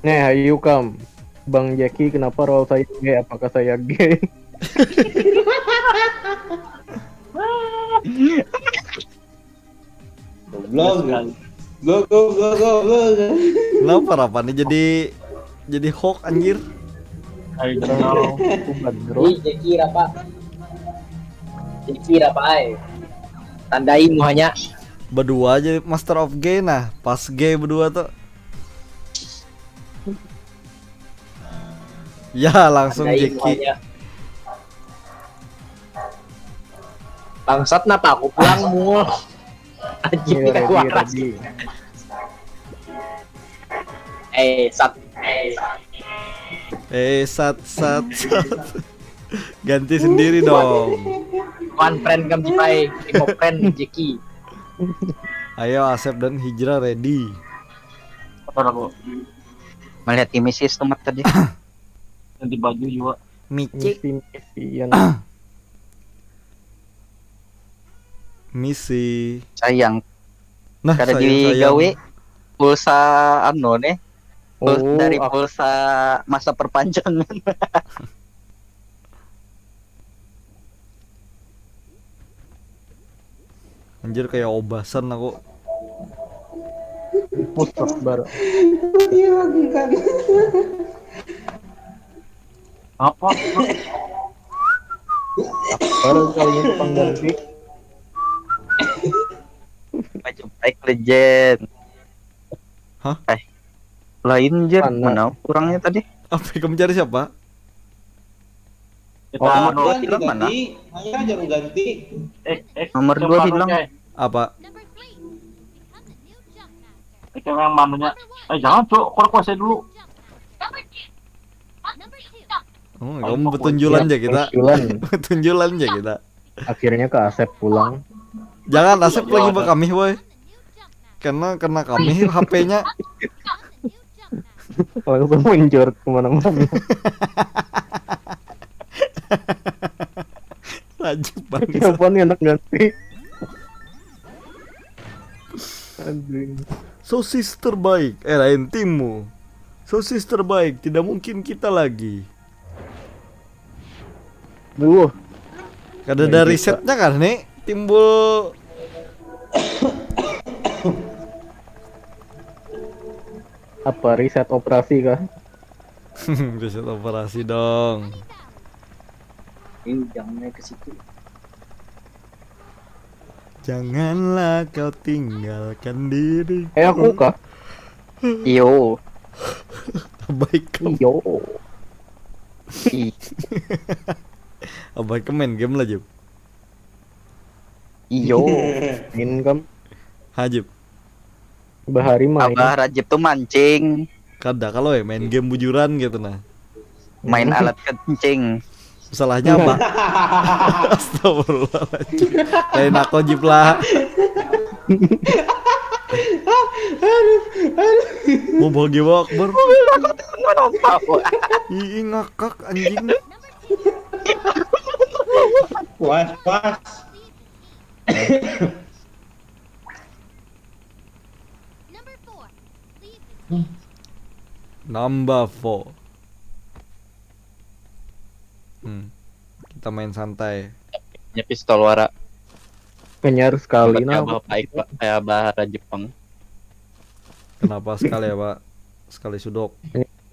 Nih, ayo kam. Bang Jackie, kenapa role saya gay? Apakah saya gay? Goblok. Goblok, goblok, goblok. Kenapa rapan nih jadi jadi hawk anjir? Ayo, Wih, Jackie rapa? Jackie rapa ai? Tandai muhanya. Berdua aja Master of G nah, pas G berdua tuh. Ya langsung Jeki. Bangsat napa aku pulang mungul. Anjing iya, kita waras. Eh sat. Eh sat sat sat. Ganti sendiri dong. One friend kami pai, lima friend Jeki. Ayo Asep dan Hijrah ready. Apa aku? Melihat misi setemat tadi. Ganti baju juga. Mici. Misi, misi, ya. Misi. Sayang. Nah, kada digawe pulsa anu nih. Pul oh, dari pulsa masa perpanjangan. Anjir kayak obasan aku. Putus baru. Apa? Baru kali ini pengganti. Baju baik legend. Hah? Eh, lain jer. Mana? Mana kurangnya tadi? Apa kamu cari siapa? Kita oh, nomor dua hilang mana? Hanya aja ganti. Eh, eh, nomor dua hilang. Apa? Itu yang manunya. Eh, jangan, Cuk. Kau kuasai dulu. Oh, kamu betunjulan aja kita. Betunjulan aja kita. Akhirnya ke Asep pulang. Jangan, Asep lagi bakamih, boy. Karena kena kamih H P-nya. Langsung menjor kemana-mana. Rajib banget. Siapa nih anak ganti? Aduh. Sosis terbaik, eh, lain timmu. Sosis terbaik, tidak mungkin kita lagi. Duh. Kada ada risetnya kan nih, timbul. Apa riset operasi kah? Riset operasi dong. Ini jangan ke situ. Janganlah kau tinggalkan diri. Eh, aku kah? Iyo. Baik kamu. Iyo. I- Abah ke main game lah, Jep. Iyo. Income Hajib. Bahari main. Abah Rajib tuh mancing. Kada kalau ya main game bujuran gitu nah. Main alat kencing. Salahnya apa? Astagfirullahaladzim. Lain aku, Jip, lah. Mau bagi wakbar. Ih, ngakak anjing. Puas, puas. Number four. Hmm. Kita main santai. Nya pistol wara. Kenyar sekali Kayak nah. Bapak Iqbal, kayak bahara Jepang. Kenapa sekali ya, Pak? Sekali sudok.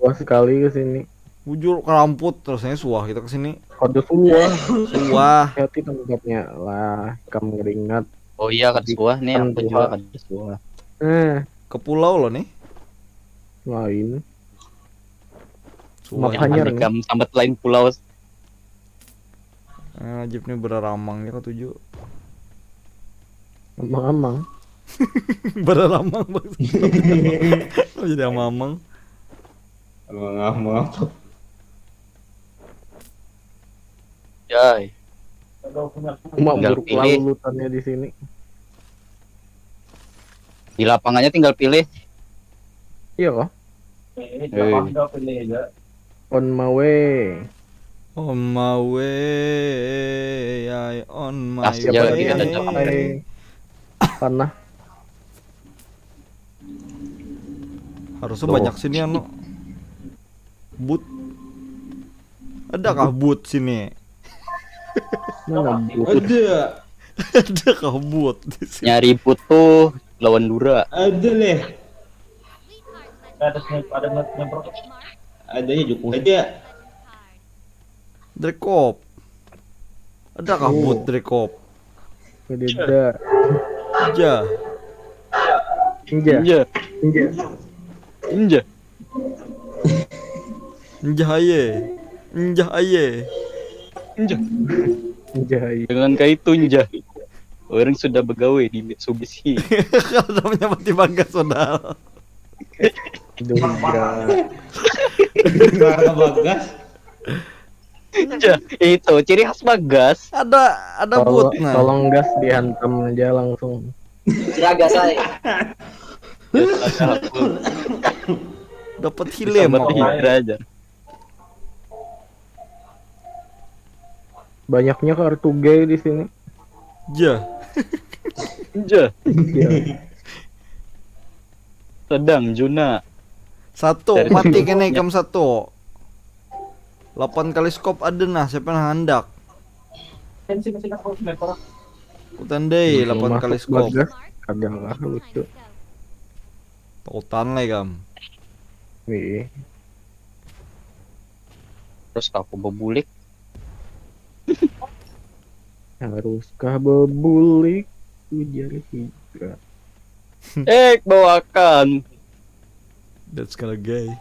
Wah, sekali ke sini. Bujur keramput terusnya suah kita ke sini. Kode semua. Suah. Hati tempatnya lah, kamu ingat. Oh iya kan suah nih, aku Kan juga suah. Kan suah. Eh, Ke pulau loh nih. Lain. Suah. Maaf. Hanyar Andai kamu sambat lain pulau. Eh, Jip nih beraramang ya ketujuh. Amang-amang. Beraramang maksudnya. Jadi amang-amang. Amang-amang apa? Jai. Mak Tinggal buruk pilih. Lalu lutannya di sini. Di lapangannya tinggal pilih. Iya kah? Eh, On my way. On my way, I on my Pasti jalan way. kita, Cok. Hai. Panah. Harusnya Loh. Banyak sini anu. Boot. Adakah boot sini? Mana bu? Ada. Adakah boot di sini? Nyari butuh lawan Dura. Ada leh. Ada sniper, ada sniper. Adanya juga ada. Drekop. Adakah Oh. Boot Drekop? Beda. Ja. Inja. Inja. Inja. Inja. Njah aye. Njah aye. Inja. Inja. Iya. Dengan kaitu inja. Orang sudah begawe di Mitsubishi. Kalau namanya mati bagas padahal. Aduh, iya. Suara bagas. Inja. Itu ciri khas bagas. Ada ada Tolong, Boot nah. Tolong gas dihantam aja langsung. Kira gas aja. Dapat hilem Sambat aku. Hidra aja. Banyaknya kartu gay di sini. Ja. Inja. Iya. Sedang Juna. Satu Dari mati sini. Kena ikam satu. Lapan kali scope ada nah, siapa yang handak? Kutandai lapan Masuk kali scope. Bagas. Kagak lah lucu. Tautan lah kam. Wih. Terus aku bebulik. Haruskah bebulik? Ujar Hidra. Eh, bawakan. That's kinda gay.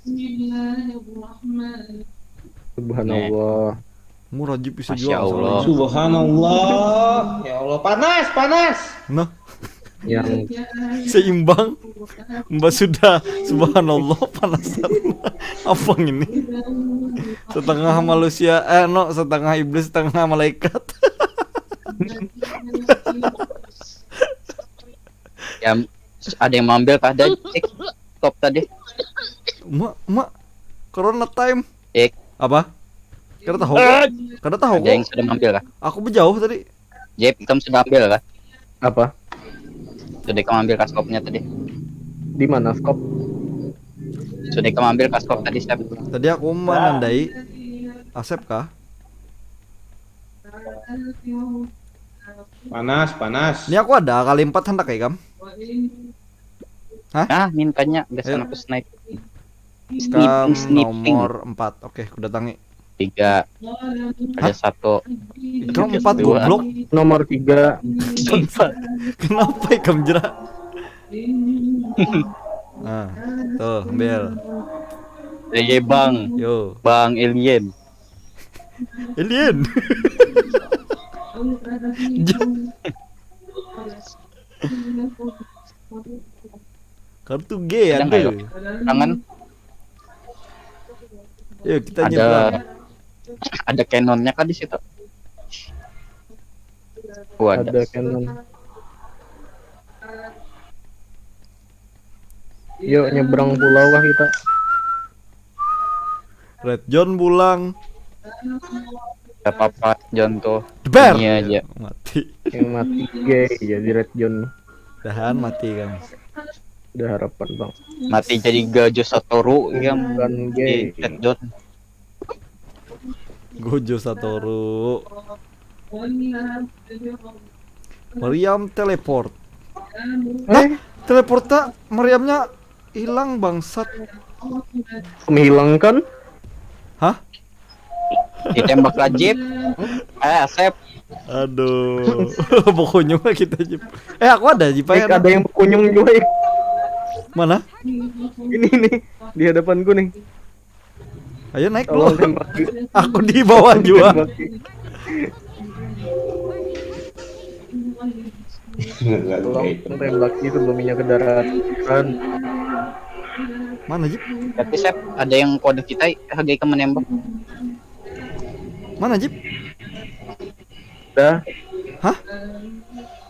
Bismillahirrahmanirrahim. Subhanallah. Murajib bisa Masya jual Allah. masalah. Subhanallah. Ya Allah, panas, panas. Nah, Yang seimbang. Mbak sudah, subhanallah, panasan. Apa ini? Setengah manusia, eh no, setengah iblis, setengah malaikat. Ya, ada yang mau ambil kah? Dah, cek skop tadi. Mak, mak, corona time. Cek. Apa? Kada tahu. Kada tahu. Ada yang sudah ambil kah? Aku berjauh tadi. Jep, ikam sudah ambil kah? Apa? Sudah ikam ambil kah skopnya tadi? Di mana skop? Sudah ikam ambil kah skop tadi, Sep? Tadi aku menandai Asep kah? Panas, panas. Ini aku ada kali empat hendak ya, Kam? Ah, mintanya gasan Ayo. Aku snipe. Kam Sniping, sniping. Nomor empat. Oke, aku datangi. Tiga. Ada satu. Ikam empat Dua. Goblok. Nomor tiga. Kenapa ikam jerak? Nah, tuh, ambil. Eh, bang. Yo, Bang Alien. Alien. Kartu G ya Ada nggak, ada. Yuk? Tangan. Yuk kita Ada nyebrang. Ada canonnya kah di situ? Oh, ada. Ada cannon. Yuk nyebrang pulau lah kita. Red John pulang. Gak apa-apa, John tuh. Jeber. Ini aja. Mati. Yang mati gay jadi Red John. Dahan mati kan. Ada harapan bang. Mati jadi Gojo Satoru ya. Bukan gay. Di Red John. Gojo Satoru. Meriam teleport. Eh, Teleport tak meriamnya hilang bangsat. Menghilangkan. Hah? Ditembak lah Jip. Eh, Asep. Aduh, pokoknya mah kita Jip. Eh aku ada Jip Eh, ayo. ada yang berkunjung juga ya. Mana? Ini nih di hadapanku nih. Ayo naik Tolong lu. tembaki. Aku di bawah juga. Tembaki. Tolong tembaki sebelum minyak ke daratan. Mana Jip? Tapi Sep, ada yang kode kita hargai ke menembak. Mana Jip? Dah, Hah?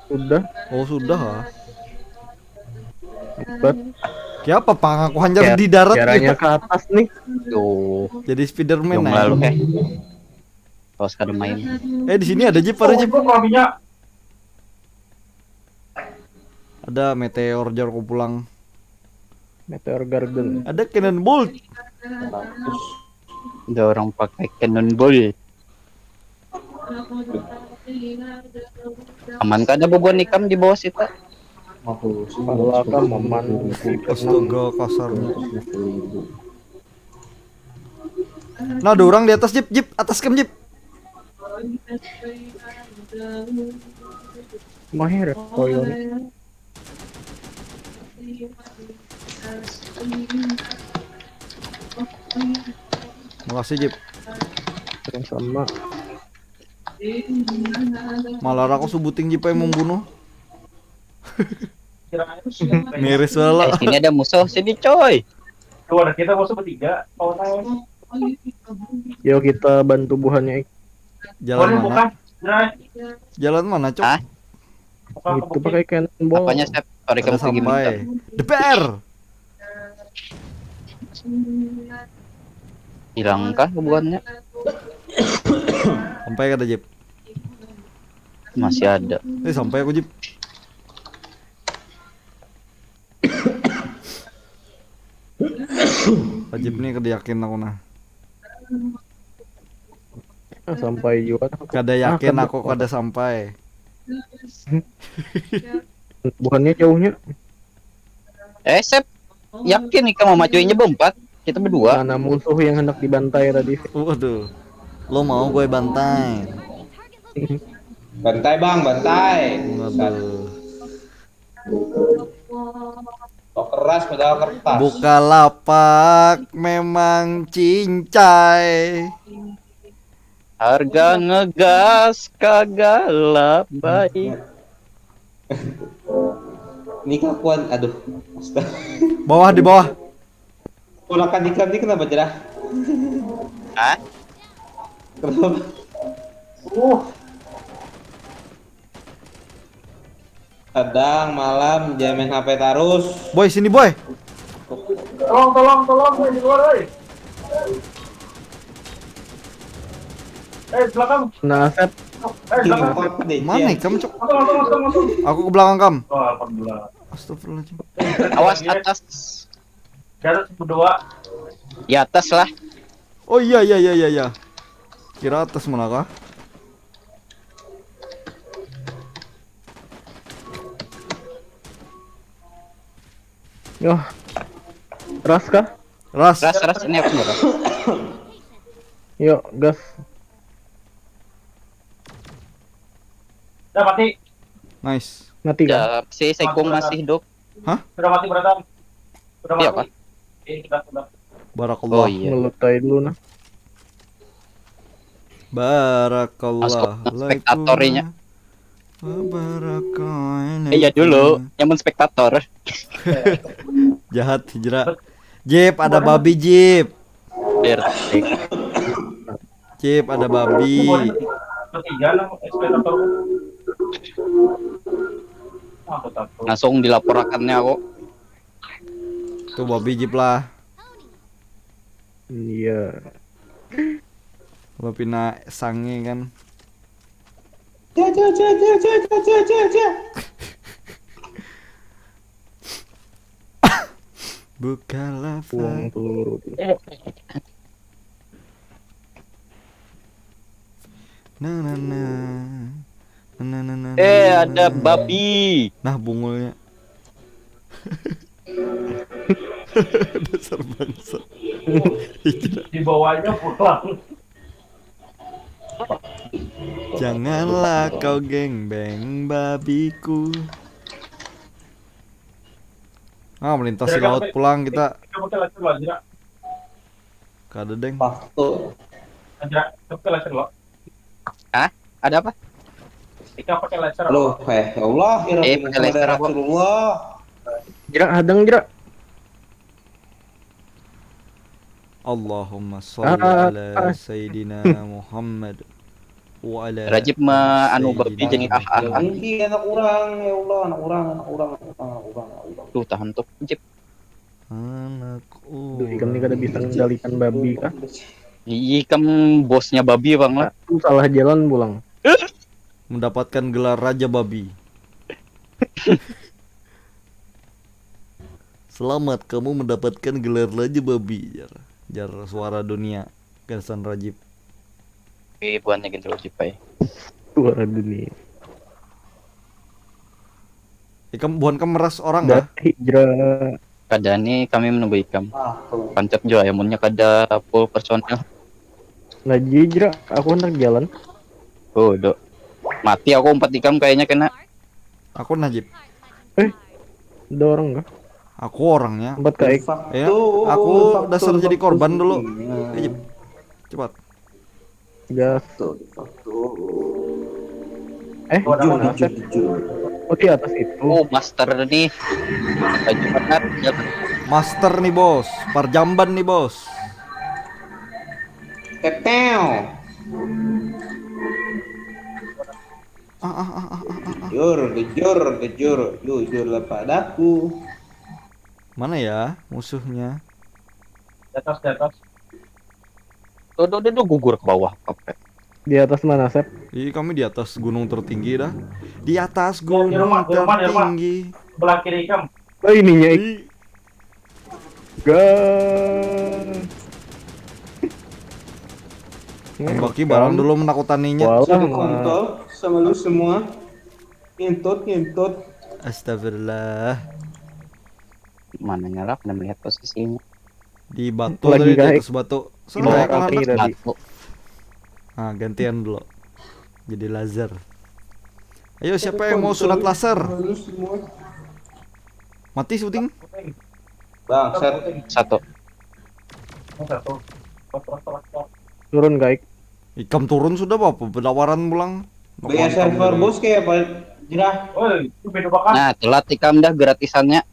Sudah. Oh sudah lah. Hebat. Siapa pang aku hanya di darat Caranya gitu. Ke atas nih. Tuh, Jadi Spiderman yang nah. Lalu eh. Terus kada main. Eh di sini ada Jip, ada Jip. Kok minyak? Ada meteor jar ku pulang. Meteor Garden. Ada cannonbolt. Ada orang pakai cannonball. Aman kada bubuhan ikam di bawah situ? Pala kamu man. Astaga kasarnya. Nah, ada orang di atas Jip, Jip, atas kam Jip. Mahir koyo nih. Makasih Jip. Yang sama. Malah aku subuting Jip yang membunuh. Miris lah. Eh, sini ada musuh, sini coy. Keluarga kita musuh bertiga. Kawan saya. Yo kita bantu buhannya. Ik. Jalan Boleh bukan? Mana? Jalan mana, Cok? Hah? Itu pakai cannonball. Apanya Sep? Sorry, Ada kamu pergi sampai. minta. Deper. Hilang kah bubuhannya? Sampai kada Jip? Masih ada. Eh sampai aku Jip. Wajib nih kada yakin aku nah. Ah, sampai juga. Kada yakin kada. Aku kada sampai. Bukannya jauhnya. Eh, Sep, yakin nih kamu majuinnya berempat? Kita berdua. Mana musuh yang hendak dibantai tadi? Waduh. Lo mau gue bantai? Bantai bang, bantai. Waduh. Kok keras padahal kertas. Bukalapak memang cincai. Harga ngegas kagak lah baik. Ini kakuan, aduh. Astaga. Bawah di bawah. Ponakan ikam ini kenapa jerah? Hah? Kenapa? Uh. Kadang malam dia main H P tarus. Boy, sini boy. Tolong, tolong, tolong, di luar, oi. Eh, belakang. Nah, Sep. Eh, belakang. Mana kamu, Cok? Masuk, masuk, masuk, masuk. Aku ke belakang kamu. Oh, alhamdulillah. Astagfirullahaladzim. Awas atas. Garut berdua. Di atas lah. Oh iya iya iya iya iya. Kira atas mana kah? Yo. Ras kah? Ras. Ras ras ini aku nggak tahu. Yuk, gas. Udah mati. Nice. Mati kan? Ya, si Sekung masih hidup. Sudah mati, brother. Sudah Iya, mati. Pak. Eh, sudah, sudah. Barakallah. Oh iya. Ngelutai dulu nah. Barakallah. Masuk spektatornya. Barakallah. Eh ya dulu, nyaman spektator. Jahat hijrah. Jip, ada babi Jip. Biar Jip, ada babi. Ketiga lah, ekspektator. Aku takut. Langsung dilaporakannya aku. Tuh babi Jip lah. Iya. Lo pina sange kan. Ja ja ja ja ja ja ja ja ja. Bukalah Buang peluru. Na na na. Na na na na. Eh, ada babi. Nah, bungulnya. Dasar bangsa. Dibawanya pulang. Janganlah kau gengbeng babiku. Ah, melintasi laut pulang kita. Kita pakai laser lo, Jira. Kada deng. Waktu. Jira, kita pakai laser lo. Ada apa? Kita pakai laser. Loh, eh ya Allah, ya Rabbi Eh, pakai Muhammad laser apa? Rasulullah. Jira, hadang, Jira. Allahumma sholli Ah, ala ah. sayyidina Muhammad wa ala Rajib ma anu babi sayyidina jadi ah ah ah. Ini anak orang, ya Allah, anak orang, anak orang, anak orang, anak orang, anak orang. Tuh tahan tuh Jib. Anak Duh, ikam ni kada bisa mengendalikan babi kah? Iya, ikam bosnya babi bang lah. Aku salah jalan pulang. Mendapatkan gelar Raja Babi. Selamat, kamu mendapatkan gelar Raja Babi, jar. Jar suara dunia, gasan Rajib. Oke, buannya gitu Jib ai. Suara dunia. Ikam buhan kam meras orang kah? Dah hijrah. Kada nih kami menunggu ikam. Ah, tuh. Pancet jua ya munnya kada full personil. Lagi, Jira, aku hendak jalan. Oh, do. Mati aku umpat ikam kayaknya kena. Aku Najib. Ada orang kah? Aku orangnya. Empat kali. Ya, aku dasar jadi korban dulu. Najib, cepat. Gas. Tuh, tuh. Eh, Jujur, mana jujur, Asep? jujur. Oh, di atas itu. Oh, master nih. Baju benar. Ya, Master nih bos, parjamban nih bos. Teteo. Ah ah ah ah ah ah. ah. Jujur, jujur, jujur, jujur lah padaku. Mana ya musuhnya? Di atas, di atas. Tuh, tuh, tuh, tuh, gugur ke bawah. Oke. Di atas mana, Sep? Ih, kami di atas gunung tertinggi dah. Di atas Di gunung rumah, di rumah, di rumah. Tertinggi. Sebelah kiri ikam. Oh, ininya ik- Ih, Gas. Baki barang dulu menakutaninya. Walah, Sudah mah. kontol sama lu semua. Ngintut, ngintut. Astagfirullah. Mana nyala? Kada melihat posisinya. Di batu Lagi tadi, di kah, atas batu. Sana Di naik bawah lah. kaki tadi. Batu. Nah, gantian dulu. Jadi laser. Ayo, siapa yang mau sunat laser? Lu semua. Mati syuting. Bangsat. Satu. Satu. Turun, guys. Ikam turun sudah apa? Penawaran pulang. Bayar server bos kayak apa? Jerah. Woi, itu beda bakal. Nah, telat ikam dah gratisannya.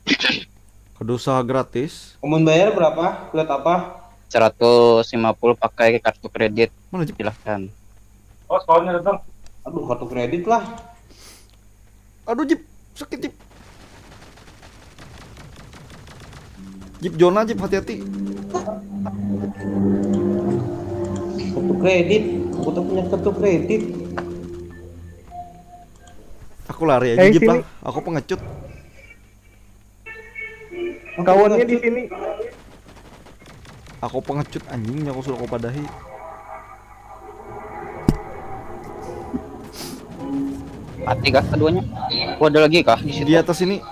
Kada usah gratis. Amun bayar berapa? Kulit apa? Seratus lima puluh pakai kartu kredit. Mana Jip? Silahkan. Oh, sekolahnya datang. Aduh, kartu kredit lah. Aduh Jip. Sakit, Jip. Jip, zona, Jip, hati-hati. Kartu kredit. Aku tak punya kartu kredit. Aku lari aja, Eh, Jip, sini. Lah. Aku pengecut. Aku Kawannya di pengecut. Sini. Aku pengecut, anjingnya, aku sudah aku padahi. Mati kah keduanya? Oh, ada lagi kah di situ? Di atas ini.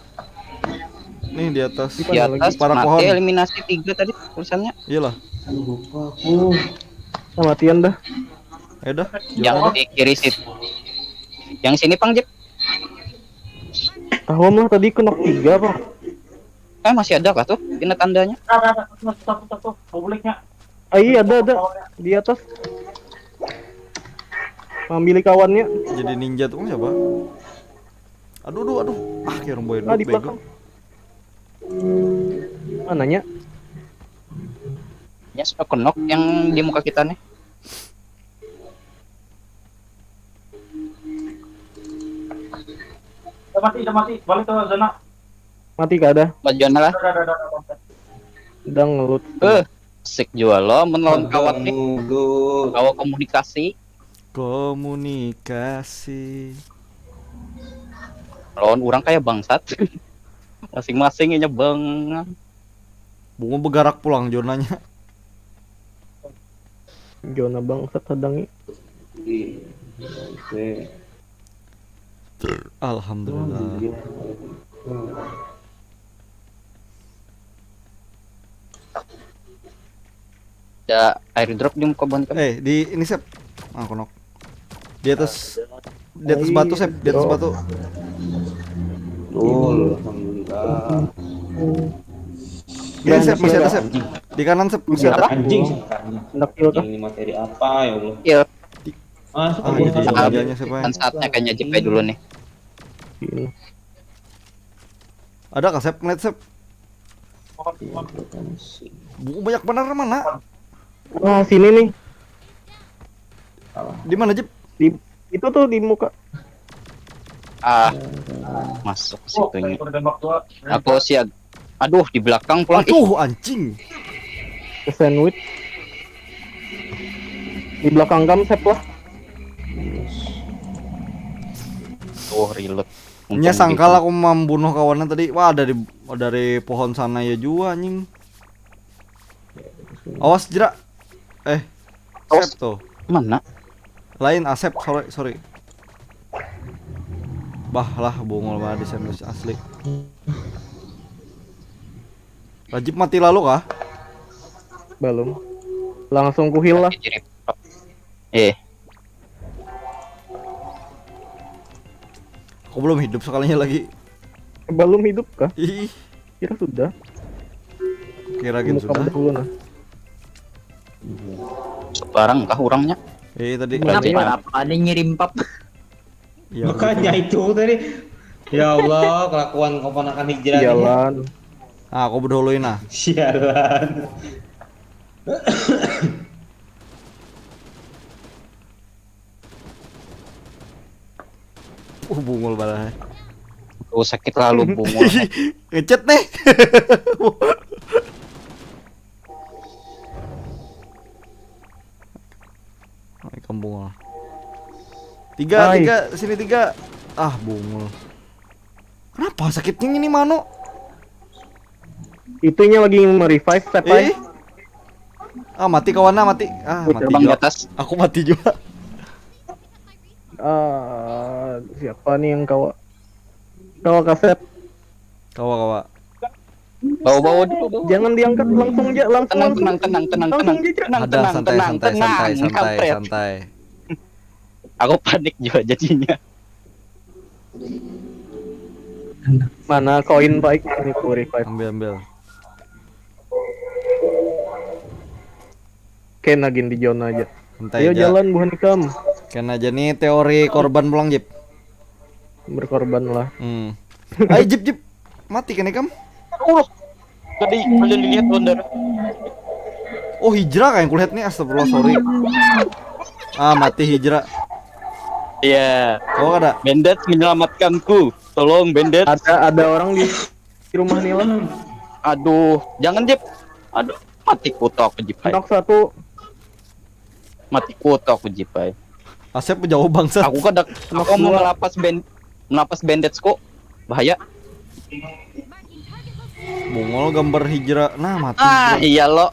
Nih, di atas. Di atas Para mati, pohon. Eliminasi tiga tadi tulisannya. Iyalah. Aduh, lupa aku. Nah, matian dah. Ayo dah. Yang di kiri situ. Yang sini, Pang, Jip. Tahun lah tadi knock tiga, Bang. Eh, masih ada kah tuh? Ini tandanya. Ah, iya, ada, ada. Di atas. Ngambil kawannya. Jadi ninja tuh siapa? Aduh, aduh, aduh. Ah, kayak orang boy Ah, di bego. Belakang. Mananya? Ya, sudah knock yang di muka kita nih. Udah mati, udah mati. Balik ke zona. Mati kah ada? Majuan lah. Udah, udah, udah, udah. Udah ngelut. Eh, sik jua lo melawan kawan nih. Mulut. Kawa komunikasi. Komunikasi. Lawan orang kayak bangsat. Masing-masing inya bang. Bunga begarak pulang zonanya. Zona bangsat hadangi. Di. Oke. Alhamdulillah. Ada airdrop di muka pohon kan. Eh, di ini, Sep. Ah, aku knock. Di atas, di atas batu, Sep, di atas batu. Betul, alhamdulillah. Ini, Sep, masih ada, Sep. Di kanan, Sep, masih ada. Anjing. Hendak kill kah? Ini materi apa ya Allah? Iya, Ah, Ah, iya, iya, iya, siapa ya? Kan saatnya kayaknya J P dulu nih. Ini. Ada kah, Sep? Ngeliat, Sep. Buku banyak benar mana? Wah, sini nih. Di mana, Jep? Di itu tuh di muka. Ah, masuk ke Oh, situnya. tembak dua. Aku sih ag- aduh, di belakang pulang. Ih, Aduh, anjing. Ke sandwich. Di belakang kam, Sep lah. Tuh, reload. Nya sangkal aku membunuh kawannya tadi. Wah, dari dari pohon sana ya jua, anjing. Awas, Jera. Eh, Awas. Sep tuh. Mana? Lain, Asep, sorry, sorry. Bah lah, bungul mana di sandwich asli. Rajib mati lalu kah? Belum. Langsung ku heal lah. Jadi, eh, Aku belum hidup sekalinya lagi. Belum hidup kah? Ih, Kira sudah. kira gini Muka sudah. dulu nah. Sebarang kah orangnya? Eh, tadi Gimana tadi ya? Apa ada ngirim pap? Ya, Makanya itu tadi. Ya Allah, kelakuan keponakan hijrah ini. Jalan. Ah, aku bedului nah. Sialan. Uh, bungul balah. Oh, sakit lalu bungul. Ngecet nih. Ay, kampung lah. Tiga, Ay. Tiga, sini tiga. Ah, bungul. Kenapa sakitnya ini, Mano? Itunya lagi nge-revive, Sep, ay. Eh? Ah, mati kawannya, mati. Ah, Aku mati terbang di juga. Atas. Aku mati juga. Ah, siapa nih yang kawa? Kawa kasep. Kawa, kawa. Bawa-bawa dulu, bawa. Jangan diangkat, langsung aja, langsung, Tenang, langsung. tenang, tenang, tenang, Langsung tenang. aja, Cak. Tenang, Ada, tenang, santai, tenang, santai, tenang. santai, santai, Kampret. Santai. Aku panik juga jadinya. Mana koin baik ini ku revive. Ambil, ambil. Kena gin di zona aja. Santai Ayo aja. Jalan buhan ikam. Kena aja nih teori korban pulang, Jip. Berkorban lah. Hmm. Ayo, Jip, Jip. Mati kena ikam. Allah. Tadi kalian lihat Bondar. Oh, hijrah kayak kulihat nih, astagfirullah, sorry. Ah, mati hijrah. Iya. Kau kada? Bandit menyelamatkanku. Tolong, bandage. Ada ada orang di, di rumah nih lah. Aduh, jangan, Jep. Aduh, mati kutok, Jep. Hai. Knock satu. Mati kutok, Jep, hai. Asep jauh bangsat. Aku kada, aku mau melapas band, melapas bandage kok. Bahaya. Bungul gambar hijrah. Nah, mati. Ah, iya lo.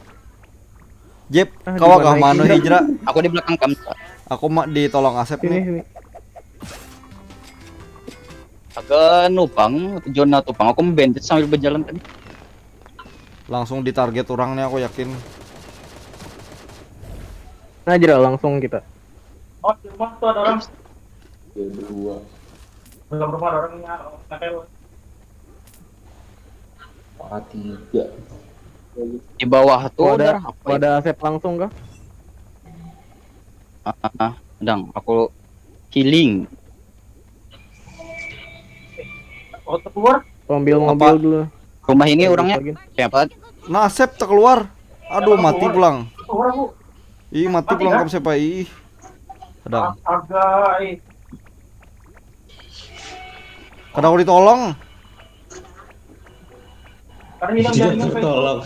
Jep, Ah, kawa di kah mana mano hijrah? Hijrah? Aku di belakang kamu. Aku mak ditolong Asep Sini nih. Sini. Agak nupang, zona tupang. Aku bandage sambil berjalan tadi. Langsung ditarget orang nih, aku yakin. Nah, Jera, langsung kita. Oh, di rumah tuh ada orang. Ya, berdua. Dalam rumah ada orang yang ngepel. Ah, tiga. Di bawah tuh Wadah, darah apa ya? Wadah Asep langsung kah? Ah, dang, aku healing. Oh, keluar. Ambil Apa? Mobil dulu. Rumah ini orangnya Lagi. Siapa? Nah, Asep terkeluar. Aduh, mati pulang. Keluar, Bu. Ih, mati Mati pulang kah? Kamu siapa? Ih. Kadang. Astaga, eh. Kadang aku ditolong. Karena hilang jaringan, Pak. Tolong.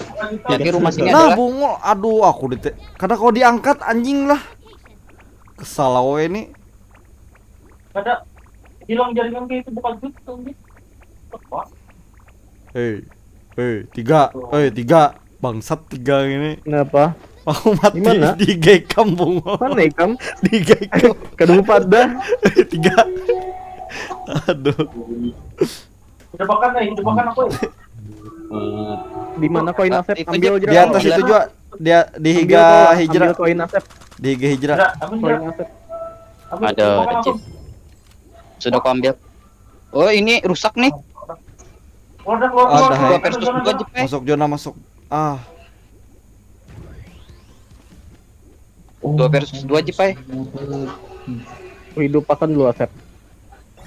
Jadi rumah sini Nah, adalah bungul. Aduh, aku di, kadang kau diangkat, anjing lah. Kesal aku ini. Ada hilang jaringan kayak itu, bukan gitu, gitu. Apa? Hei, hei, tiga, hei, tiga. Bangsat, tiga ini. Kenapa? Aku mati Gimana? di gekam, bungul. Mana ikam? Di gekam. Kedua pada. Tiga. Aduh. Jebakan, eh, jebakan aku, eh. Eh, Di mana koin Asep? Itu Ambil dia. aja. Di atas itu juga. Dia di Ambil higa tuh, Hijrah. Ambil koin Asep. Di higa Hijrah. Jerak, ambil Koin jerak. Asep. Ambil, Ada, jebakan ada, langsung. Cip. Sudah aku ambil. Oh, ini rusak nih. Keluar dah, keluar, Ada, keluar, hai. keluar. Dua versus dua, Jep, eh. Masuk zona, masuk. Ah, Dua versus dua, Jep, eh. Hidup akan dulu Asep.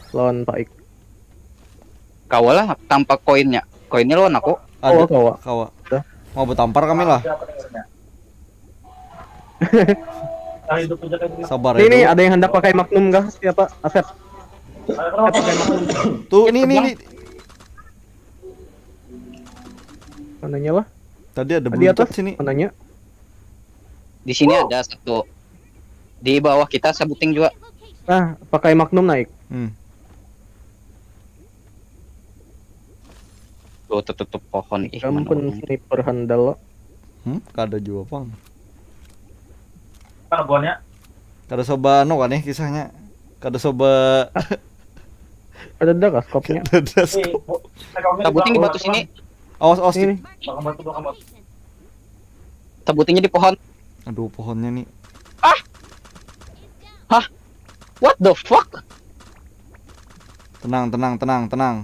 Lawan Pak Ik. Kawa lah tanpa koinnya. Koinnya lawan aku. ada. Kawa, kawa. Kawa. Dah. Mau bertampar kami lah. Ah, hidup aja kayak gini. Sabar Ini nih, ya. ada yang hendak pakai Magnum kah? Siapa? Asep. Ayo, kenapa? Pakai Magnum. Tuh, ini ini ini. Mananya lah? Tadi ada Di beluncat atas sini. Mananya? Di sini ada satu. Di bawah kita sabuting juga. Nah, pakai Magnum naik. Hmm. Tuh, tutup pohon. Ih, Kamu mana pun orang? Sniper handal lo. Hmm, kada jua pang. Mana buahnya? Kada soba anu kan nih kisahnya. Kada soba Ada dah kah skopnya? kada Eh, skop. bu- eh, kalau Sabuting di kalau batu sini. Awas, awas. Ini. Belakang batu, belakang batu. Sabutingnya di pohon. Aduh, pohonnya nih. Hah? What the fuck? Tenang, tenang, tenang, tenang.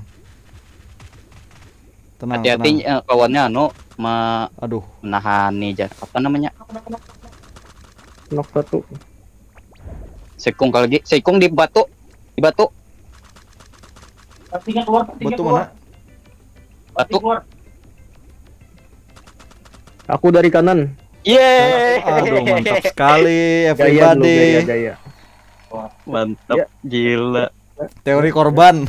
Tenang, Hati-hati, tenang. Eh, kawannya anu me- Aduh, menahan nih, jar. Apa namanya? Knock satu. Sekung kali lagi. Sekung di batu. Di batu. Artinya keluar, artinya batu keluar. Mana? Artinya keluar. Aku dari kanan. Yeay. Aduh, mantap sekali Gaya dulu, gaya, everybody. Gaya. Mantap, Ya. Gila. Teori korban.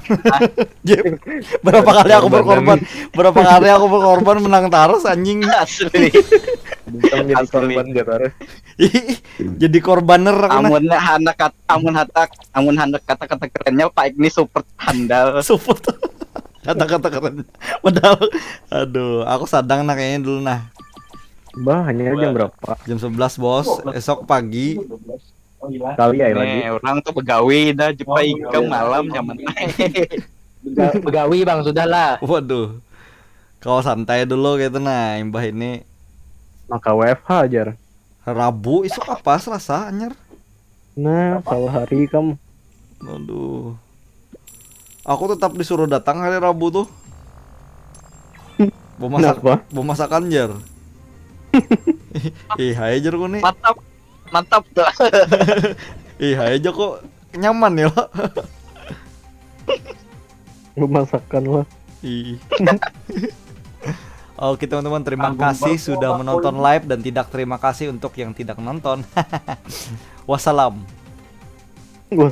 Jep, berapa kali aku berkorban? Berapa kali aku berkorban menang terus, anjing. Asli. Bintang jadi Asli. Korban gak taruh. Ih, jadi korbaner aku nah. Amun handak kat, amun hatak, amun handak kata-kata kerennya Pak Igni super handal. Support. Kata-kata keren. Padahal, aduh, aku sadang nah kayaknya dulu nah. Bah, hanya jam berapa? Jam sebelas, Bos. Esok pagi. Oh, iya. Kali ya lagi. Nih, orang tuh begawi dah, jepang ikam malam nyaman. Bega- Begawi bang, sudahlah. Waduh. Kau santai dulu gitu nah, imbah ini. Maka W F H ajar. Rabu isuk apa, Selasa, anyar? Nah, salah hari kamu. Aduh. Aku tetap disuruh datang hari Rabu tuh. Bemasak, Kenapa? Bemasakan, jar. Ih, hai, jar ku nih. Mantap. Mantap tuh. Ih, hai aja kok nyaman ya lo. Bemasakan lah. Ih. Oke teman-teman, terima kasih sudah menonton live dan tidak terima kasih untuk yang tidak nonton. Wassalam. Gua